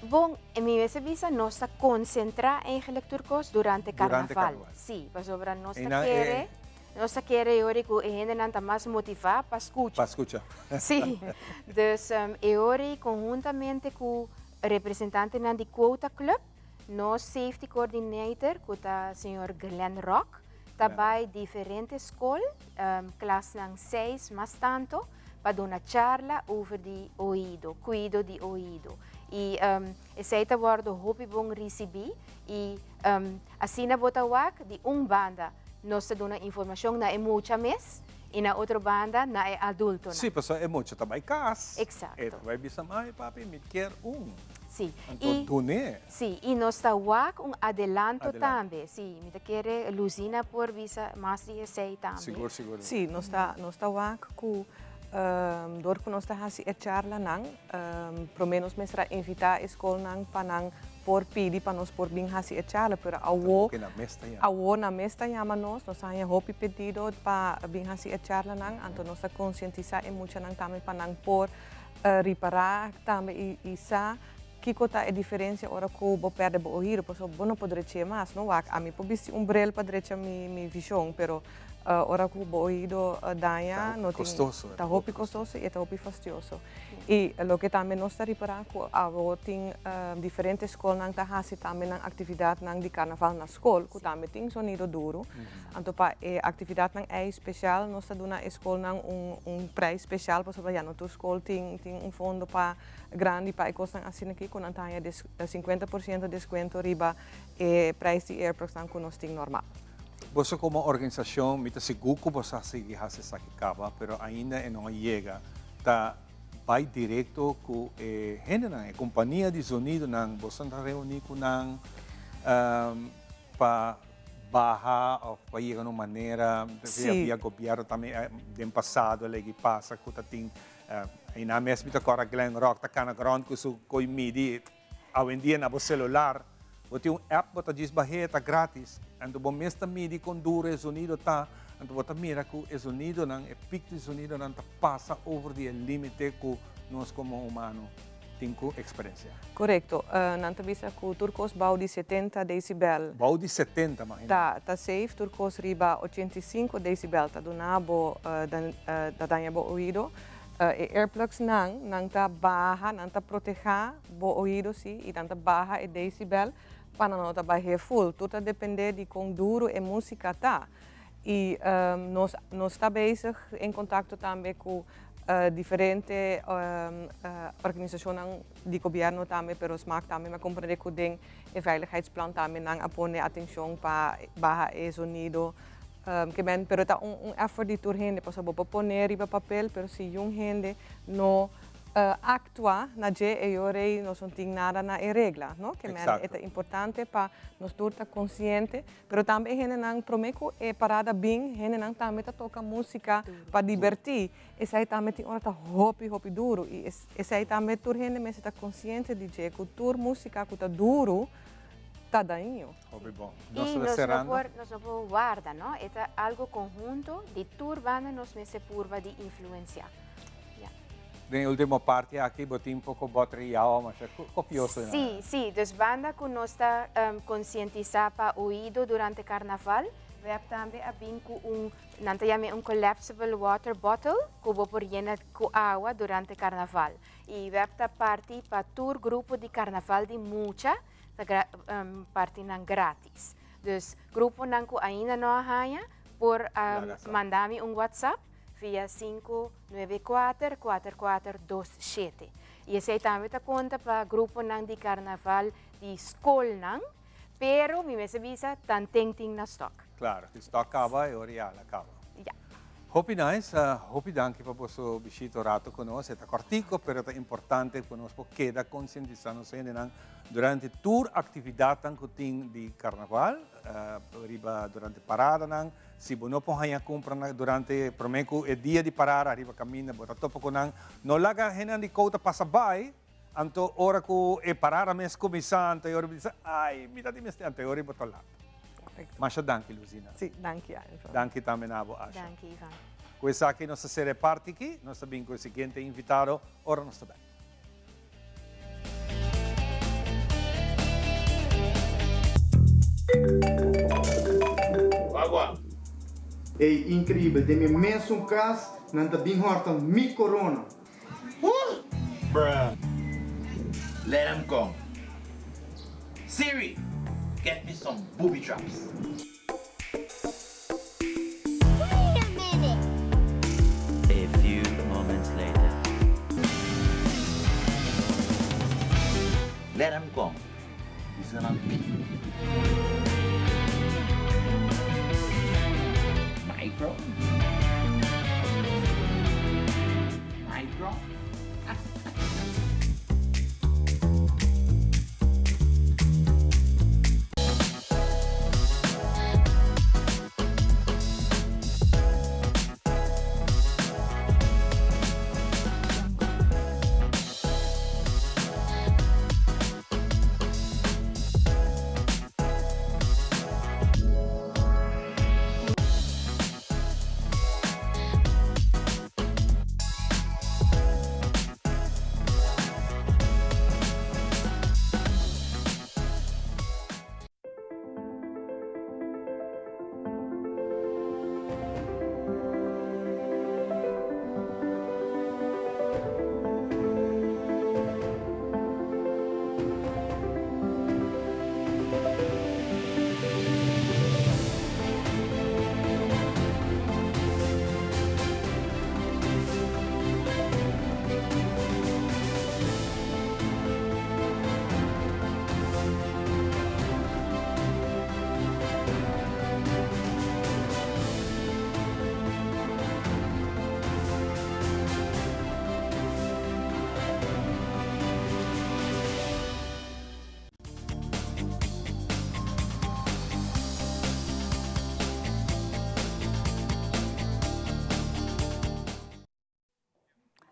Bon, mi mester bisa nos ta concentra eigenlijk tur cos durante Durante carnaval. carnaval. Sí, pasobra nos ta Einan e kere, nos ta kere yori cu e hendenan ta mas motiva pa scucha. Pa scucha. Sí, dus e ori conhuntamente cu representantenan di Quota Club, nos safety coordinator cu ta señor Glenn Rock, ta bay diferente scol, klasnan seis mas tanto, pa duna charla over di oido, cuido di oido. Y esey ta wordo hopi bon ricibi y asina bo ta wak di un banda nos ta duna informacion na e mucha mes y na otro banda na e adultonan. Sí, pasobra e mucha ta bay cas. Exacto. E ta bay bisa, Mami, papi, mi kier un. Sí. Anto Y dun'é. Sí, y nos ta wak un adelanto Adelanto. tambe. Sí, mi ta kere Luzina por bisa mas di esey tambe. Sigur, sigur. Sí, nos ta, nos ta wak ku dor ku nos ta hasi e charlanan, promé nos mester a invitá e skolnan pa nan por pidi pa nos por bin hasi e charla, pero awo, Tampoco nan mes ta yama. awo nan mes ta yama nos, nos a haña hopi pedido pa bin hasi e charlanan, anto nos ta konsientisá e muchanan tambe pa nan por Ripará tambe i sa kiko ta e diferensia ora ku bo pèrdè bo oído, pasobra bo no por drech'é mas, no? Wak, ami por bisti un bril pa drecha mi vishon, pero ora ku bo oído daña, no tin, ta hopi kostoso i e ta hopi fastioso. I loke tambe nos ta ripará ku awo tin diferente skolnan ta hasi tambe nan aktividatnan di karnaval na skol, ku tambe tin sonido duru. Anto pa e actividadnan ey special nos ta duna e scolnan un un prijs special pasobra ya no tur scol tin tin un fondo pa grandi pa e cosnan asina aki cu nan ta haya 50% descuento riba e prijs di earplugsnan cu nos tin normal. Boso como organisacion mi ta sigur cu boso a sigui haci esaki caba pero ainda e no a yega ta bay directo cu e hendenan e compania di zonidonan boso ta reuni cu nan pa baha of pa yega na un manera via via gobierno tambe den pasado a legi pasa cu ta tin eynan mes mi ta corda Glen Rock ta cana grond cu su coy midi awendia na bo celular bo tin un app bo ta djis bah'e ta gratis anto bo mes ta midi con duro e zonido ta anto bo ta mira cu e zonidonan e pic di zonidonan ta pasa over di e limite cu nos como humano tin ku eksperensia. Korekto. Nan ta bisa ku tur kos bou di setenta desibel. Bou di setenta, mahina. Ta ta safe, tur kos riba 85 desibel ta duna bo ta daña bo oido. E earplugs nan, nan ta baha, nan ta protehá bo oido si i nan ta baha e desibel pa nan no ta bah'é ful. Tur ta dependé di kon duru e músika ta. I nos nos ta bezig en kontakto tambe ku diferente organisashonnan di gobièrnu tambe, pero smaak tambe mi a komprendé ku den e veiligheidsplan tambe nan a pone atenshon pa baha e zonido. Ke men, pero ta un un effort di tur hende, pasobra bo por pone riba papel, pero si yun hende no actua na dje e yo rey nos no tin nada na e regla, no? Ke men e ta importante pa nos tur ta konsiente. Pero tambe e hendenan prome ku e parada bin, hendenan tambe ta toka musika pa dibertí. Esei tambe tin ora ta hopi hopi duru i esei tambe tur hende mester ta konsiente di dje ku tur musika ku ta duru ta daño. Hopi bon. I nos no por nos no por warda no, e ta algo konhunto di tur banda nos mester purba di influensiá. Den e ultimo parti aki bo tin poko boter y awa masha copioso. Sí, sí, dus banda cu nos ta concientisa pa oido durante carnaval, web tambe a bin cu un, nan ta yam'e un collapsible water bottle cu bo por yena cu awa durante carnaval. Y web ta parti pa tur grupo di carnaval di mucha, ta parti nan gratis. Dus gruponan cu ainda no a haña por manda mi un whatsapp. via 594 4427. I esei tambe ta konta pa gruponan di karnaval di skolnan, pero mi mester bisa tanten tin na stòk. Klaro, si stòk kaba e ora ya la kaba. Ya. Hopi nice, hopi danki pa boso bishita un rato ku nos. E ta kòrtiko pero ta importante ku nos por keda konsientisá nos hendenan durante tur aktividatnan ku tin di karnaval, riba durante paradanan. Si bo no por haña kumpra na durante promé ku e dia di parada riba kaminda bo ta topa ku nan. No laga hendenan di kou ta pasa bai, anto ora ku e parada mes kuminsá anto e ora bo bisa ai mi ta tin mester anto e ora bo ta lat. Masha danki Luzina. Si, danki Ivan. Danki tambe na abo Asha. Danki Ivan. Ku esaki nos ta sera e parti aki, nos ta bin ku e siguiente invitado ora nos ta bek. Agua. Ey, increíbel, den mi mesun cas nan ta bin horta mi corona. Bruh. Let 'em come. Siri, get me some booby traps. Wait a minute! A few moments later. Let 'em come. Bisa nan pi. Micro. Micro.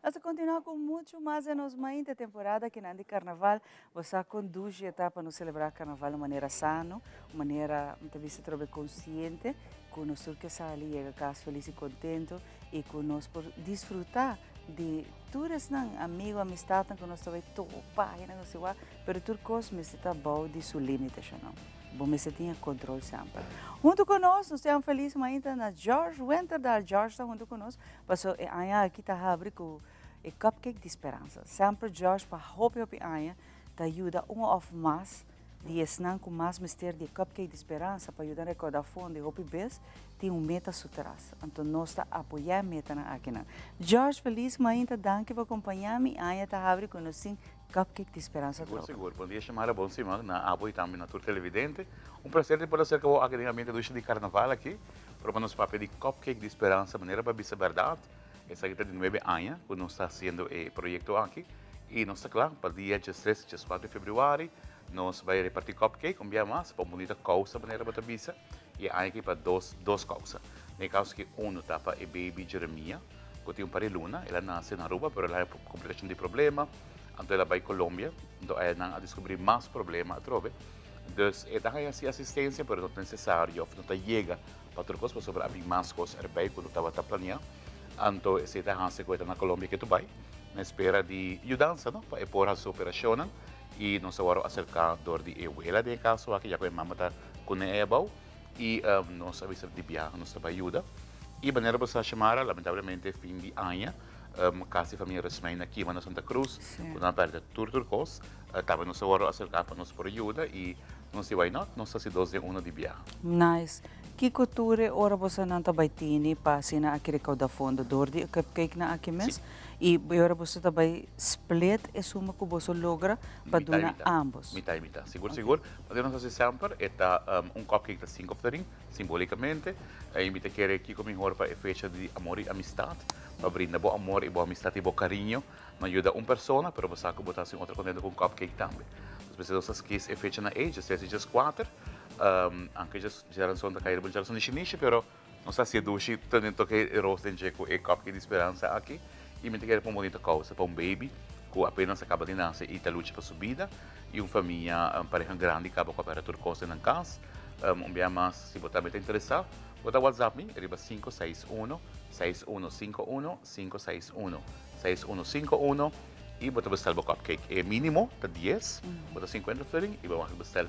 Nos ta continua cu mucho mas den nos mainta temporada kinan di carnaval. Bo sa con dushi e ta pa nos celebra carnaval un manera sano, un manera, mi ta bisa trobe consciente, cu nos tur ke sali yega cas feliz y contento y cu nos por disfruta di tur esnan amigo, amistadnan cu nos ta bay topa, hende cu nos ta wak, pero tur cos mester ta bao di su limite, sho no? Bo mester tin e control semper. Hunto cu nos, nos ta un feliz mainta na George Winterdal. George ta hunto cu nos. Paso e aña aki ta habri ku e Cupcake di Speransa. Semper Josh pa hopi hopi aña ta yuda un òf mas di esnan ku mas mester di e Cupcake di Speransa pa yuda rekòrdá fondo i hopi bes tin un meta su tras. Anto nos ta apoyá e metanan akinan. Josh felis mainta danki pa kompañá mi. Aña ta habri ku nos tin Cupcake di Speransa Sigur, troca. sigur. Bon dia Shamara, bon siman na abo y tambe na tur televidente. Un placer di por acerca bo aki den ambiente dushi di carnaval aki. Pero pa nos papia di Cupcake di Speransa, manera pa bisa berdad, esaki ta di nuebe aña cu nos ta haciendo e proyecto aki y nos ta cla pa dia diestres y diescuatro di februari nos bay reparti cupcake un bia mas pa un bunita causa manera bo ta bisa y e aña aki pa dos dos causa. Den e caso aki uno ta pa e baby Jeremia cu tin un par di luna, el a nace na Aruba pero el a haya complicacion di problema, anto el a bay Colombia, anto aya nan a descubri mas problema atrobe. Dus e ta haña si asistencia pero no ta necesario of no ta yega pa tur cos pasobra a bin mas cos erbij cu no tabata planea. Anto esey ta haci cu e ta na Colombia ke tu bay na espera di yudansa no pa e por haci su operacionnan y nos a worde acerca door di e wela den e caso aki ya cu e mama ta cune ey abao y nos a bisa di biaha nos ta bay yuda. Y manera bo sa Shamara lamentablemente fin di aña casi famia Rasmijn a kima na Santa Cruz cu nan a perde tur tur cos. Tambe nos a wòrdu aserká pa nos por yuda i Nos di why not, nos ta hasi dos den uno di biaha. Nice. Kiko tur e ora bosonan ta bai tini pa asina aki recauda fondo door di e cupcake nan aki mes? Y e ora boso ta bai split e suma cu boso logra pa duna ambos? Mita y mita. Sigur sigur. Pasobra nos hasi semper e ta un cupcake ta cinco florin simbolicamente. Y mi ta kere kiko mihor pa e fecha di amor y amistad pa brinda bo amor y bo amistad y bo cariño. No yuda un persona, pero bo sa cu bo ta haci un otro contento cu un cupcake tambe. Nos mester nos a skis e fecha na ei, djes tres y djes cuater. Aunke djes djaranson ta cay riba un djaranson di shinishi, pero nos ta haci e dushi tene toke e roos den dje cu e cupcake di speransa aki. Y mi ta kere pa un bonito causa, pa un baby cu apenas a caba di nace y ta lucha pa su bida, y un famia, un pareha grandi caba cu a perde tur cos den nan cas. Un bia mas, si bo tambe ta interesa, bo ta whatsapp mi riba 561 6151 561 6151 y bo ta bestel bo cupcake. E minimo ta 10, bo ta 50 florin y bo mag bestel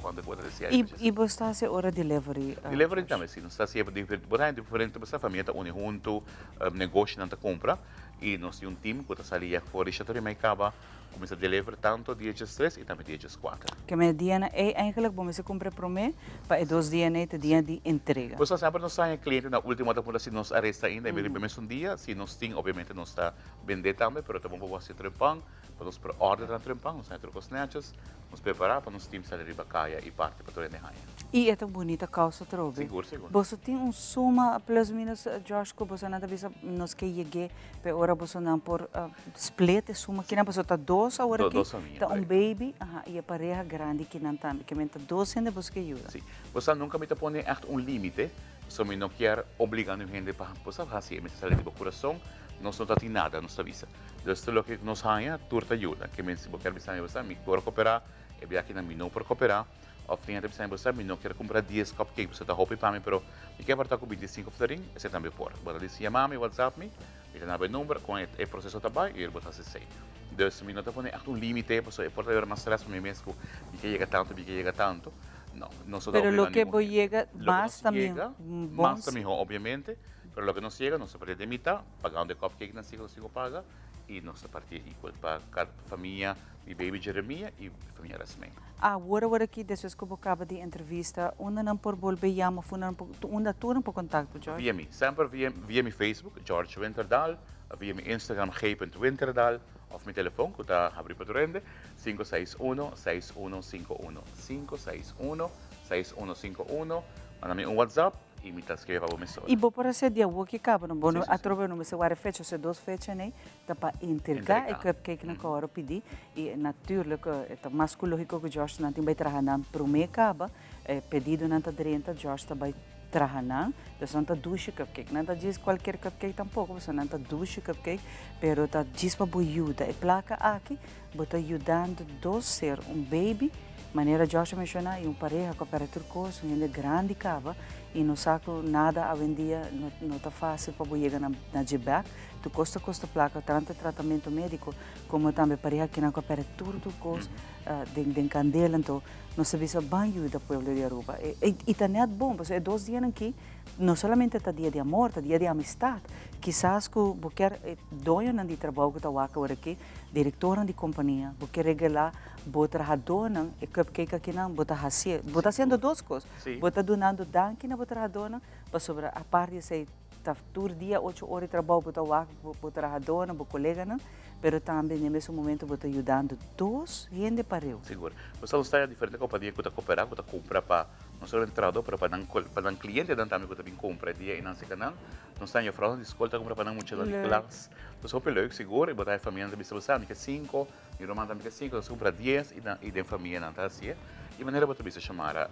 cuanto cu bo ta desea. Y bo sta haci ora delivery? Delivery tambe si, nos ta haci bo ta haña diferente, bo sa famia ta uni hunto, negoshonan ta cumpra y nos tin un team cu ta sali ya for di Chateau Rimay caba cuminsa deliver tanto dia diestres y tambe dia diescuater. Ke men e dianan ey eigenlijk bo mester cumpra prome pa e dos dianan ey ta dia di entrega. Pues semper nos haña cliente na ultimo ta puntra si nos a resta ainda y riba e mesun dia, si nos tin obviamente nos ta bende tambe pero ta bon pa bo haci trempan, pa nos por order nan trempan, nos haña tur cos netjes, nos prepara pa nos team sali riba caya y parti pa tur hende haña. Y e ta un bunita causa atrobe. Sigur, sigur. Boso tin un suma plus minus Josh cu boso nan ta bisa nos ke yeg'e pa e ora boso nan por split e suma kinan pasobra ta dos awor aki, ta un baby aha y e pareha grandi kinan tambe ke men ta dos hende boso ke yuda. Si, bo sa nunca mi ta pone echt un limite pasobra mi no kier obliga niun hende pa bo sa haci e mester sali di bo curason, nos no ta tin nada nos ta bisa. Dus tur loke nos haña tur ta yuda ke men si bo kier bisa mi bo sa mi por copera e bia kinan mi no por copera of tin hende ta bisa mi bo sa mi no kier cumpra dies cupcake pasobra ta hopi pa mi pero mi kier parta cu 25 florin esey tambe por. Bo ta disi yama mi whatsapp mi. Mi ta naba e number kon e proseso ta bai i el bo ta hasi esei. Dus mi no ta pone echt un limite pasobra e por ta bira mas stress pa mi mes ku mi ke yega tantu, mi ke yega tantu. No, nos no ta Pero obliga loke ningun bo hende. yega Loke mas nos ta mihó. yega, Bon mas ta mihó obviamente, pero loke nos yega nos ta parti den mitá, pagando e cupcake nan si ku nos tin ku paga i nos ta parti equal pa kada famia di baby Jeremia i famia Rasmijn. Awor awor aki despues ku bo kaba di entrevista, unda nan por bolbe yama of unda nan por, unda tur nan por kontakto, George? Via mi, semper via via mi Facebook, George Winterdal, of via mi Instagram g.winterdal, of mi telefon ku ta habri pa tur hende, sinku seis uno, seis uno sinku uno, sinku seis uno, seis uno sinku uno, manda mi un WhatsApp y mi ta scribe pa bo mesora. Y bo por hacer di awor ki caba no? Bo no atrobe no mester wara fecha, osea dos fecha nei ta pa entrega e cupcake nan cu awor a pidi y natuurlijk e ta mas cu logico cu George nan tin bay traha nan prome caba, e pedidonan ta drenta, George ta bay traha nan, dus nan ta dushi cupcake, nan ta djis cualkier cupcake tampoco pasobra nan ta dushi cupcake, pero ta djis pa bo yuda, e placa aki bo ta yudando dos ser, un baby manera George a menciona y un pareha cu a perde tur cos, un hende grandi caba y no sa cu nada awendia no ta facil pa bo yega na dje bek. Tur cos ta costa placa, tanto tratamento medico como tambe pareha kinan cu a perde tur tur cos den candela. Anto nos ta bisa ban yuda pueblo di Aruba. Y ta net bon pasobra e dos dianan aki no solamente ta dia di amor, ta dia di amistad. Kisas cu bo kier e doñonan di trabou cu ta wak awor aki, directornan di compania, bo kier regala bo trahadornan e cupcake akinan, bo ta hacié. Bo ta haciendo dos cos. Bo ta dunando danki na bo trahadornan pasobra apart di esey, Ta tur dia ocho ora di trabou bo ta wak bo trahadónan, bo koleganan, pero tambe den e mesun momento bo ta yudando dos hende pareu. Sigur. Nos ta gusta diferente kompania ku ta koperá, ku ta kumpra pa no solamente trahadó pero pa nan pa nan klientenan tambe ku ta bin kumpra e dia ei nan seka nan. Nos ta juffrouwnan di skol ta kumpra pa nan muchanan di klas. Nos hopi leuk sigur i bo ta haña famianan ta bisa bo sa mi ke sinku, mi ruman tambe ke sinku, nos ta kumpra dies i nan i den famianan ta hasié. I manera bo ta bisa Shamara,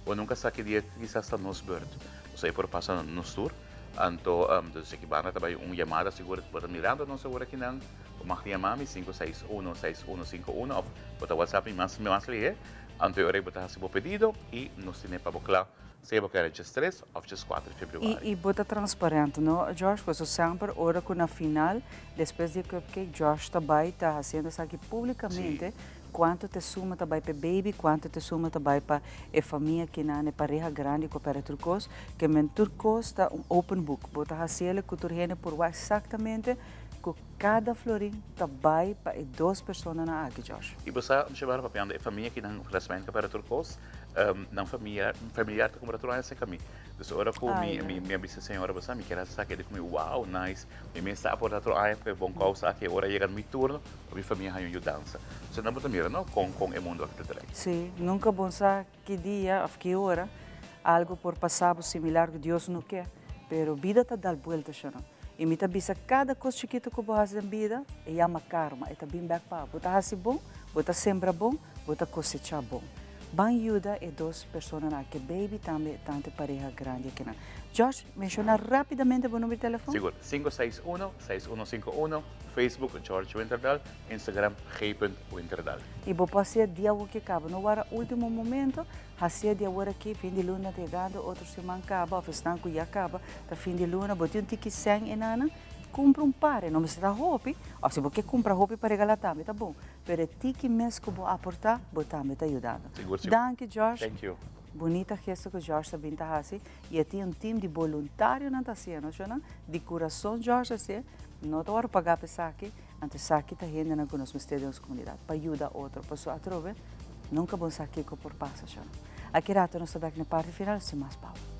bo nunka sa ki dia kisas ta nos beurt. Nos ei por pasa nos tur. Anto dus aki banda ta bai un yamada sigur bo ta mirando nos awor akinan. Bo mag yama mi 561 6151 of bo ta whatsapp mi mas mas lihé. Anto e ora ei bo ta hasi bo pedido i nos tene pa bo kla sea bo kere djes tres of djes kuater di februari. I bo ta transparente no George pasobra semper ora ku na final despues di e cupcake George ta bai ta hasiendo esaki publicamente. Cuanto te suma ta bay p'e baby, cuanto te suma ta bay pa e famia kinan, e pareha grandi cu a perde tur cos. Ke men tur cos ta un open book. Bo ta haciele cu tur hende por wak exactamente. ku kada florin ta bai pa e dos personanan aki, Josh. I bo sa, Mshebara, papiando e famia ki nan Rasmijn kapera tur kos, nan famia, familiar ta kumpra tur aña serka mi. Dus ora ku mi mi a bisa señora bo sa mi kier hasi esaki, e di ku mi, wow, nice, mi mes ta aporta tur aña pa e bon kousa aki, ora yega mi turno pa mi famia haña un yudansa. So nan bo ta mira no kon kon e mundu aki ta draai. Sí, nunka bon sa ki dia of ki ora algo por pasa bo similar ku Dios no ke, pero bida ta dal buelta shona. I mi ta bisa kada kos chikitu ku bo hasi den bida e yama karma, e ta bin bek pa bo. Bo ta hasi bon, bo ta sembra bon, bo ta kosechá bon. Ban yuda e dos personanan aki, e baby tambe tante pareha grandi akinan. George, menshoná rápidamente bo number di telefòn. Sigur, 561 6151, Facebook George Winterdal, Instagram g.winterdal. I bo por hasié dia awor ki kaba. No wara último momento, hasié di awor aki, fin di luna ta yegando, otro siman kaba òf esnan ku ya kaba ta fin di luna, bo tin un tiki sèn enanan, kumpra un par, e no mester ta hopi, òf si bo ke kumpra hopi pa regalá tambe ta bon. Pero e tiki mes ku bo aportá, bo tambe ta yudando. Sigur, sigur. Danki George. Thank you. Bunita gesto ku George ta bin ta hasi i e tin un team di boluntarionan ta hasié, no shona? Di kurason George ta hasié, no ta wòrdu pagá pa esaki, anto esaki ta hendenan ku nos mester den nos komunidat pa yuda otro, pasobra atrobe nunka bo sa kiko por pasa, shona. Aki rato nos ta bèk na e parti final, sin mas pausa.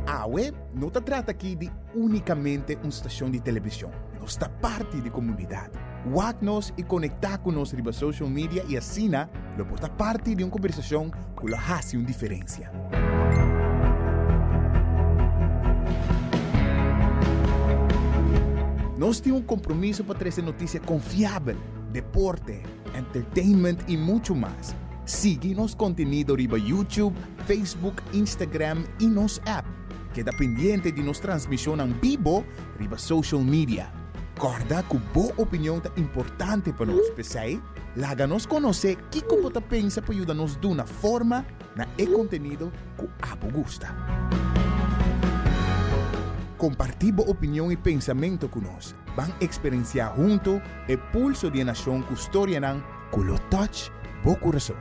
Awe no ta trata aki di únikamente un stashon di televishon, nos ta parti di komunidat. Wak nos i konektá ku nos riba social media i asina lo por ta parti di un kombersashon ku lo hasi un diferensia. Nos tin un kompromiso pa trese notisia konfiabel, deporte, entertainment i muchu mas. Sigui nos kontenido riba YouTube, Facebook, Instagram i nos app. Keda pendiente di nos transmishonnan bibo riba social media. Kòrda ku bo opinion ta importante pa nos, p'esei laga nos konosé kiko bo ta pensa pa yuda nos duna forma na e kontenido ku abo gusta. Kompartí bo opinion i pensamentu ku nos. Ban eksperensiá huntu e pulso di e nashon ku storianan ku lo touch bo kurason.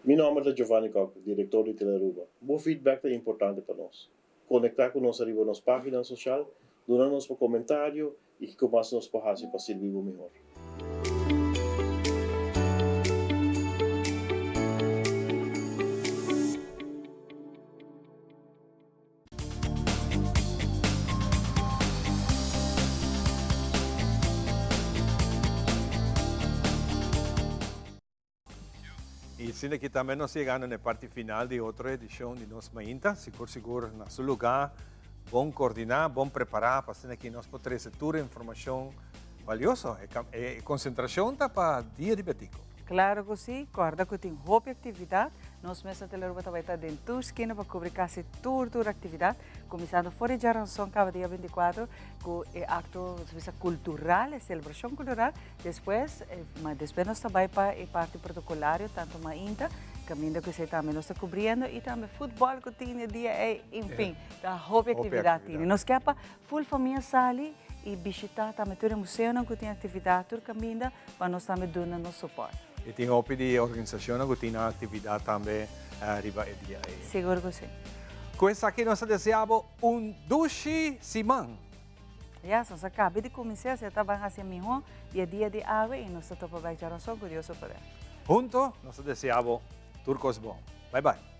Mi nomber ta Giovanni Kock, director di Telearuba. Bo feedback ta importante pa nos. Conecta cu nos ariba nos pagina social, duna nos bo comentario y kico mas nos por haci pa sirbi bo mihor. Y asina aki tambe nos yegando na e parti final di otro edicion di Nos Mainta. Sigur sigur na su lugar, bon coordina, bon prepara pa asina aki nos por trece tur e informacion valioso. E concentracion ta pa Dia di Betico. Claro cu si, corda cu tin hopi actividad. Nos mes na Telearuba ta bay ta den tur skina pa cubri casi tur tur actividad, cuminsando for di djaranson caba dia 24 cu e acto, nos bisa, cultural, e celebracion cultural. Despues, ma despues nos ta bai pa e parti protocolario, tanto mainta, caminda cu esey tambe nos ta cubriendo, y tambe futbol cu tin e dia ey, en fin, ta hopi actividad tin. Nos kier pa full famia sali y bishita tambe tur e museonan cu tin actividad tur caminda, pa nos tambe duna nos support. Y tin hopi di organisacionnan cu tin nan actividad tambe riba e dia ey. Sigur cu si. Cu esaki nos ta desea bo un dushi siman. Ya, nos a cabe di cuminsa, asina ta ban haci miho di e dia di awe y nos ta topa bek djaranson cu Dios su poder. Hunto nos ta desea bo tur cos bon. Bye bye.